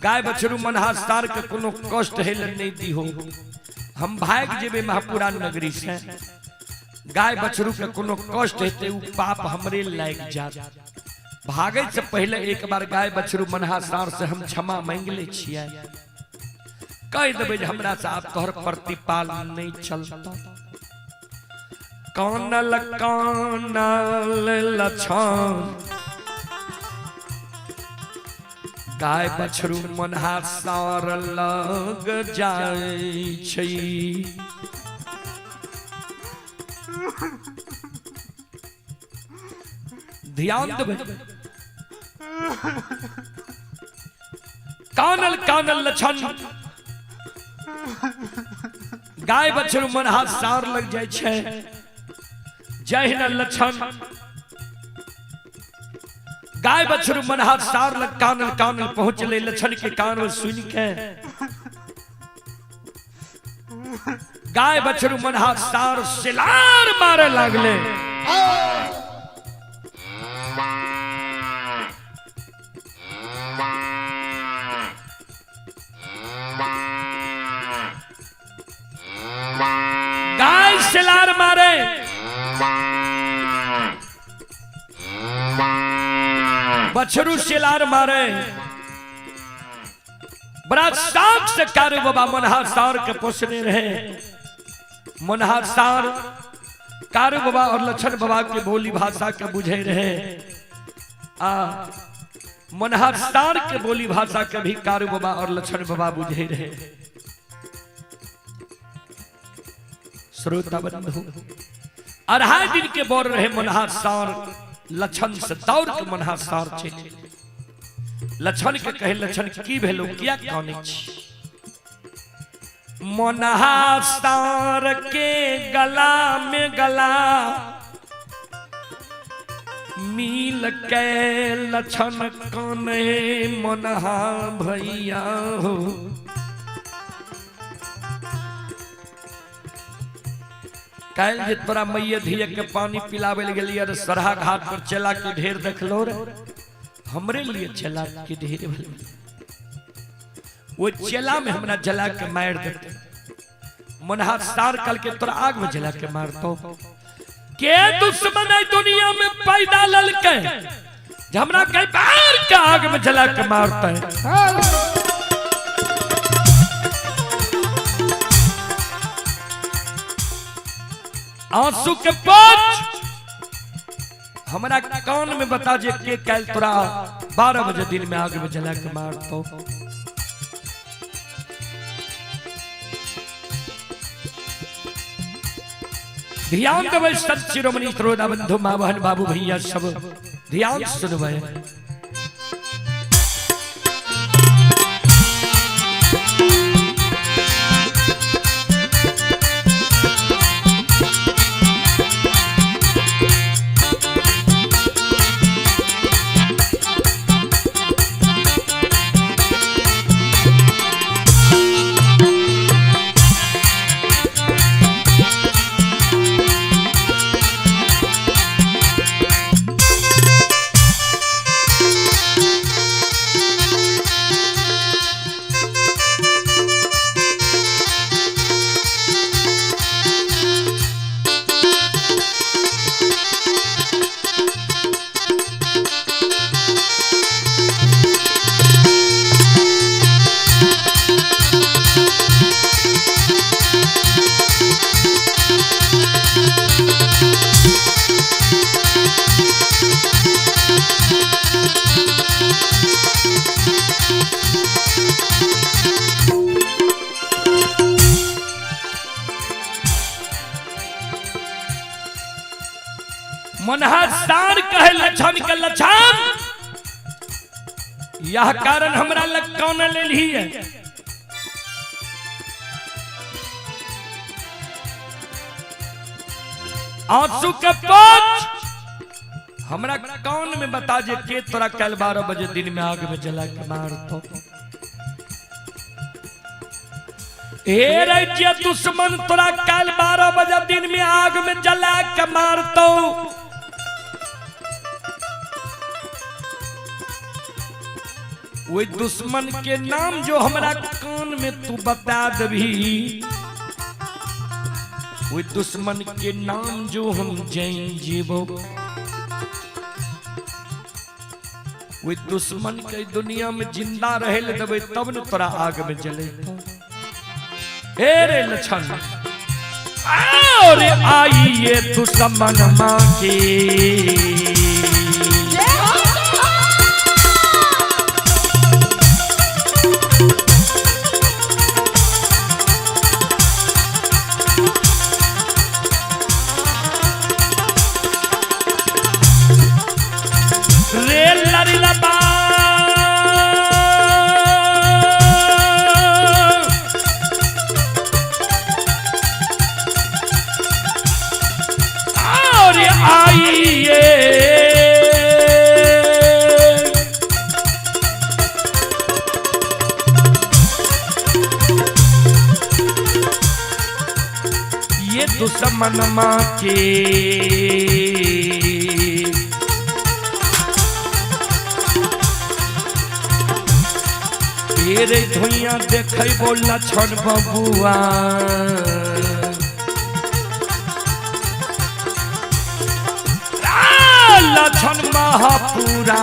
गाय बछरू मनहा सार के कोनो कष्ट हेल नहीं दी हो, हम भाग जेबे महापुरा नगरी से, गाय बछरू के कोनो कष्ट हेतै उ पाप हमरे लाग जात। भागे से पहले एक बार गाय बछरू मनहा सार से हम क्षमा मांग ले छियै, कह देबै जे हमरा से आब तोहर प्रतिपाल नहीं चलता। कानल कानल लक्षण गाय बछरू मनहा सार लग जाय छै। ध्यान देबै, कानल कानल लक्षण गाय बछरू मनहा सार लग जाय छै। जहिना लक्षण गाय बछरू मनहा सार लग कानल कानल पहुंचले, लक्षण के कान में सुन के गाय बछरू मनहा सार सिलार मारे लागले। गाय सिलार मारे, बछरू सिलार मारे, बड़ा शौक से कारू बाबा मनहा सार के पोसने रहे। मनहा सार कारू बाबा और लक्षण बाबा के बोली भाषा के बुझे रहे, आ मनहा सार के बोली भाषा के भी कारू बाबा और लक्षण बाबा बुझे रहे। श्रोता बंधु, 2.5 दिन के बोल रहे मनहा सार लक्षण से दौड़ के मनहा सार चलि। लक्षण के कहे लक्षण की भेलो किया कानै छी? मनहा सार के गला में गला मिल के लक्षण काने मनहा भैया हो। काल्हि जे तोरा मैया धिया के पानी पिलावे ले गेलियै रे, सरहा घाट पर चेला के ढेर देखलो रे, हमरे लिए चेला के ढेर भेल, वो चेला में हमरा जला के मार देते। मनहा सार कल के तोरा आग में जला के मारतो। के दुश्मन है दुनिया में पैदा ललके जे हमरा कई बार के आग में जला के मारते हैं। आंसू के पोछ हमरा कान में बता जे के कैल तोरा 12 बजे दिन में आग में जला के मारतो। ध्यान देबै संत शिरोमणि श्रोता बंधु माँ बहन बाबू भैया सब ध्यान सुनबै। मनहासार कहे लक्षण के लक्षण, यह कारण हमरा लग कौन लेली है। आंसू के पोछ हमरा कान में बता जे के तोरा कल 12 बजे दिन में आग में जला के मारतो। हे रे दुश्मन तोरा कल 12 बजे दिन में आग में जला के मारतो। वही दुश्मन के नाम जो हमरा कान में तू बता दबी, वही दुश्मन के नाम जो हम जैन जीवो, वही दुश्मन के दुनिया में जिंदा रहे ले देबै तब न तोरा आग में जले। हे रे लक्षण और आइए दुश्मन माँ के ये दुश्मन माँ के तेरे धुइया देखबो लक्षण बबुआ, लक्षण महापुरा।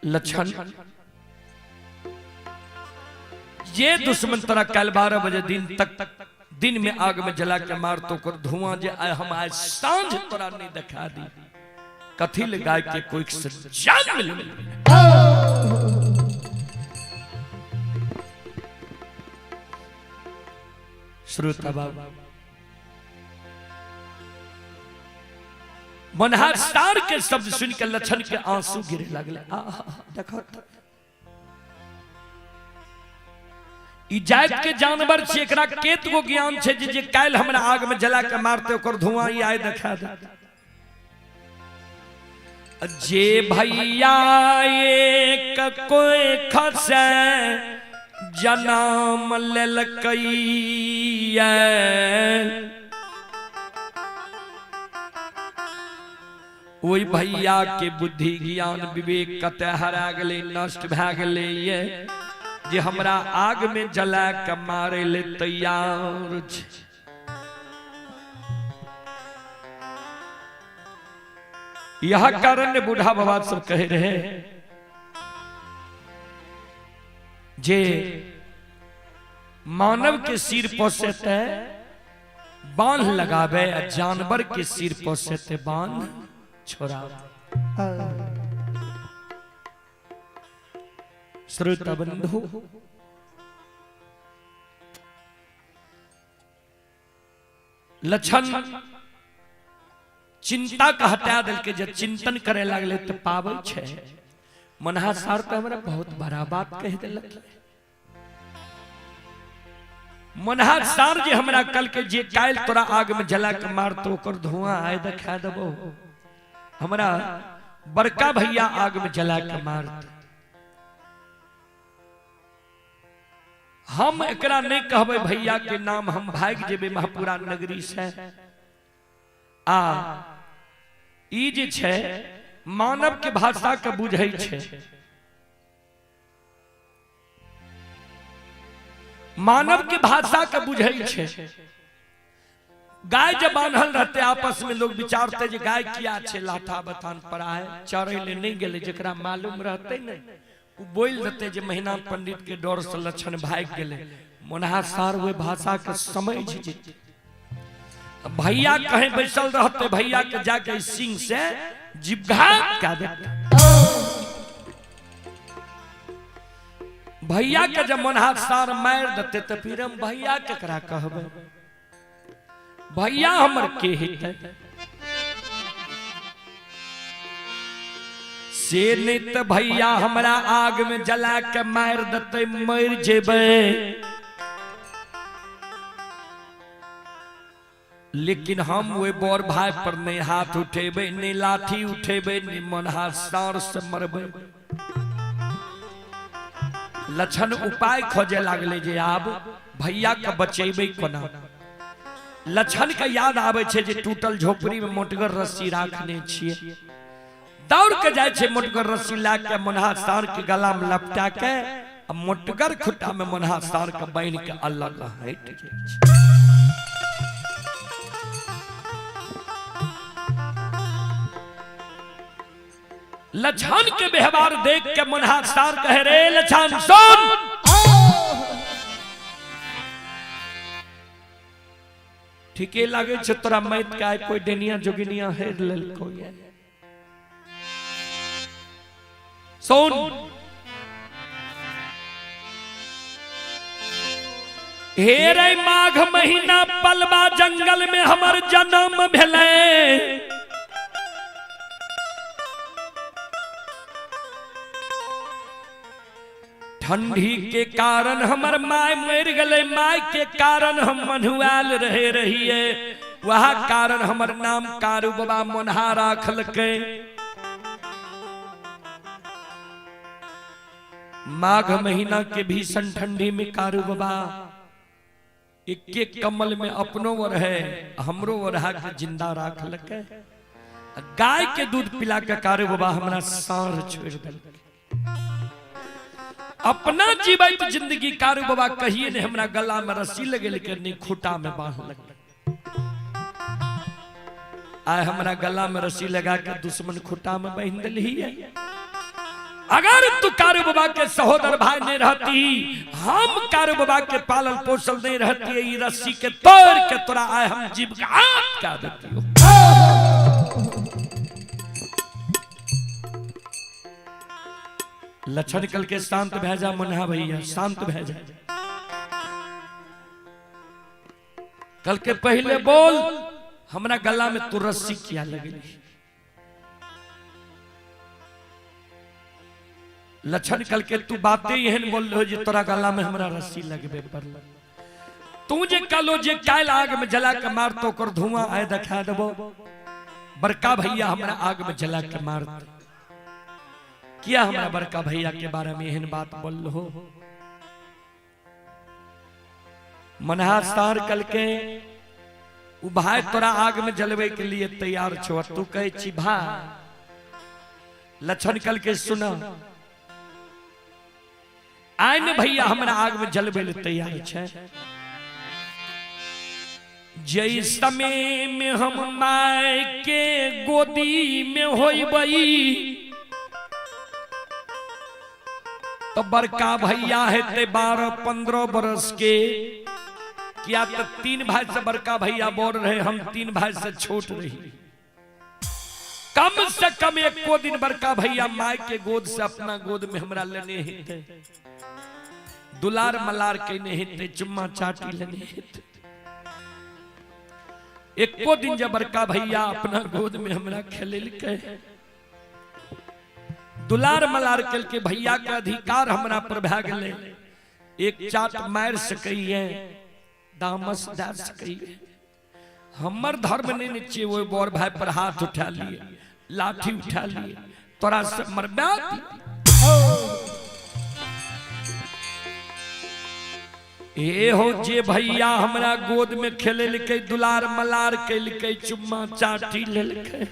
लक्षण ये दुश्मन तोरा कल 12 बजे दिन तक दिन में आग में जला के मार तो कर धुआं जे आए हम आज सांझ तोरा नहीं दिखा दी। कथी गाय के कोई से जान मिले। श्रोता बाबू मनहार सार के शब्द सुन के लक्षण के आंसू गिरे लगले। देखो ई जात के जानवर छे, एकरा केत गो ज्ञान छे जे काल्हि हमरा आग में जला के मारते ओकर धुआं ई आय देखा दे। जे भैया एक कोई खसे जन्म लेलकैया ओहि भैया के बुद्धि ज्ञान विवेक कतऽ हरा गेलै, नष्ट भए गेलै ये जे हमरा आग में जला के मारे ले तैयार छै। यह कारण ने बूढ़ा बाबा सब कहे रहे जे मानव के सिर पोसेते बांध लगावे आ जानवर के सिर पोसेते बांध छोड़ावे। श्रोता बंधु, लक्षण चिंता के हटा देलकै, जे चिंतन करे लागले तऽ पाबै छै। मनहा सार तऽ हमरा बहुत बड़ा बात कहि देलक। मनहा सार जे हमरा कल के जे काल्हि तोरा आग में जला के मारतो ओकर धुआं आय देखा देबो, हमरा बड़का भैया आग में जला के मारत। हम एकरा नहीं कहबै भैया के नाम, हम भागि जेबै महापुरा नगरी से। आ ई जे छै मानव के भाषा के बुझै छै, मानव के भाषा के बुझै छै। गाय जब बान्हल रहते आपस में लोग विचारते जे गाय किया छै लाठा बथान पर आए चरै ले नहीं गेलै, जकरा मालूम रहते ने उ बोल देते जे महीना पंडित के डर से लक्षण भागि गेलै। मोनहा सार ओहि भाषा के समझ जेतै। भैया कहीं बैसल रहते, भैया के जाके सिंह से जिबघात कए देते। भैया के जब मोनहा सार मारि देते तऽ फिर हम भैया केकरा कहबै, भैया हमर के हेतै? से नहीं तऽ भैया हमरा आग में जला के मारि देतै, मरि जेबै। लेकिन हम ओहि बड़ भाई पर नहीं हाथ उठेबै, नहीं लाठी उठेबै, नहीं मनहा सार से मरबै। लक्षण उपाय खोजे लागले जे आब भैया के बचेबै कोना। लक्षण के याद आबै छै जे टूटल झोपड़ी में मोटगर रस्सी राखने छियै, दौड़ के जाइ छै मोटगर रस्सी लए के मनहा सार के गला में लपटा के आ मोटगर खुट्टा में मनहा सार के बान्हि के अलग हटि जाइ छै। लक्षण के व्यवहार देख के मनहा सार कहे रे लक्षण सुन, ठीके लागे छै तोरा मैत के आइ कोई डेनिया जोगिनिया हेर लेलको ये। सुन, हे रे माघ महीना पलवा जंगल में हमर जन्म भेलै, ठंडी के कारण हमर my मरि गेलै, my के कारण हम मन्हुआल रहे रहिए, वह कारण हमर नाम कारू बाबा मोनहा राखलकै। माघ महीना के भीषण ठंडी में कारू बाबा एक एक कमल में अपनो रहे हमरो रहा के जिंदा राखलकै। गाय के दूध पिला के कारू बाबा हमरा साँढ़ छोड़ देलकै। अपना जीवित जिंदगी कारू बाबा कहिए ने हमरा गला में रस्सी लगेलकै, नहीं खूटा में बांधलकै। आय हमरा गला में रस्सी लगा के दुश्मन खूटा में बांध देलही। अगर तू कारू बाबा के सहोदर भाई नहीं रहती, हम कारू बाबा के पालल पोसल नहीं रहती, ई रस्सी के तोड़ के तोरा आय हम जीव के आग का देती हो। लक्षण कल के शांत भै जा मनहा भैया, शांत भै जा। कल के पहले बोल हमरा गला में तू रस्सी किया लगली। लक्षण कल के तू बातें एहन बोल रहे जे तोरा गला में हमरा रस्सी लगबे पड़ल। तू जे कहलो जे काल्हि आग में जला के मारतो ओकर धुआं आय देखा देबो, बड़का भैया हमरा आग में जला के मारत। किया हमरा बड़का भैया के बारे में एहन बात बोल हो? मनहा सार कल के उ भाई तोरा आग में जलवे के लिए तैयार छो, तू कहे छी भाई। लक्षण कल के सुना आय ने भैया हमरा आग में जलवे ले तैयार छे। जै समय में हम my के गोदी में होइबई तो बड़का भैया हेते 12-15 बरस के, किया तो 3 भाई से बड़का भैया बोल रहे, हम 3 भाई से छोट रही। कम से कम एको दिन बड़का भैया my के गोद से अपना गोद में हमरा लेने हेते, दुलार मलार केने हेते, चुम्मा चाटी लेने हेते। एको दिन जब बड़का भैया अपना गोद में हमरा खेलेलकै, दुलार मलार केलकै, भैया के अधिकार हमरा पर भए गेलै। एक चाट मारि सकैये, दामस दए सकैये। हमर धर्म नहीं ने छियै ओहि बड़ भाई पर हाथ उठा लिए, लाठी उठा लिए, तोरा से मरबा दी। ए हो जे भैया हमरा गोद में खेलेलकै, दुलार मलार केलकै, चुम्मा चाटी लेलकै,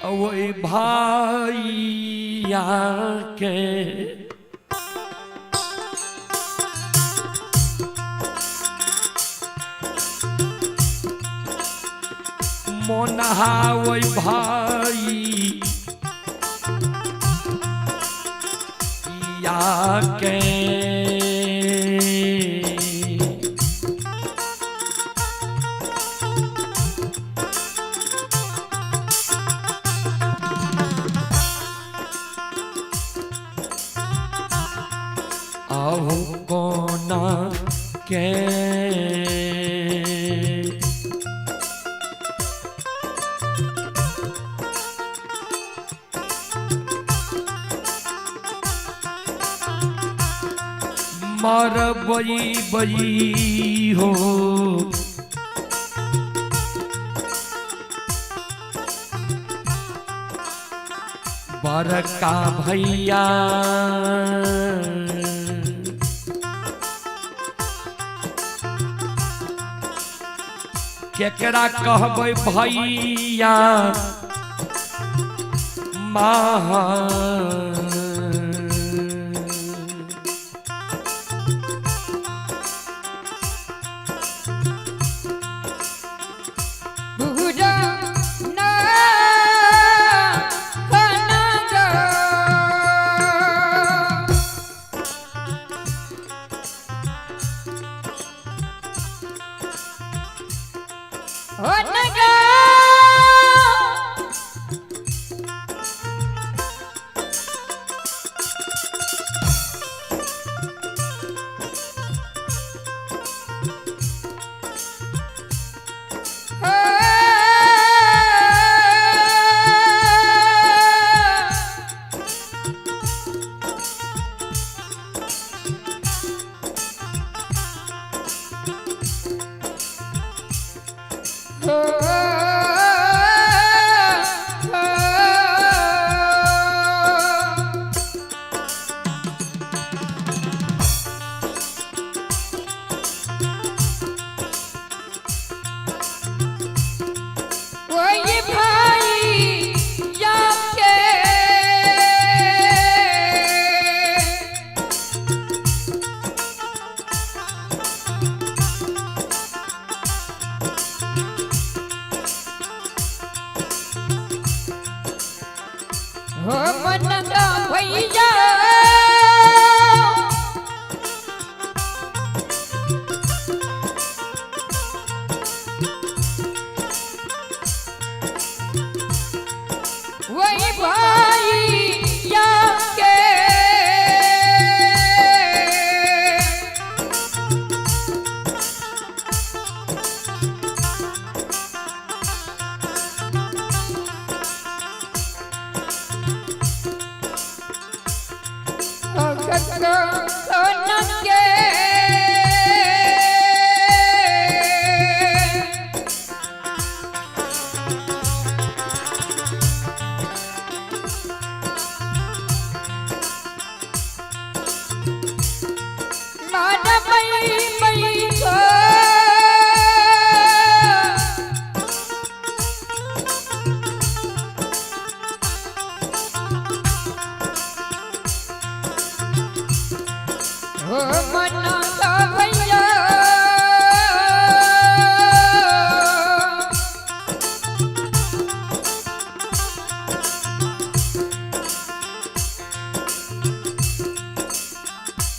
ओहि भैया के मोनहा ओहि भाई या के आहु कोना के मरबई बई हो बड़का भैया केकरा कहबै भैया महा। मानवई मई हो मना भैया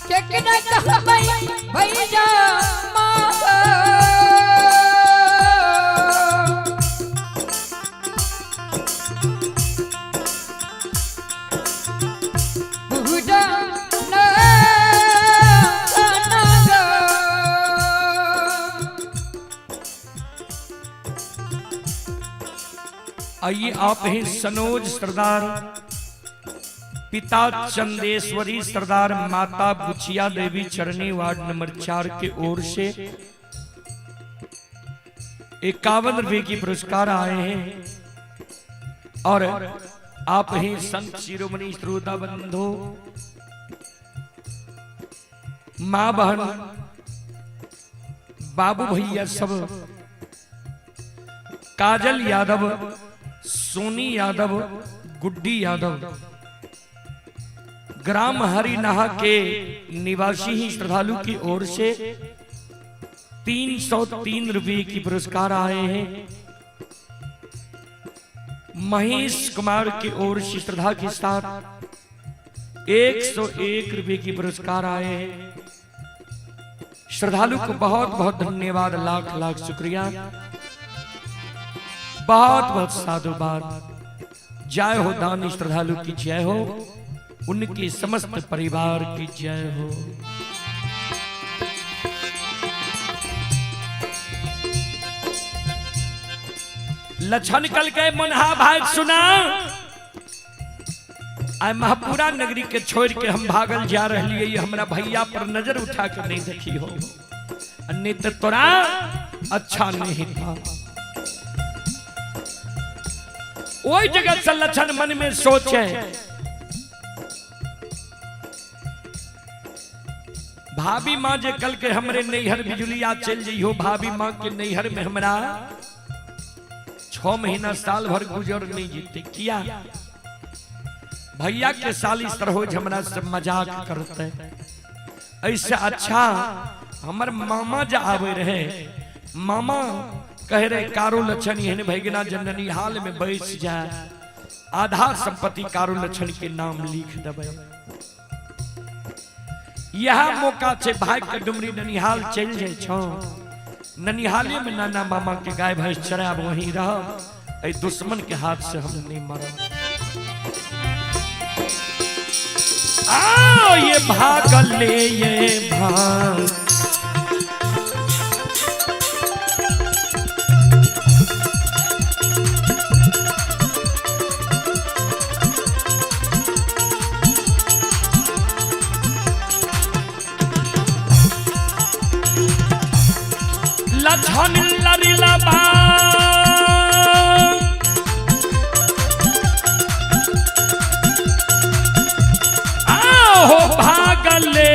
केकरा कहबै भैया माँ। बुढ़ा ना ना आइए आप हैं सनोज सरदार, पिता चंदेश्वरी सरदार, माता बुचिया देवी चरनी, वार्ड नंबर 4 के ओर से 51 रुपए की पुरस्कार आए हैं। और आप ही संत शिरोमणि श्रोता बंधु, माँ बहन बाबू भैया सब, काजल यादव, सोनी यादव, गुड्डी यादव, ग्राम हरिनाहा के निवासी ही श्रद्धालु की ओर से 303 रुपए की पुरस्कार आए हैं। महेश कुमार की ओर से श्रद्धा के साथ 101 रुपए की पुरस्कार आए हैं। श्रद्धालु को बहुत बहुत धन्यवाद, लाख लाख शुक्रिया, बहुत बहुत साधुवाद। जय हो दानी श्रद्धालु की जय हो, उनके समस्त परिवार की जय हो। लक्षण कल के मुन्हा भाग सुना, आय महापुरा नगरी के छोड़ के हम भागल जा रही, हमरा भैया पर नजर उठा के नहीं देखी हो, नहीं तो तोरा अच्छा नहीं था। वही जगह से लक्षण मन में सोचे, भाभी माँ जे कल के हमरे नैहर बिजुलिया चल जइहो, भाभी माँ के नैहर में हमरा 6 महीना साल भर गुजर नहीं जीते। किया भैया के साली सरहोज हमरा से मजाक करते, ऐसे अच्छा हमर मामा जा आवे रहे, मामा कह रहे कारो लक्षण एहन भैगना जननी हाल में बैस जाए, आधार संपत्ति कारो लक्षण के नाम लिख देबै। यह मौका छे भाग के डुमरी ननिहाल चल जाए छो, ननिहाले में नाना मामा के गाय भैंस चराब, वहीं रह, ऐ दुश्मन के हाथ से हम नहीं मरब। आओ ये भागल ले ये भाग, लछन लरिला बा, आओ भागले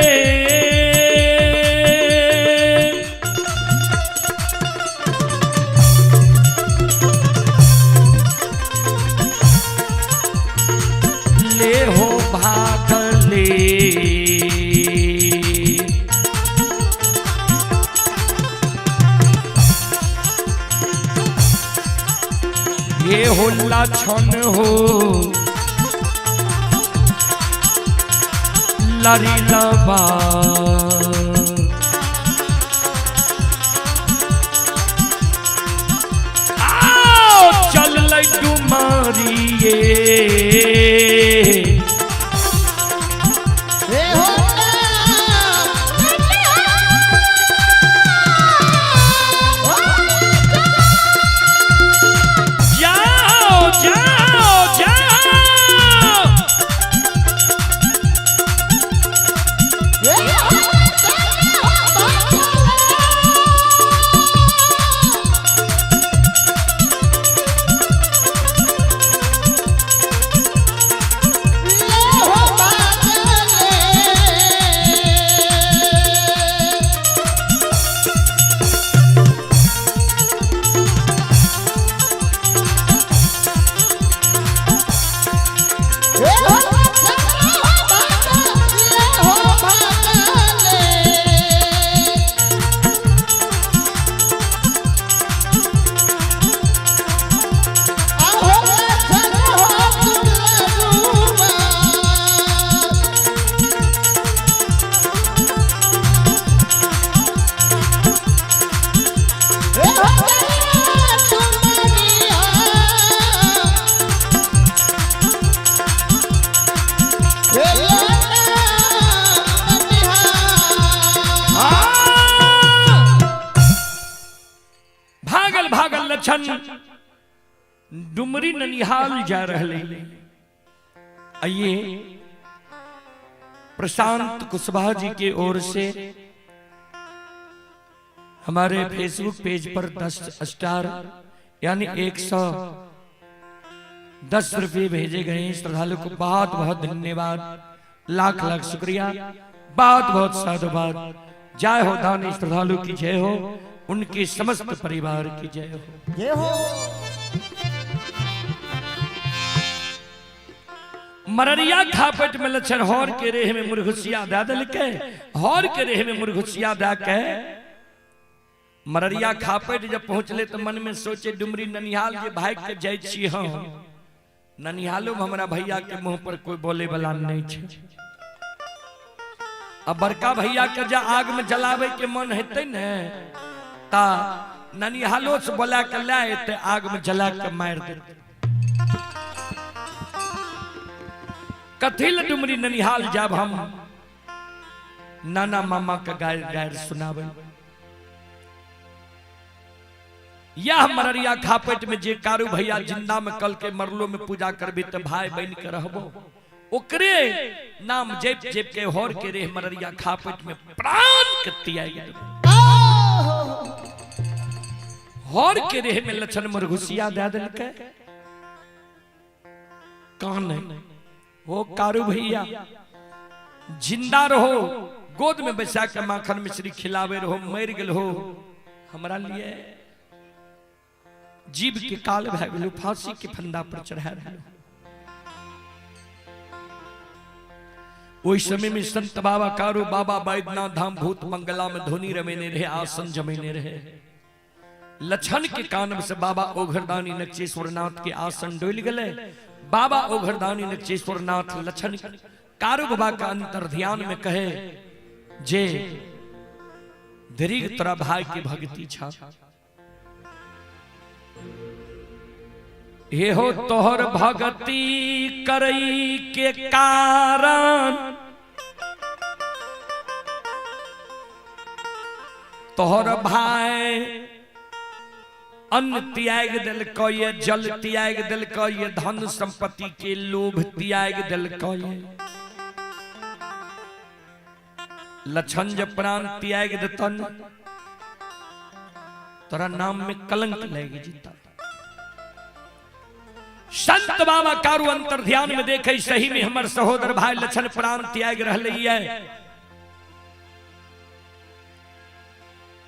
ले हो भागले। ये हो लक्षण हो लरी लबा, आओ चल डुमारिए, जाओ जाओ जाओ। लक्षण डुमरी ननिहाल जा रहे। आइए प्रशांत कुशवाहा जी के ओर से हमारे फेसबुक पेज पर 10 स्टार यानी 110 रुपये भेजे गए हैं। श्रद्धालु को बहुत बहुत धन्यवाद, लाख लाख शुक्रिया, बहुत बहुत साधुवाद। जय हो दानी श्रद्धालु की जय हो, उनके समस्त परिवार की जय हो। जय हो। मररिया खापट में लक्षण हौर के रेह में मुर्घुसिया दा दल के, हौर के रेह में मुर्घुसिया दा के मररिया खापट जब पहुंचले तो मन में सोचे डुमरी ननिहाल जे भाई के जाय छी हम, ननिहालो में हमरा भैया के मुंह पर कोई बोले वाला नहीं छे। अब बड़का भैया के जा आग में जलावे के मन हेतै ने ता ननिहालो से बोला के लाए ते आग में जला के मार देते। कथिल डुमरी ननिहाल जाब हम नाना मामा का गायर गायर सुनावे। यह मररिया खापट में जे कारू भैया जिंदा में कल के मरलो में पूजा करबी तो भाई बन के रहबो, ओकरे नाम जेप जेप के होर के रे मररिया खापट में प्राण के त्याग देबो। होर के रे में लक्षण मुरघुसिया दे देलकै। कान वो कारू भैया जिंदा रहो, गोद में बैसा के माखन मिश्री खिलावे रहो, मर गेल हो हमरा लिए जीव के काल भए गेलो, फांसी के फंदा पर चढ़ा रहे। ओहि समय में संत बाबा कारू बाबा बैद्यनाथ धाम भूत मंगला में धुनी रमेने रहे, आसन जमेने रहे। लक्षण के कान से बाबा ओघरदानी नक्षेश्वर नाथ के आसन डोल गए। बाबा ओघरदानी नक्षेश्वर नाथ लक्षण कारू बाबा का अंतर ध्यान में कहे जे दीर्घ तोरा भाई के भक्ति छा, हे हो तोहर भक्ति करई के कारण तोहर भाई अन्न त्याग दिलको ये, जल त्याग दिलको ये, धन संपत्ति के लोभ त्याग दिलको ये। लक्षण जब प्राण त्याग देतन तोरा नाम में कलंक लग जीता। संत बाबा कारू अंतर ध्यान में देखे सही में हमर सहोदर भाई लक्षण प्राण त्याग रहले है।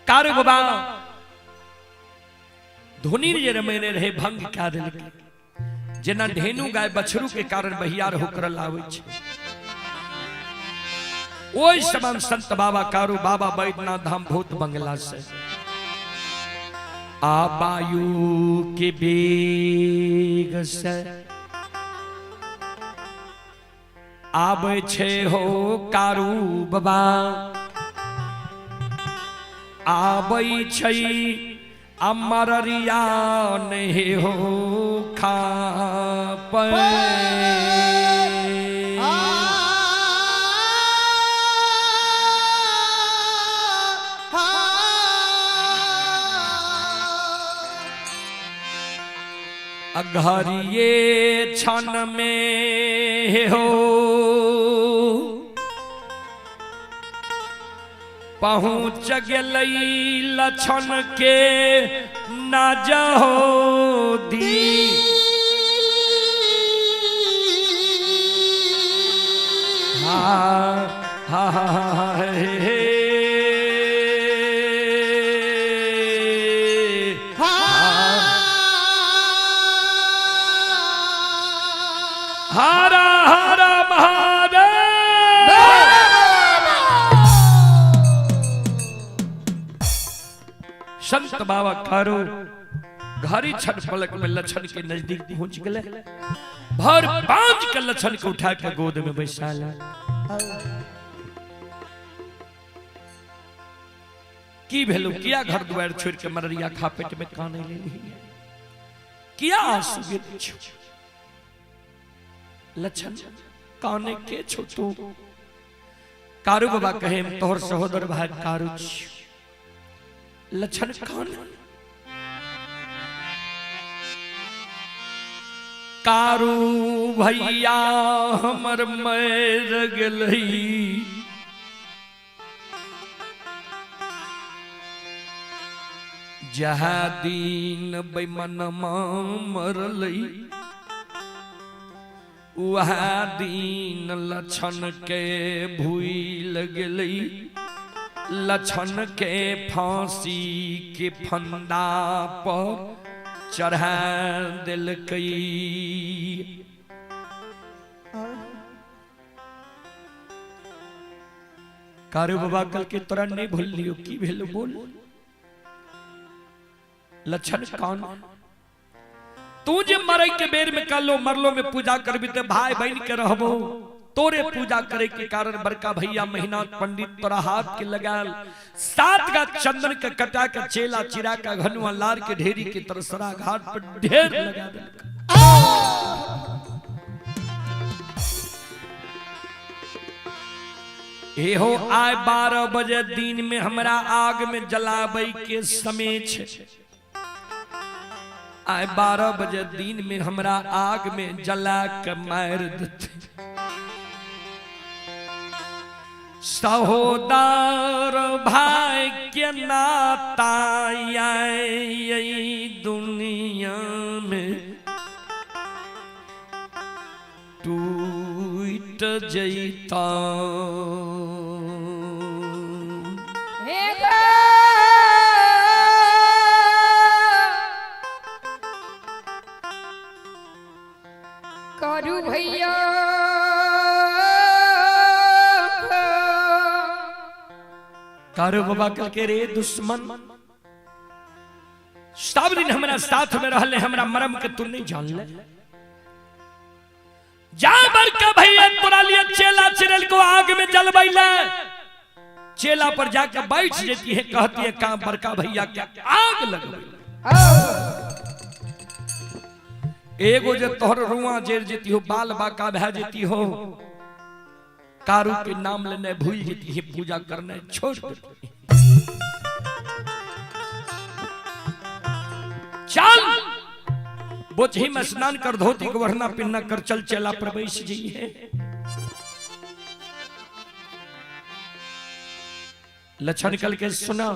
कारू बाबा धुनी जे रमेने रहे भंग क्या देलकै, जेना ढेनु गाय बछरू के कारण बहियार होकर लावे छे, ओहि समान संत बाबा कारू बाबा बैद्यनाथ धाम भूत बंगला से आ वायु के वेग से आबै छे हो कारू बाबा, आबै छै अमरिया नहीं हो खाप। अघरिये क्षण में हो पहुँच गेलई लक्षण के ना जहो दी। हा हा हा हे हरा हरा महादेव। संत बाबा कारू घड़ी छठ पलक में लक्षण के नजदीक पहुंच गए, भर पांच के लक्षण को उठा के गोद में बैसाला। की भेलो किया घर द्वार छोड़ के मररिया खापेट में काने ले ली, किया आंसू गिर छो लक्षण काने के छो तू। कारू बाबा कहे तोहर सहोदर भाई कारू लक्षण कान कारू भैया हमर मर गेलै। जहाँ दिन बेमनमा मरलै वह दिन लक्षण के भूल गेलै। लक्षण के फांसी के फंदा पर चढ़ा देलकै। कारू बाबा कल के तोरा नहीं भूल लियो की भेल बोल। लक्षण कौन? तू जे मरे के बेर में कहलो मरलो में पूजा करबी ते भाई बहन के रहबो। तोरे पूजा करे के कारण बड़का भैया महीना पंडित तोरा हाथ के लगाल 7 गा चंदन के कटा के चेला चिरा का घनुआ लार के ढेरी के तरसरा घाट पर ढेर लगा देलक। एहो आय 12 बजे दिन में हमरा आग में जलाबै के समय छे। आय 12 बजे दिन में हमरा आग में जला के मार देते। सहोदर भाई के नाता आए दुनिया में टूट जैता। कारू भैया कारू बाबा कल के रे दुश्मन सब दिन हमरा साथ में रहले, हमरा मरम के तू नहीं जान ले। जा बड़का भैया तोरा लिए चेला चिरल को आग में जलबैले। चेला पर जाके बैठ जेती है, कहती है का बड़का भैया के आग लगबैले। एगो जे तोहर रुआ जेर जेती हो, बाल बाका भै जेती हो, कारू के नाम लेने भूल जेती है, पूजा करने छोड़ देती है। चल बोझी में स्नान कर, धोती को वरना पिन्ना कर, चल चला प्रवेश जी है। लक्षण कल के सुना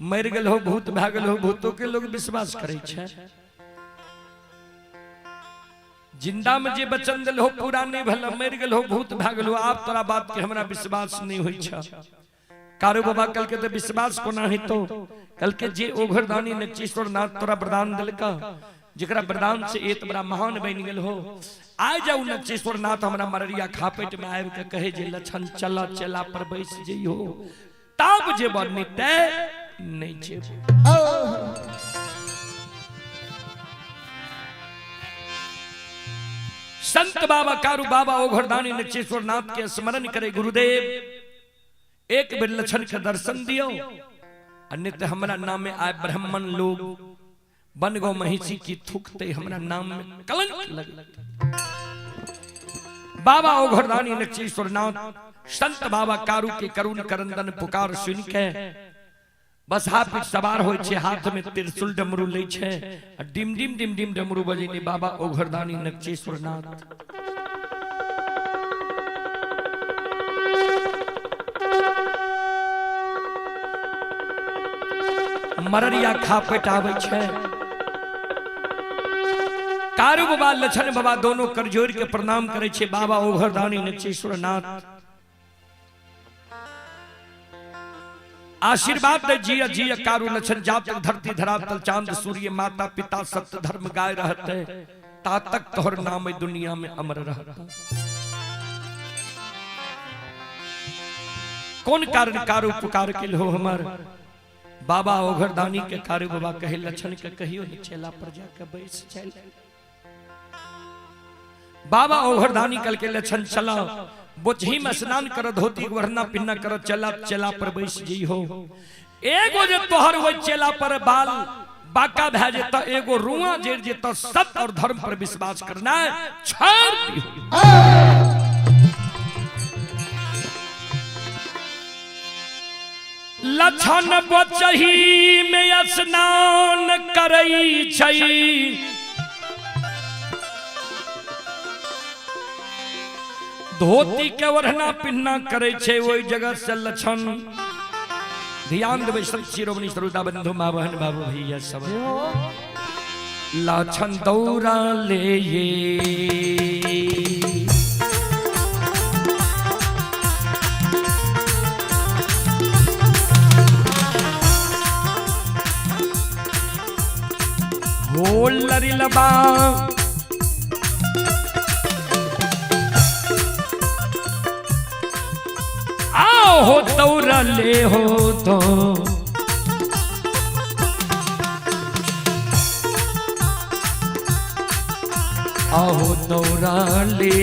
मर गल हो भूत भागल हो, भूतों के लोग विश्वास करे छे। जिंदा में जे बचन दिल हो पूरा नहीं भला, मर गल हो भूत भागल हो, आप तोरा बात के हमरा विश्वास नहीं होई छा। कारू बाबा कल के तो विश्वास कोना है तो कल के जे ओघरदानी नचेश्वर नाथ तोरा वरदान दिलका, जेकरा वरदान से एत बड़ा महान बन गेल हो। आ जाऊ नचेश्वर नाथ हमरा मररिया खापेट में आबि के कहे जे लक्षण चला चला पर बैस जइहो, तब जे बनते नहीं जेबो। संत बाबा कारू बाबा ओघरदानी नचेश्वर नाथ के स्मरण करे, गुरुदेव एक बेर लक्षण के दर्शन दियो, अन्य हमरा नाम में आए ब्राह्मण लोग बन गो महिषी की थूकते हमरा नाम में कलंक लग। बाबा ओघरदानी नचेश्वर नाथ संत बाबा कारू के करुण करंदन पुकार सुन के बस हाथ पर सवार होय छे, हाथ में त्रिशूल डमरू लै छे, डिम डिम डिम डिम डमरू बजेने बाबा ओघरदानी नचेश्वर नाथ। मररिया खापेट आबै छे। कारू बाबा लछन बाबा दोनों कर जोड़ के प्रणाम करे छे बाबा ओघरदानी नचेश्वर नाथ। आशीर्वाद दे जिया जिया कारू लछन, जा तक धरती धरातल चांद सूर्य माता पिता सत्य धर्म गाय रहते, ता तक तोहर नाम दुनिया में अमर रहता। कौन कारण कारू पुकार के हो हमर बाबा ओघरदानी के? कारू बाबा कहे लछन के कहियो चेला पर जाके बैस चल। बाबा ओघरदानी कल के लछन चला बोझी में स्नान कर, धोती वरना पिन्ना कर, चला चला पर बैस जी हो। एगो जे तोहर वो चेला पर बाल बाका भै जेता, एगो रुआ जेर जेता, सत्य और धर्म पर विश्वास करना है छोड़ दियो। लछन बचही में स्नान करई छई, धोती के ओढ़ना पिन्हना करे छै ओहि जगह से लक्षण ध्यान देबै सब शिरोमणि श्रोता बंधु माँ बहन बाबू भैया सब लक्षण दौड़ा ले ये हो लरी लबा आओ हो दौड़ा ले हो तो आओ दौड़ा ले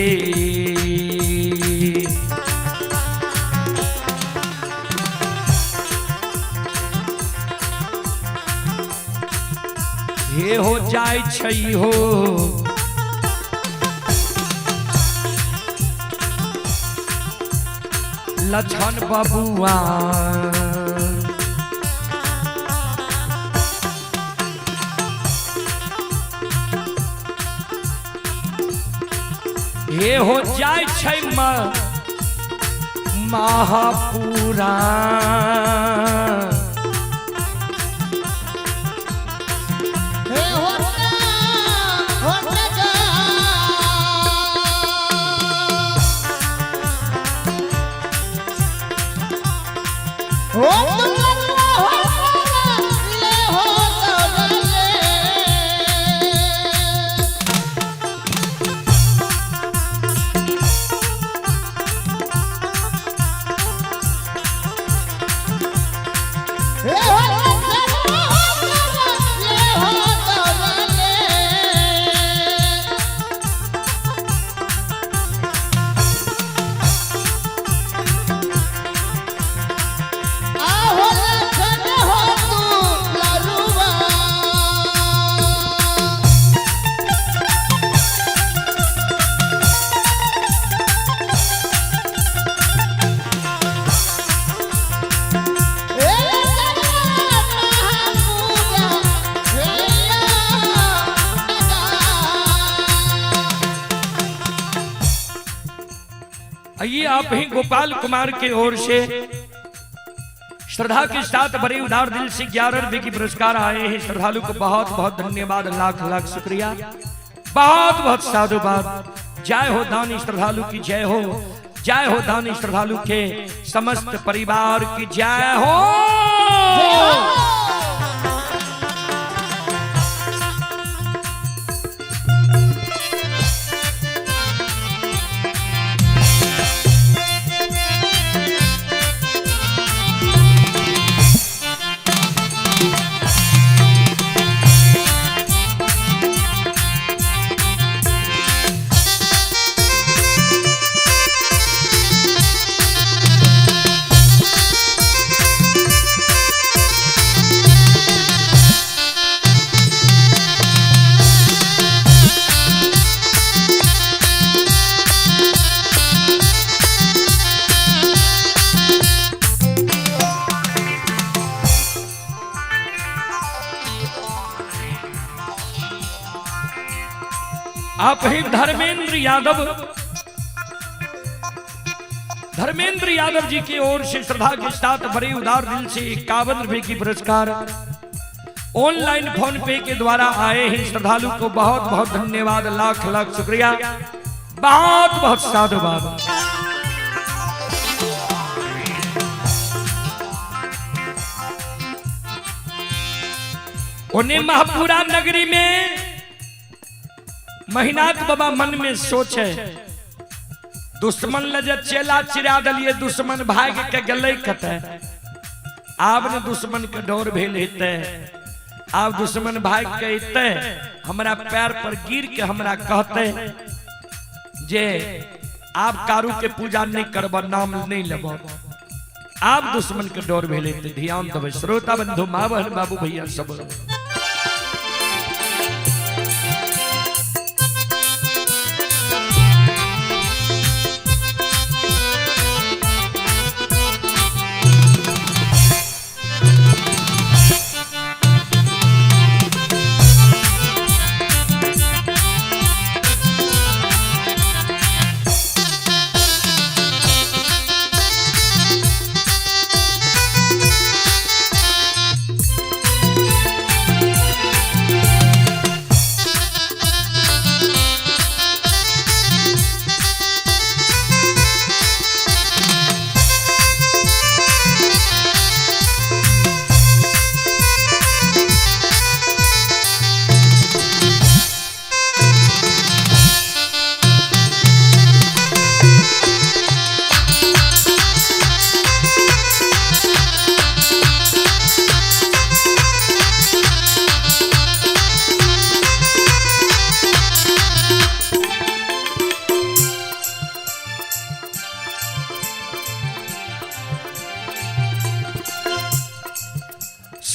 हे हो जाय छै हो लछन बबुआ हे हो जाय छै महापुरा हे होता होता जा हो तुम ले हो ले। हे हो ले हो ले। आहो लखन हो तू लारुवा। हे महापूजा हे आइए आप ही गोपाल कुमार की ओर से श्रद्धा के साथ बड़े उदार दिल से 11 रुपए की पुरस्कार आए हैं। श्रद्धालु को बहुत बहुत धन्यवाद, लाख लाख शुक्रिया, बहुत बहुत साधुवाद। जय हो दानी श्रद्धालु की जय हो, जय हो दानी श्रद्धालु के समस्त परिवार की जय हो। आप ही धर्मेंद्र यादव, धर्मेंद्र यादव जी की ओर से श्रद्धा के साथ बड़े उदार दिल से 51 रुपए की पुरस्कार ऑनलाइन फोन पे के द्वारा आए हैं। श्रद्धालु को बहुत बहुत धन्यवाद, लाख लाख शुक्रिया, बहुत बहुत साधुवाद। उन्हें महापुरा नगरी में महिनाथ बाबा मन में सोचे दुश्मन लजे चेला चिरा दलिए, दुश्मन भाग के गले कते, आब ने दुश्मन के डर भेल हेते, आब दुश्मन भाग के अते हमरा पैर पर गिर के हमरा कहते जे आप कारू के पूजा नहीं करब, नाम नहीं लेब, आब दुश्मन के डर भेल हेते। ध्यान देबै श्रोता बंधु माँ बहन बाबू भैया सब।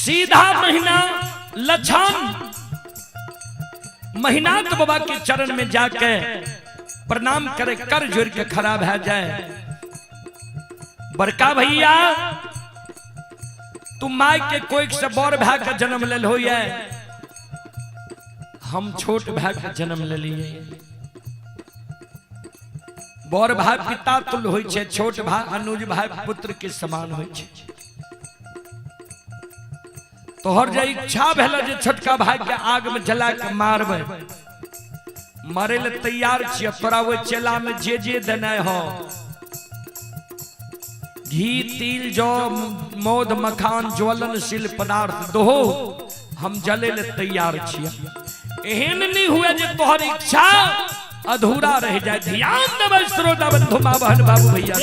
सीधा महीना लछन महिनाथ बाबा के चरण में जाके प्रणाम करे, कर जोड़ के खड़ा भै जाए। बड़का भैया तू माय के कोई से बड़ भाई के जन्म लेल होइए, हम छोट भाई के जन्म लेलिए। बड़ भाई पिता तुल्य होइ छै, छोट भाई अनुज भाई पुत्र के समान होइ छै। तोहर जे इच्छा भेल जे छोटका भाई के आग में जला के मारबै, मरे ले तैयार छियै, तोरा ओहि चेला में जे जे देने हो, घी तिल जौ मौध मखान ज्वलनशील पदार्थ दहो, हम जले ले तैयार छियै। एहन नहीं हुए जे तोहर इच्छा अधूरा रह जाए। ध्यान देबै श्रोता बंधु माँ बहन बाबू भैया।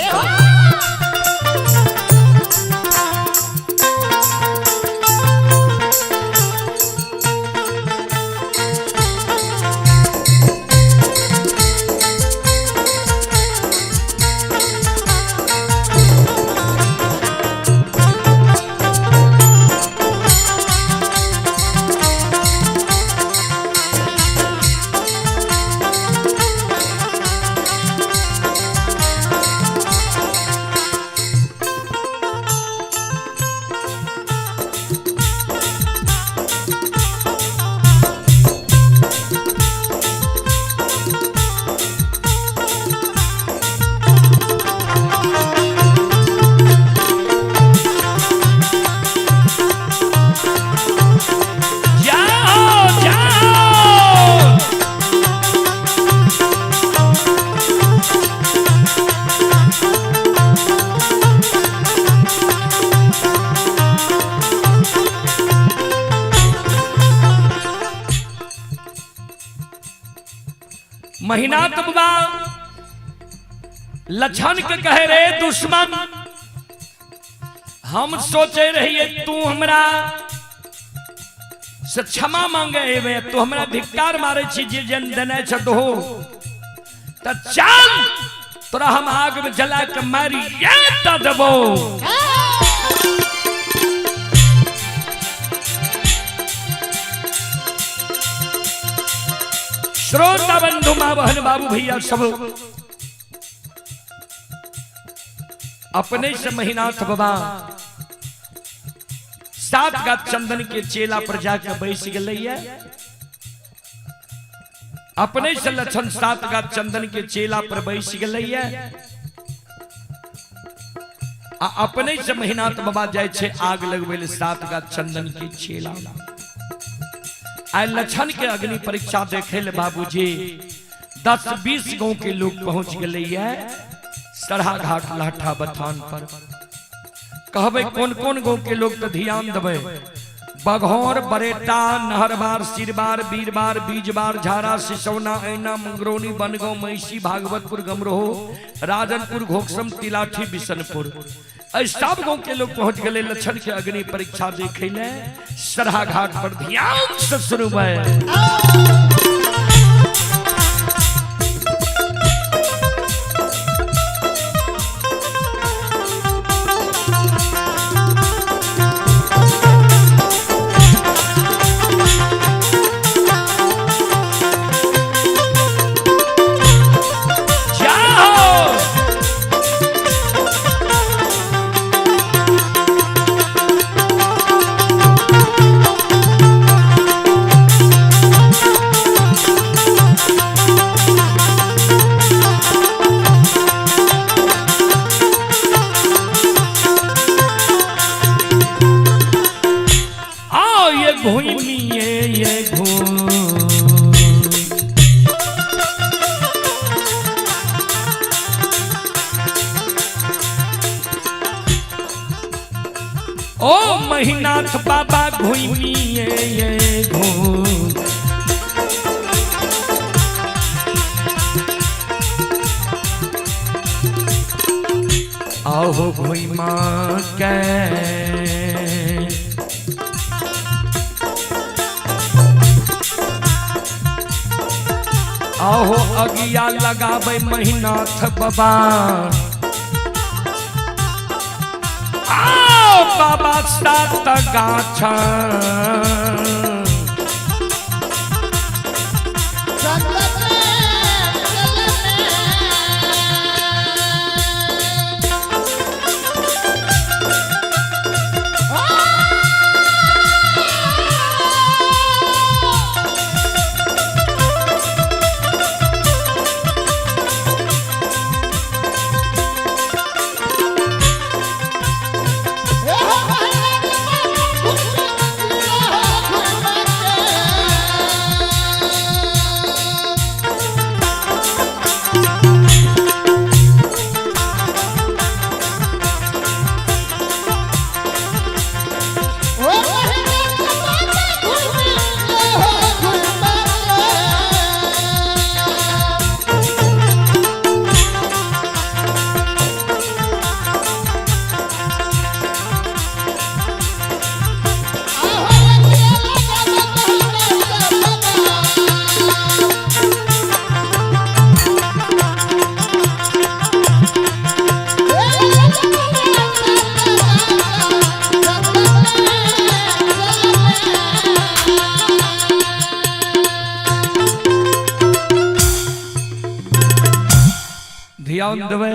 महिनाथ बाबा लछन के कहे रे दुश्मन, हम सोचे रहिए तू हमरा से क्षमा मांगे एबे, तू हमरा धिक्कार मारे छी जे जन देने छ दहो, त चल तोरा हम आग में जला के मारी ये त देबो। श्रोता बंधु माँ बहन बाबू भैया सब अपने से महिनाथ बाबा सात गात चंदन के चेला पर जाके बैस गए। अपने से लक्षण सात गात चंदन के चेला पर बैस गए। आ अपने से महिनाथ बाबा जाय छे आग लगबै ले सात गात चंदन के चेला। आइ लक्षण के अग्नि परीक्षा देखे ले बाबूजी 10-20 गांव के लोग पहुंच गए सरहा घाट लाठा बथान पर। कहबे कौन कौन गांव के लोग तो ध्यान देबै, बघौर बरेटा नहरबार सिरबार बीरबार बीजबार झारा सिसौना ऐना मंगरौनी बनगांव महिषी भागवतपुर गमरोह राजनपुर घोकसम तिलाठी बिशनपुर, सब गांव के लोग पहुंच गए लक्षण के अग्नि परीक्षा देखे ले सरहा घाट पर। ध्यान से सुनबै। ओ महिनाथ बाबा घूमिए ये घूम, आओ घूमा के आओ अगिया लगावे महिनाथ बाबा। बाबा सात गाछा। ध्यान देवे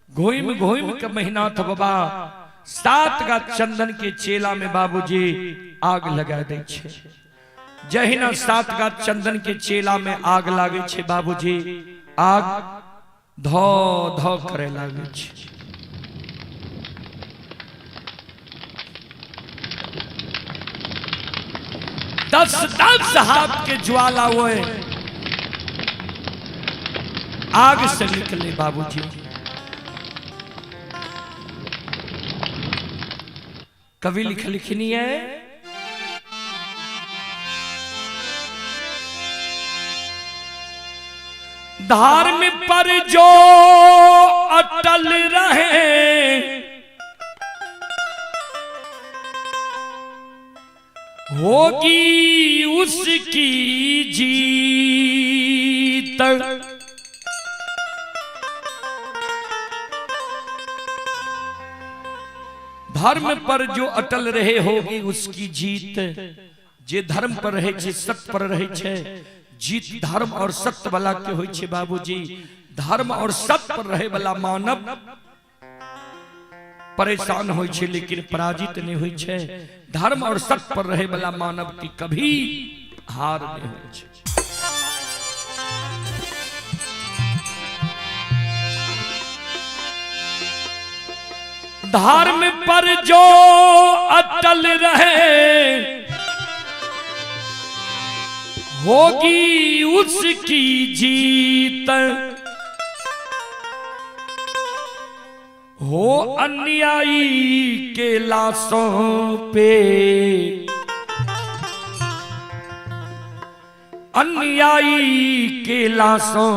घुम घुम के महिनाथ बाबा 7 गाछ चंदन के चेला में बाबूजी आग लगा दै छे। जहिना 7 गाछ चंदन के चेला में आग लागे छे बाबूजी, आग धो धो करे लागे छे। दस दस हाथ के ज्वाला हुए आग से निकले बाबूजी। कवि लिख लिखनी है धर्म पर जो अटल रहे होगी उसकी जीत। धर्म पर जो अटल रहे होगी उसकी जीत। जे धर्म पर रहे छे, सत्य पर रहे छे, जीत धर्म और सत्य वाला के होई छे बाबूजी। धर्म और सत्य पर रहे वाला मानव परेशान होई छे लेकिन पराजित नहीं होई छे। धर्म और सत्य पर रहे वाला मानव की कभी हार नहीं होई छे। धर्म पर जो अटल रहे होगी उसकी जीत। हो अन्यायी के लाशों पे, अन्यायी के लाशों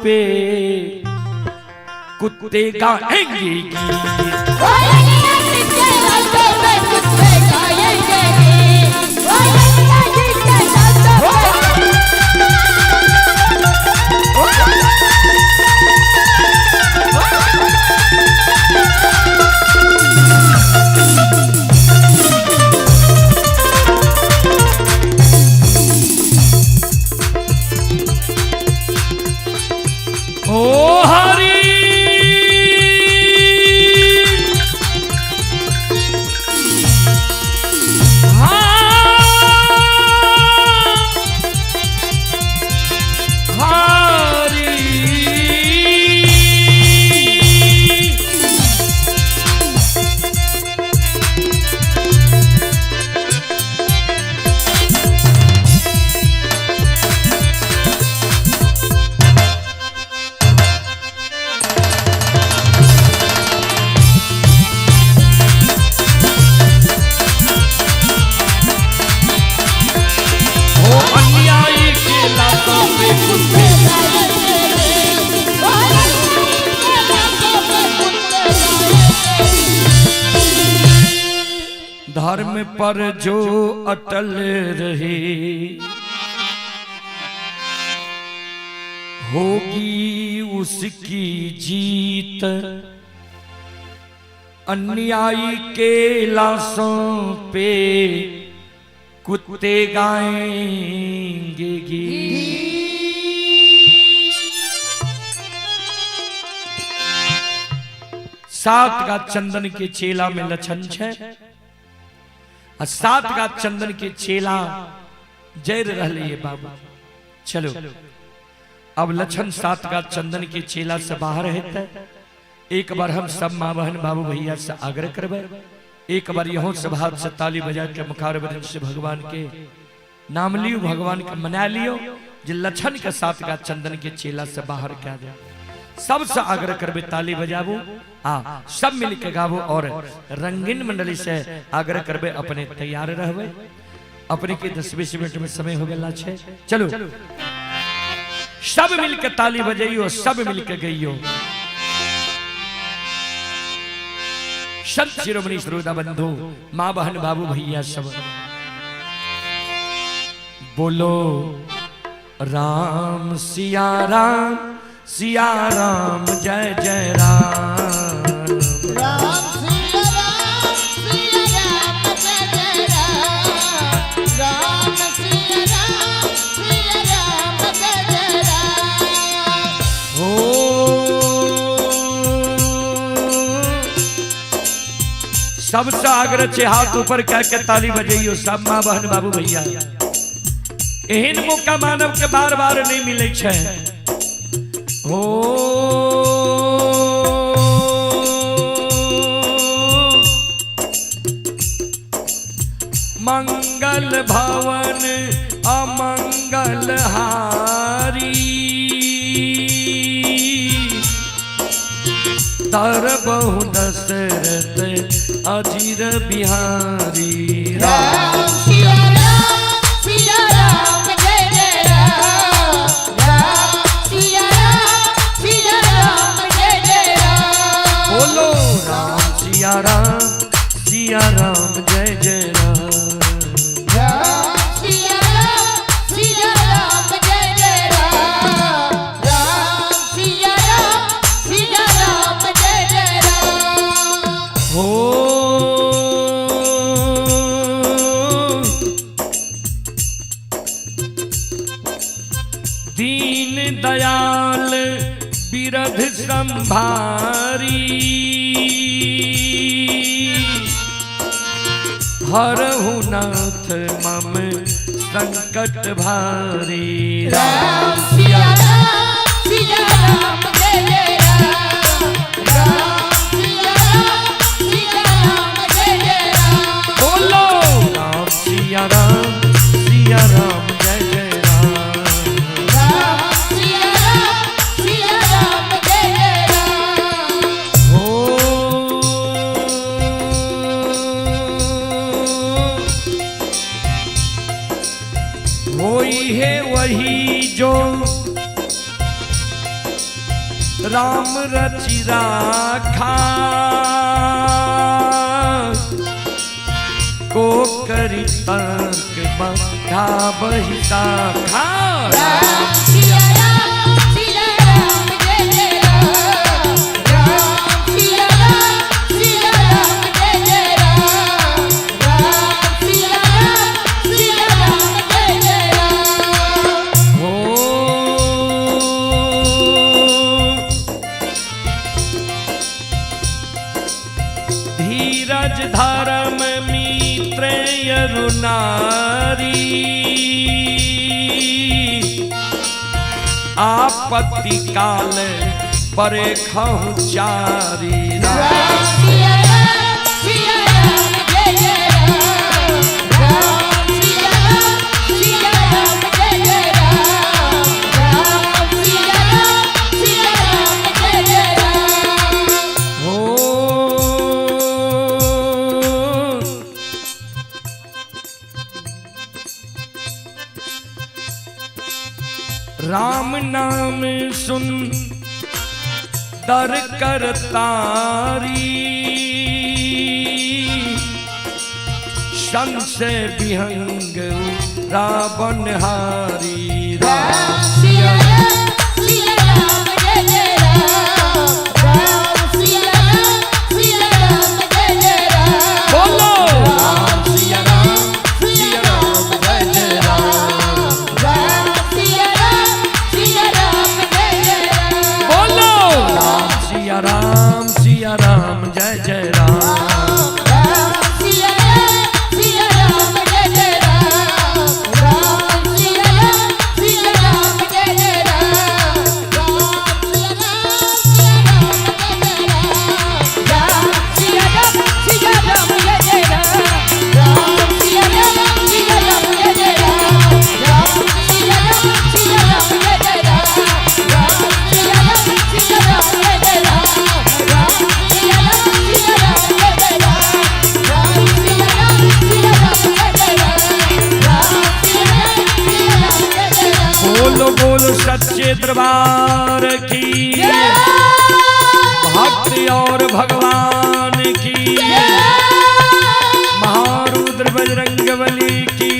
पे कुत्ते गाएंगे गीत। ओ हरि धर्म पर जो अटल रहे होगी उसकी जीत। अन्यायी के लाशों पे कुत्ते गाएंगे गीत। सात का चंदन के चेला में लछन छे आ सात का चंदन के चेला जर रहले ये बाबू। चलो अब लछन सात का चंदन के चेला से बाहर हेतै। एक बार हम सब माँ बहन बाबू भैया से आग्रह करबै, एक बार यहों सब हाथ से ताली बजा के मुखार बदन से भगवान के नाम लियो, भगवान के मना लियो जे लछन के साथ का चंदन के चेला से बाहर कह दे। सबसे आग्रह करबे ताली बजाबू आ सब मिल के गाबू और रंगीन मंडली से आग्रह करबे अपने तैयार रहबे। अपने के 10-20 मिनट में समय हो गया छे। चलो सब मिल के ताली बजाइयो, सब मिल के गइयो। संत शिरोमणि श्रोता बंधु माँ बहन बाबू भैया सब बोलो राम सिया राम सिया राम जय जय राम। राम सिया राम सिया राम जय जय राम। राम सिया राम सिया राम जय जय राम। हो सबसे आग्रह छे हाथ ऊपर कह के ताली बजाइयो सब माँ बहन बाबू भैया। एहन मौका मानव के बार बार नहीं मिले छे। हो मंगल भवन अमंगल हारी तर बहु दशरथ अजीर बिहारी। राम सिया राम सिया राम जय जय राम। राम सिया राम सिया राम जय जय राम। बोलो राम सिया राम जय जय राम। राम सिया राम जय जय राम। राम सिया राम जय जय राम। हो दीन दयाल बिरध संभारी हरहु नाथ मम संकट भारी। राम सिया राम जय जय राम। राम सिया राम जय जय राम। बोलो राम सिया राम जय जय राम। राम सिया राम जय जय राम। हो होई है वही जो राम रचि राखा को करी तर्क बंधा बही शाखा। राम सिया राम जय जय राम। राम सिया राम जय जय राम। राम सिया राम जय जय राम। हो धीरज धर्म मित्र अरुणारी आपत्ति काल परे खहु चारी। राम सिया राम जय जय राम। राम सिया राम जय जय राम। राम सिया राम जय जय राम। हो राम नाम सुन दर कर तारी संशय विहंग रावण हारी। राम सिया राम जय जय राम। राम सिया राम दरबार की, भक्ति और भगवान की, महारुद्र बजरंगबली की,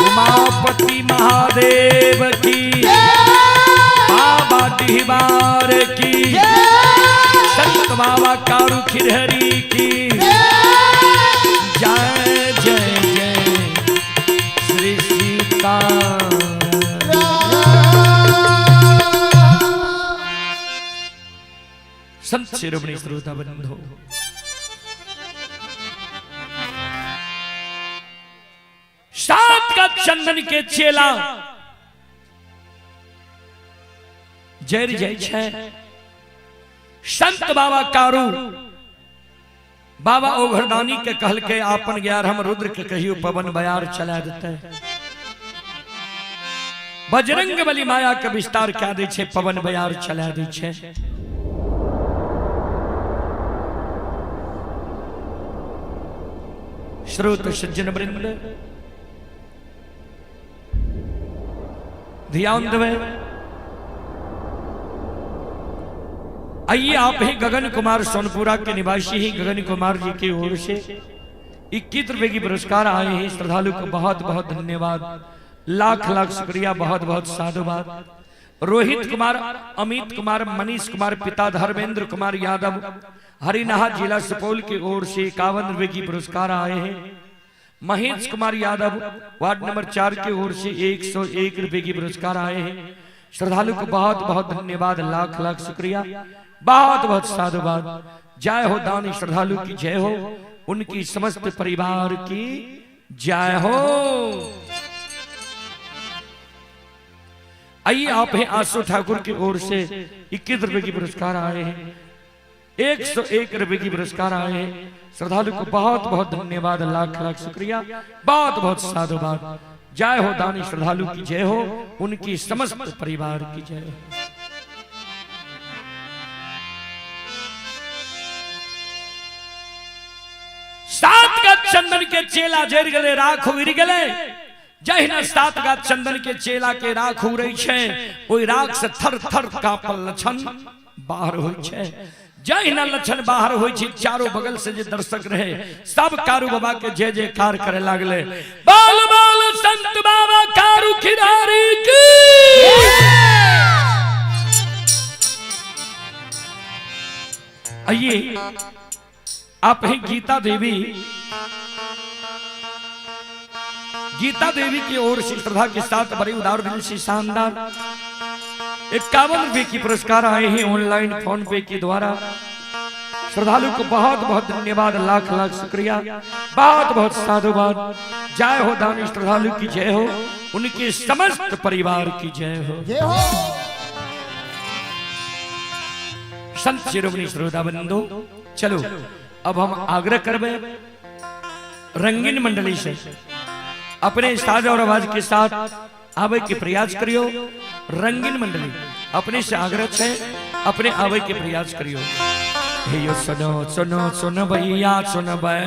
उमापति महादेव की, बाबा डिहबार की, संत बाबा कारू खिरहरी की जय जय जय श्री सीता। संत शिरोमणि श्रोता बंधु, सात का चंदन के चेला जय जय छै। संत बाबा कारू बाबा ओघरदानी के कहल के आपन ग्यार हम रुद्र के कहियो पवन बयार चला देते। बजरंग बली माया के विस्तार क्या दे छे, पवन बयार चला दे छे। श्रोत सज्जन वृंद ध्यान देवे। आइए आप ही गगन कुमार सोनपुरा के निवासी ही गगन कुमार जी की ओर से 21 रुपए की पुरस्कार आए हैं। श्रद्धालु को बहुत बहुत धन्यवाद, लाख लाख शुक्रिया, बहुत बहुत साधुवाद। रोहित कुमार, अमित कुमार, मनीष कुमार, पिता धर्मेंद्र कुमार यादव, हरिनाहा जिला सुपौल की ओर से 51 रुपए की पुरस्कार आए हैं। महेश कुमार यादव वार्ड नंबर 4 की ओर से 101 रुपए की पुरस्कार आए हैं। श्रद्धालु को बहुत बहुत धन्यवाद, लाख लाख शुक्रिया, बहुत बहुत साधुवाद। जय हो दानी श्रद्धालु की जय हो, उनकी समस्त परिवार की जय हो। आइए आप हैं आसू ठाकुर की ओर से 21 रुपए की पुरस्कार आए हैं, 101 रुपए की पुरस्कार आए हैं। श्रद्धालु को बहुत बहुत धन्यवाद, लाख लाख शुक्रिया, बहुत बहुत साधुवाद। जय हो दानी श्रद्धालु की जय हो, उनकी समस्त परिवार की जय हो। सात का चंदन के चेला जर गले राख उड़ गले। जहिना सात का चंदन के चेला के राख उड़ै छै, ओहि राख से थर थर कांपल लक्षण बाहर होइ छै। जहिना लक्षण बाहर होइ छै, चारों बगल से जे दर्शक रहे सब कारू बाबा के जय जयकार करे लागले। बाल बाल संत बाबा कारू खिरारी की। आइए आप हैं गीता देवी, गीता देवी की ओर से श्रद्धा के साथ बड़े उदार दिल से शानदार 51 रुपए की पुरस्कार आए हैं ऑनलाइन फोन पे के द्वारा। श्रद्धालु को बहुत बहुत धन्यवाद, लाख लाख शुक्रिया, बहुत बहुत साधुवाद। जय हो दानी श्रद्धालु की जय हो, उनके समस्त परिवार की जय हो। जय हो। संत शिरोमणि श्रोता बंधु, चलो अब हम आग्रह करबे रंगीन मंडली से अपने साज और आवाज के साथ आवे के प्रयास करियो। रंगीन मंडली अपने से आग्रह है, अपने आवे के प्रयास करियो। हे यो सुनो सुनो सुन भैया सुन बे।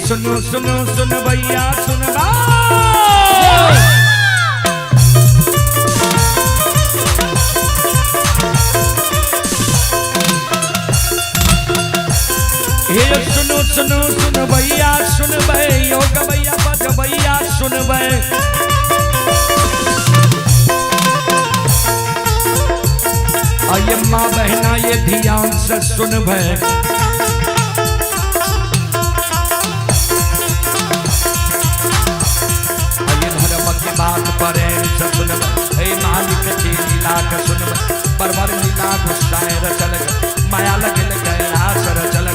सुनो सुनो सुन भैया सुन बा। हे सुनो सुनो सुन भैया सुन बे, योग भैया बज भैया सुन बे। आये माँ बहना ये ध्यान से सुन बे। बात परे लीला के सुन बरबर लीला गुस्साए रचल माया लगिल गैरास रचल।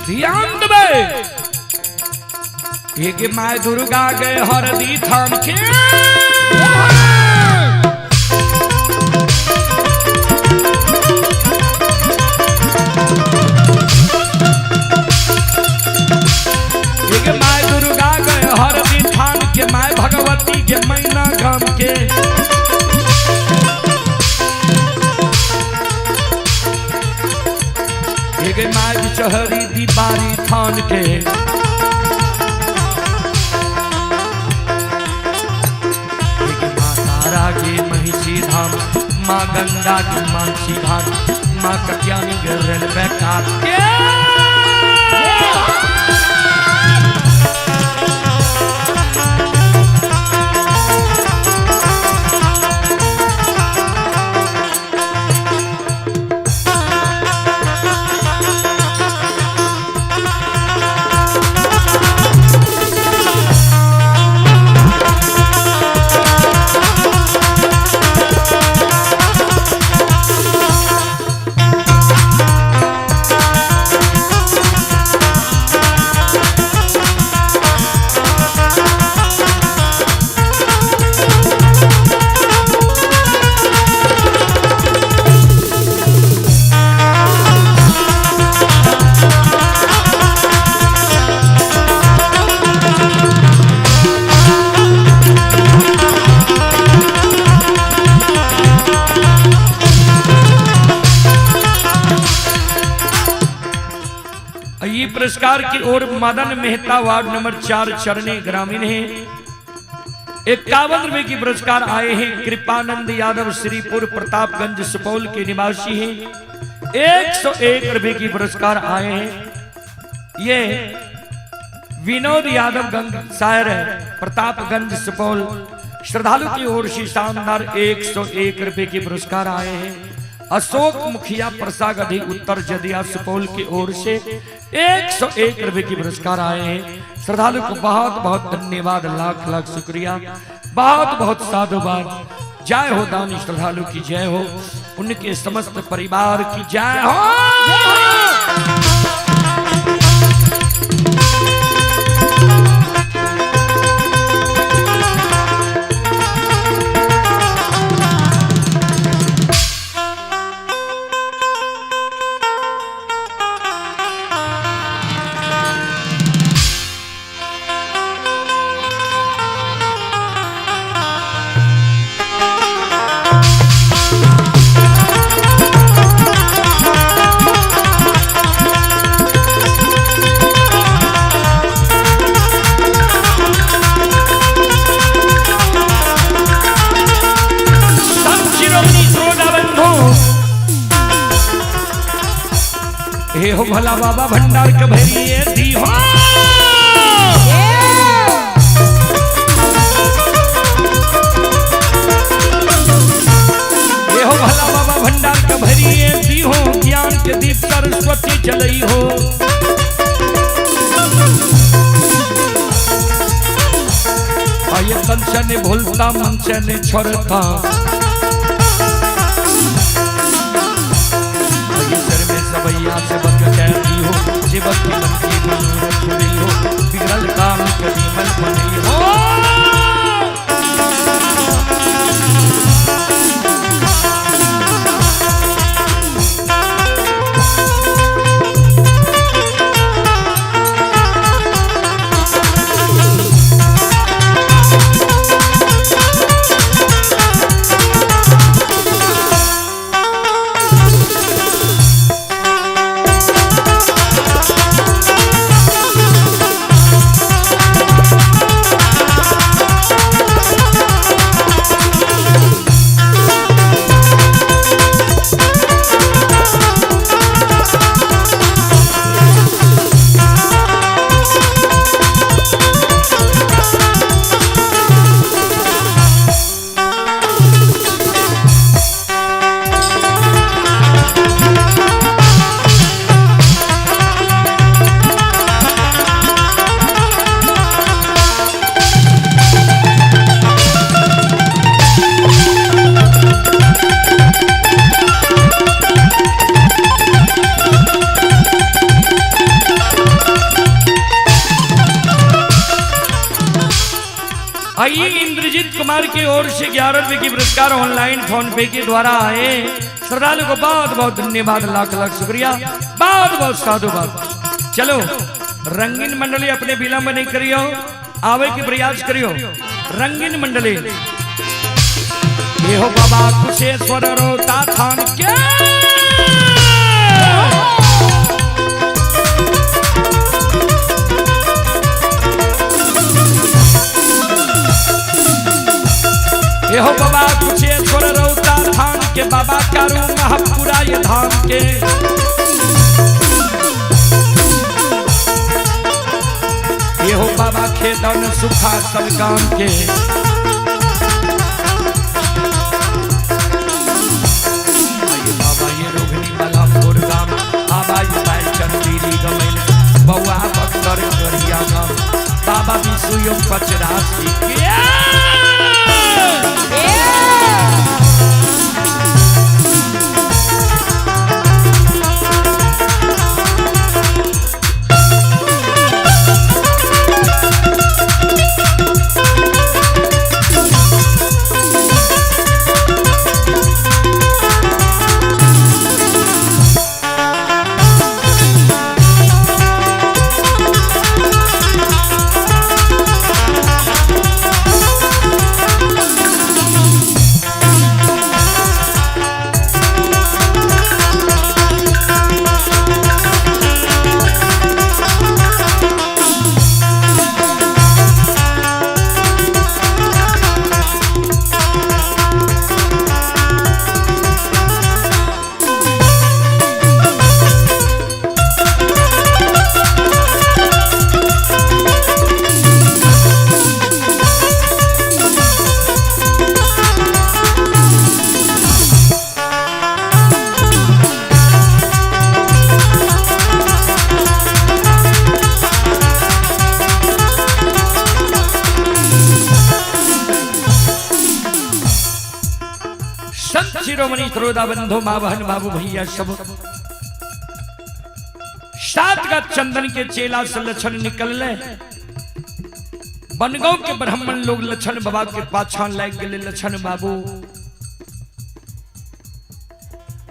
ध्यान देबै एक my Durga गए हरदी थान के एक my Durga गए हरदी थान के my Bhagwati के मैना गाम के। एक my बिचहरी दीवारी थान के। एक माँ तारा के महिषी धाम माँ गंगा के मानसी घाट माँ कटियानी के रेलवे काट के। ये पुरस्कार की ओर मदन मेहता वार्ड नंबर 4 चरने ग्रामीण है। 51 रुपए की पुरस्कार आए हैं। कृपानंद यादव श्रीपुर प्रतापगंज सुपौल के निवासी हैं। 101 रुपए की पुरस्कार आए हैं। ये विनोद यादव गंग शायर प्रतापगंज सुपौल श्रद्धालु की ओर से शानदार 101 रुपए की पुरस्कार आए हैं। अशोक मुखिया प्रसागढ़ी उत्तर जदिया सुपौल की ओर से 101 रुपए की पुरस्कार आए हैं। श्रद्धालु को बहुत बहुत धन्यवाद, लाख लाख शुक्रिया, बहुत बहुत साधुवाद। जय हो दानी श्रद्धालु की जय हो, उनके समस्त परिवार की जय हो। हे हो भोला बाबा भंडार के भरिए दी हो। हे हो भोला बाबा भंडार के भरिए दी हो, ज्ञान के दीप सरस्वती जलई हो। आये तन से नहीं भूलता मन से नहीं छोड़ता, आये सर में सबैया से बक कहती हो, शिवक की मन की मनोरथ पूरी हो, बिगड़ल काम कभी मन बनई हो। आइए इंद्रजीत कुमार की ओर से 11 रुपए की पुरस्कार ऑनलाइन फोन पे के द्वारा आए श्रद्धालु को बहुत बहुत धन्यवाद, लाख लाख शुक्रिया, बहुत बहुत साधुवाद। चलो रंगीन मंडली अपने विलंब नहीं करियो, आवे के प्रयास करियो। रंगीन मंडली ये हो बाबा कुशेश्वर रोता थान के। ये हो बाबा कुशेश्वर रौता थान के, बाबा कारू महापुरा ये धाम के। ये हो बाबा खेदन सुखा सब काम के। ये बाबा ये रोगनी वाला गाम, बाबा ये बैल चंदीरी गमेल, बउआ बख्तर करिया गाम, बाबा विसुयो पचरासी के। शिरोमणि श्रोता बंधु माँ बहन बाबू भैया सब सात का चंदन के चेला से लक्षण निकल ले। बनगांव के ब्राह्मण लोग लक्षण बाबा के पाछा लाग गए। लक्षण बाबू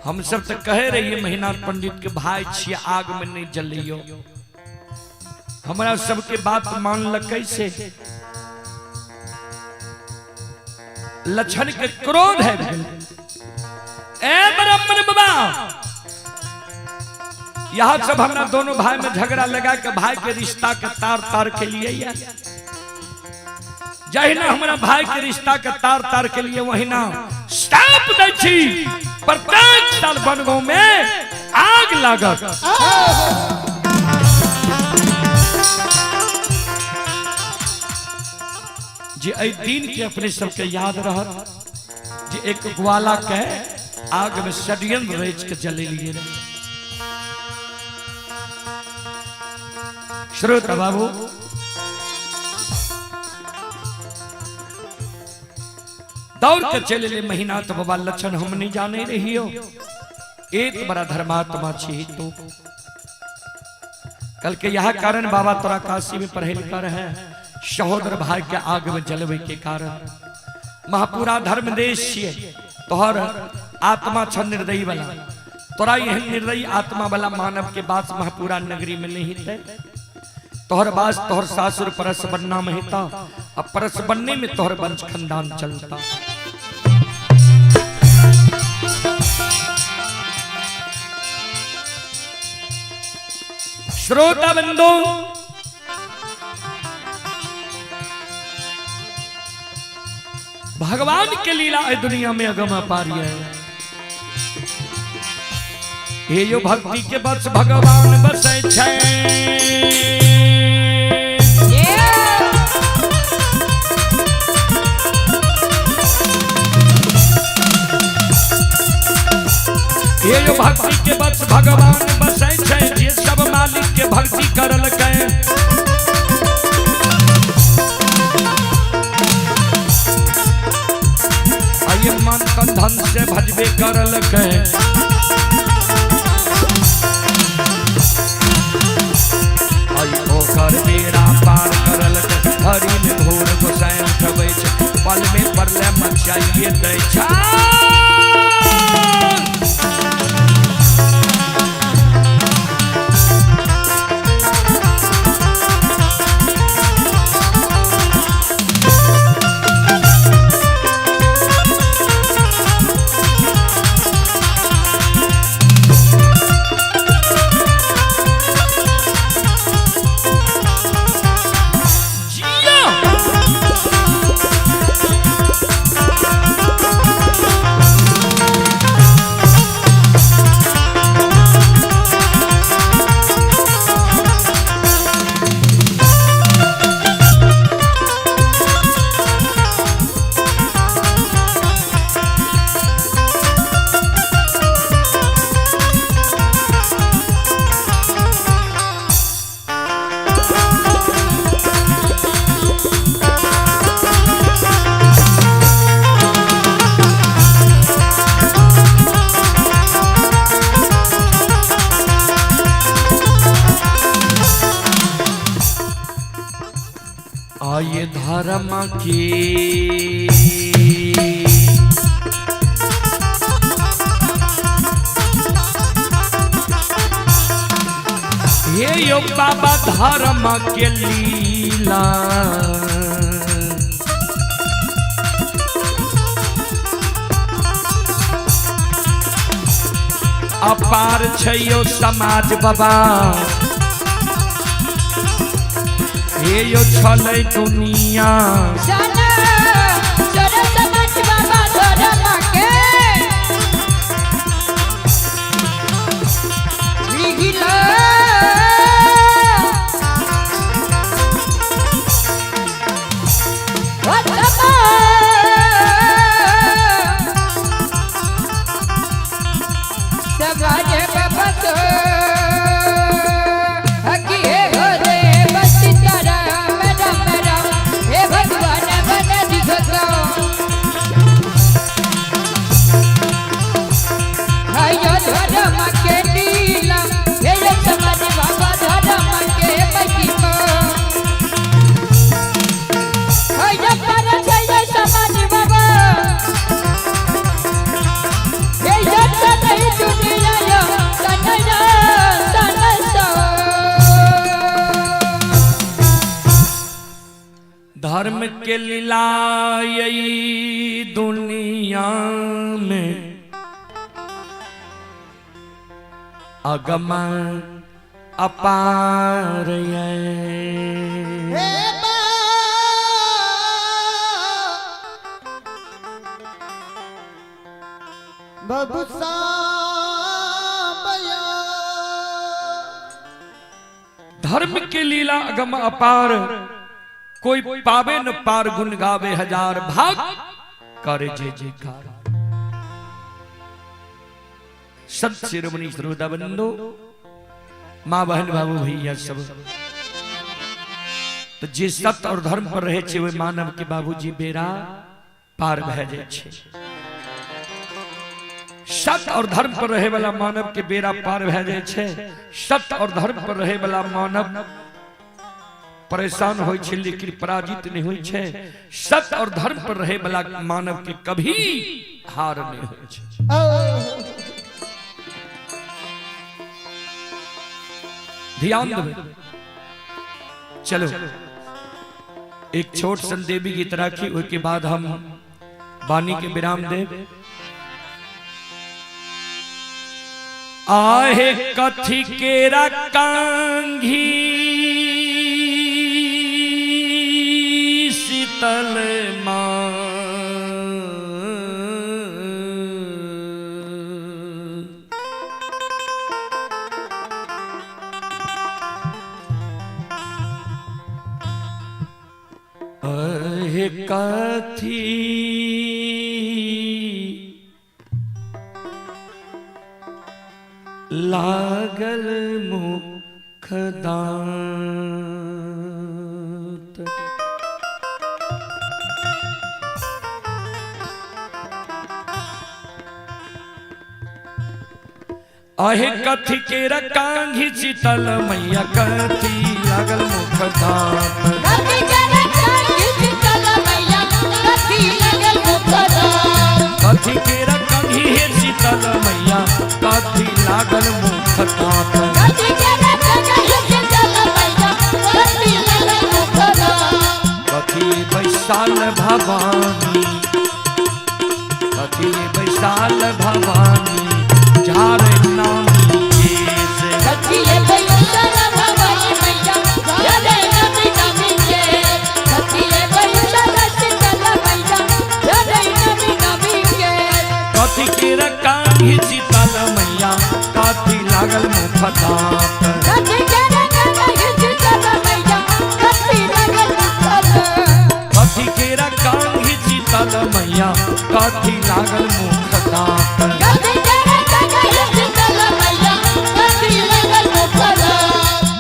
हम सब तो कहे रहिए महीना पंडित के भाई छिए, आग में नहीं जलियो, हमारा सबके बात मान ल कैसे। लक्षण के क्रोध है। ए ब्राह्मण बाबा यहाँ सब हमरा दोनों भाई में झगड़ा लगा के भाई के रिश्ता के तार तार के लिए, जहिना हमरा भाई के रिश्ता के तार तार के लिए वही ना स्टाप दै छी। प्रत्येक साल बनगांव में आग लागत। जे एहि दिन के अपने सबके याद रहत जे एक ग्वाला के आग में षड्यंत्र रच के जलेलिए रहे। श्रोता बाबू दौड़ के चले ले महीना तो बाबा लक्षण हम नहीं जाने रही हो, एक बड़ा धर्मात्मा छी तू। कल के यह कारण बाबा तोरा काशी में पढ़े लिखा रहे सहोदर भाई के आग में जलवे के कारण। महापूरा धर्म देश छिए तोहर आत्मा छ निर्दयी वाला, तोरा एहन निर्दयी आत्मा वाला मानव के बास महापूरा नगरी में नहीं थे। तोहर बास तोहर सासुर परस बनना में हेता, अब परस बनने में तोहर वंश खानदान चलता। श्रोता बंधु भगवान के लीला है दुनिया में अगम अपार है। ये यो भक्ति के बस भगवान बसै छै। ये यो भक्ति के बस भगवान बसै छै, जे सब मालिक के भक्ति करलकै। आइए मन तन धन से भजबे करलकै। आई ओकर बेड़ा पार करलकै। हरि में घोर गोसाई उठबै छै, पल में परले मचाइए दै छै। आये धर्म की हे यो बाबा धर्म के लीला अपार छै यो समाज बाबा। हे यो छलै दुनिया धर्म के लीला यही दुनिया में अगम अपार है। बाबू सामया धर्म के लीला अगम अपार, कोई पावे न पार, गुण गावे हजार भाग करे जय जयकार। संत शिरोमणि श्रोता बंधु, माँ बहन बाबू भैया सब, तो जे सत्य और धर्म पर रहे छे वे मानव के बाबूजी बेड़ा पार भए जाय छे। सत्य और धर्म पर रहे वाला मानव के बेड़ा पार भए जाय छे। सत्य और धर्म पर रहे वाला मानव परेशान होय छे लेकिन पराजित नहीं होय छे। सत्य और धर्म पर रहे वाला मानव के कभी हार नहीं होय छे। ध्यान देवे। चलो एक छोट सन देवी गीत राखी, उसके बाद हम वाणी के विराम दे। आहे कथी केरा कांघी शीतल मां, अहे कथी लागल मुख दांत। अहे कथी केरा कांघी शीतल मैया, कथी लागल मुख दांत। कथी केरा कांघी हे शीतल मैया, कथी लागल मुख दांत। कथी बैसाल भवानी, कथी बैसाल भवानी झार नामी केस। कथी केरा कांघी शीतल मैया, कथी लागल मुख दांत। कथी केरा कांघी शीतल मैया, कथी लागल मुख दांत।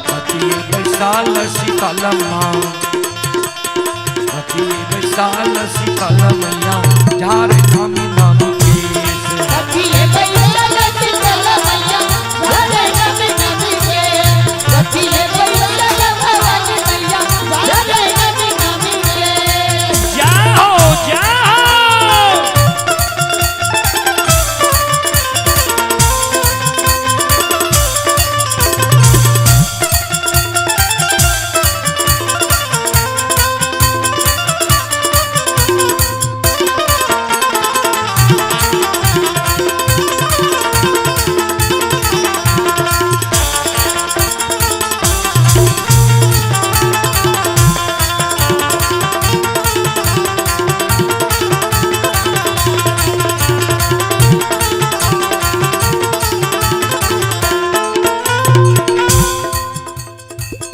कथी बैसाल शीतल मां, कथी बैसाल शीतल मैया झार नामी नामी केस। जाओ जाओ।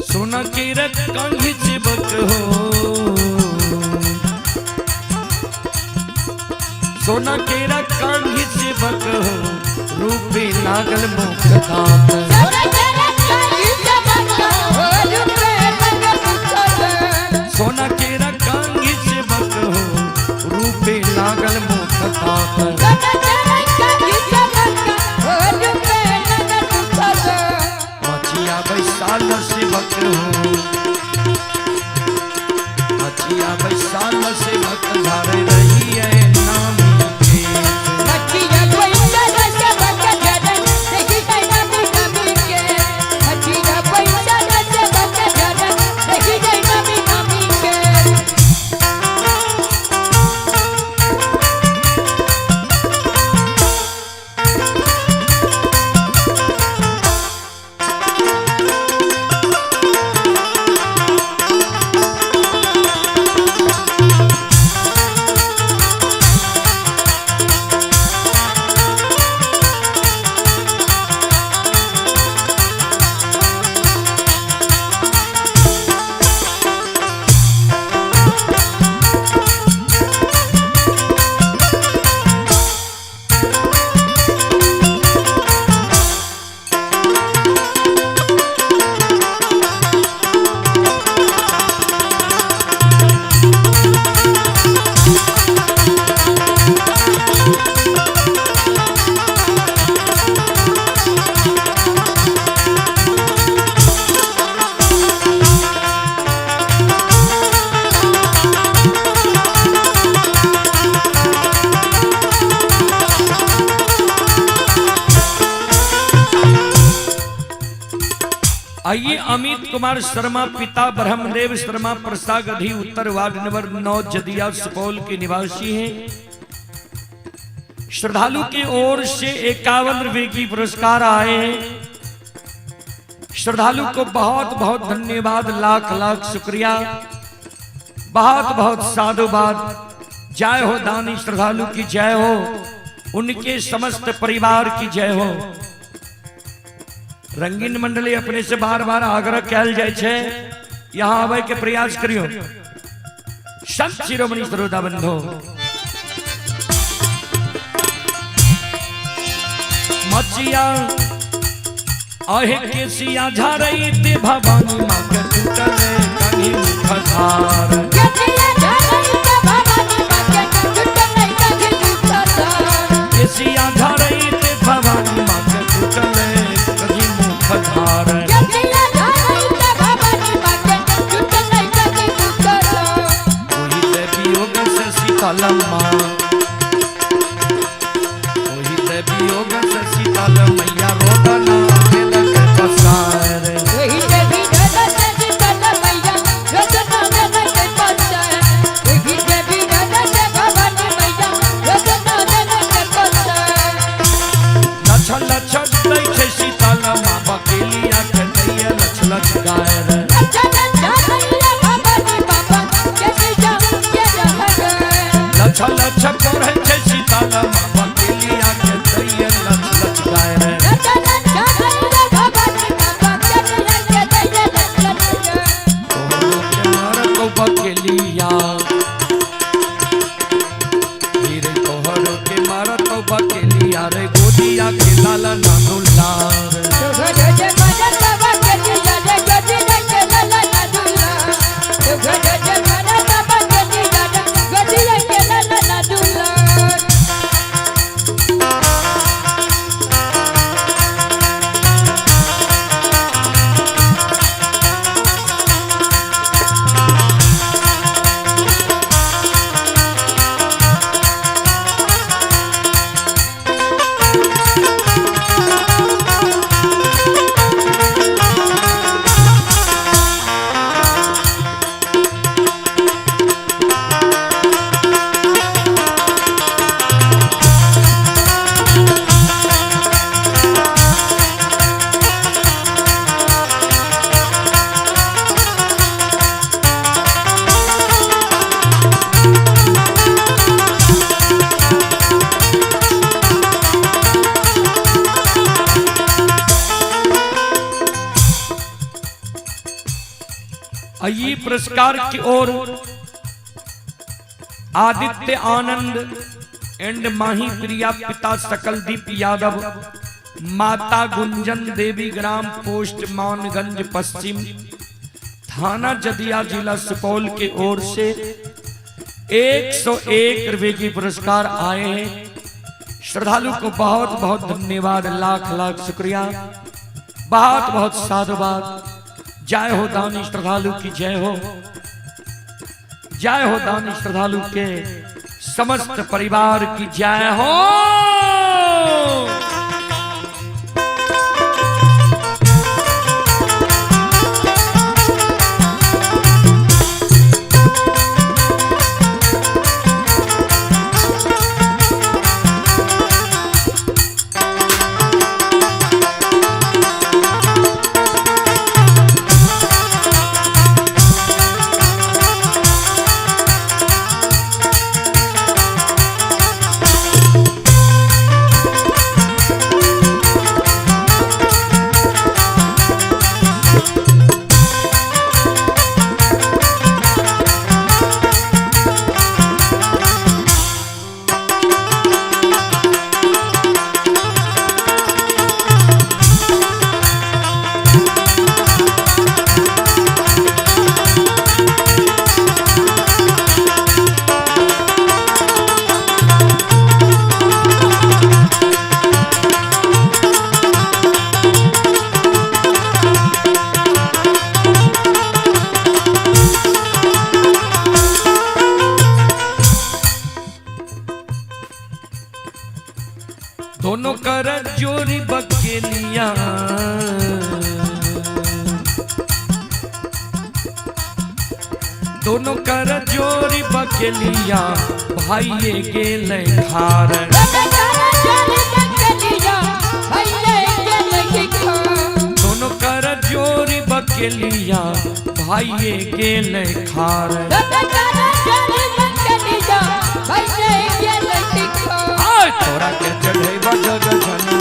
सोना केरा कांघी चिबक हो, सोना केरा कांघी चिबक हो, रूपे लागल मुख दांत। सोना केरा कांघी चिबक हो, रूपे लागल मुख दांत। मचिया बैसाल सेवक हो, मचिया बैसाल सेवक झार रही है नामी केस। आइए अमित कुमार शर्मा पिता ब्रह्मदेव शर्मा परसागढ़ी उत्तर वार्ड नंबर 9 जदिया सुपौल के निवासी हैं। श्रद्धालु की ओर से 51 रुपए की पुरस्कार आए हैं। श्रद्धालु को बहुत बहुत धन्यवाद, लाख लाख शुक्रिया, बहुत बहुत साधुवाद। जय हो दानी श्रद्धालु की जय हो, उनके समस्त परिवार की जय हो। रंगीन मंडली अपने से बार बार आग्रह कैल जाय छै, यहाँ आवे के प्रयास करियो। संत शिरोमणि श्रोता बंधो, मचिया आहे केसिया झारई ते भवानी माँ के टूटल कहीं मुख धार। केसिया झारई ते भवानी माँ के टूटल कहीं मुख धार। केसिया झारई ते भवानी माँ के टूटल कहीं मुख धार। केसिया झारई ते भवानी माँ के टूटल कहीं मुख धार। ओही ते वियोग से शीतल माँ, ओही ते वियोग से शीतल मैया रोदना देलक पसार। वही देवी दादा से शीतल मैया रोदना देलक पसार। वही देवी दादा से भवानी मैया रोदना देलक पसार। लछ लछ दै छै शीतल माँ बकेलिया के दैया लछ लछ गायर। लछ लछ दैया भवानी बाबा केसिया के रहर। लछ लछ पढ़ै छै शीतल माँ बकेलिया के दैया लछ लछ गायर। लछ लछ दैया भवानी बाबा केसिया के दैया लछ लछ गायर। तोहरो के मारत बकेलिया हीरे, तोहरो के मारत बकेलिया रे गोदिया के लाल नानू लार। आइए पुरस्कार की ओर आदित्य आनंद एंड माही प्रिया पिता सकलदीप यादव माता गुंजन देवी ग्राम पोस्ट मानगंज पश्चिम थाना जदिया जिला सुपौल के ओर से 101 रुपए की पुरस्कार आए हैं। श्रद्धालु को बहुत बहुत धन्यवाद, लाख लाख शुक्रिया, बहुत बहुत साधुवाद। जय हो दानी श्रद्धालु की जय हो, जय हो दानी श्रद्धालु के समस्त परिवार की जय हो। दोनों कर जोरी बकेलिया, दोनों कर जोरी बकेलिया भाइये गेल खार। दोनों कर जोरी बकेलिया भाइये गेल खार। आय तोरा के चढ़ैबा जग जननी,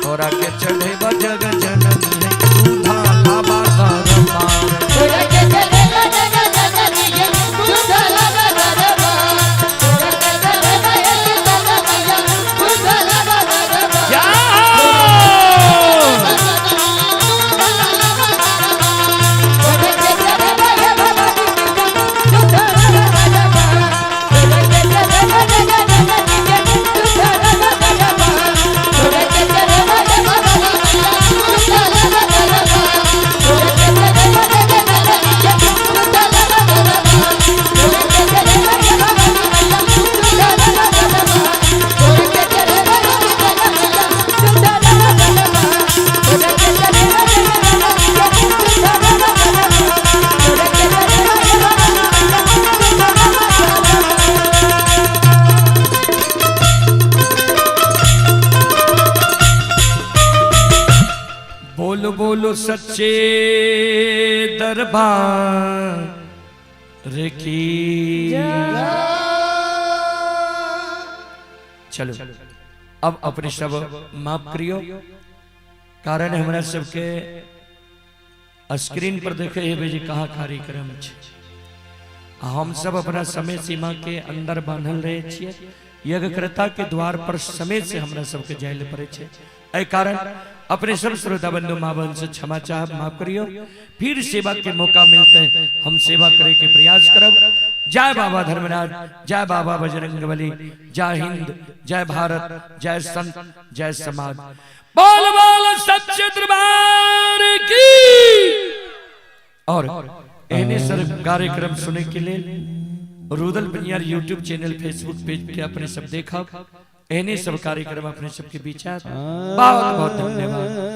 तोरा के चढ़ैबा जग जननी है दूधा लाबा दरबार। बोलो बोलो सच्चे दरबार की। चलो अब अपने सब माफ करियो, कारण हमरा सबके स्क्रीन पर देखे हेबै जे कहाँ कार्यक्रम छै। हम सब अपना समय सीमा के अंदर बांधल रहे छियै। यज्ञकर्ता के द्वार पर समय से हमरा सबके जाय ले पड़े छै। एहि कारण अपने सब श्रोता बंधु माँ बहन से क्षमा चाहब, माफ करियो। फिर सेवा के मौका मिलते हैं हम सेवा करे के प्रयास करब। जय बाबा धर्मराज, जय बाबा बजरंगबली, जय हिंद, जय भारत, जय संत, जय समाज। बोल बोल सच्चे दरबार की। और एहने सर कार्यक्रम सुने के लिए Rudal Paniyar YouTube channel Facebook page पे अपने सब देखब। एहने सब कार्यक्रम अपने सबके बीच आयत। बहुत बहुत धन्यवाद।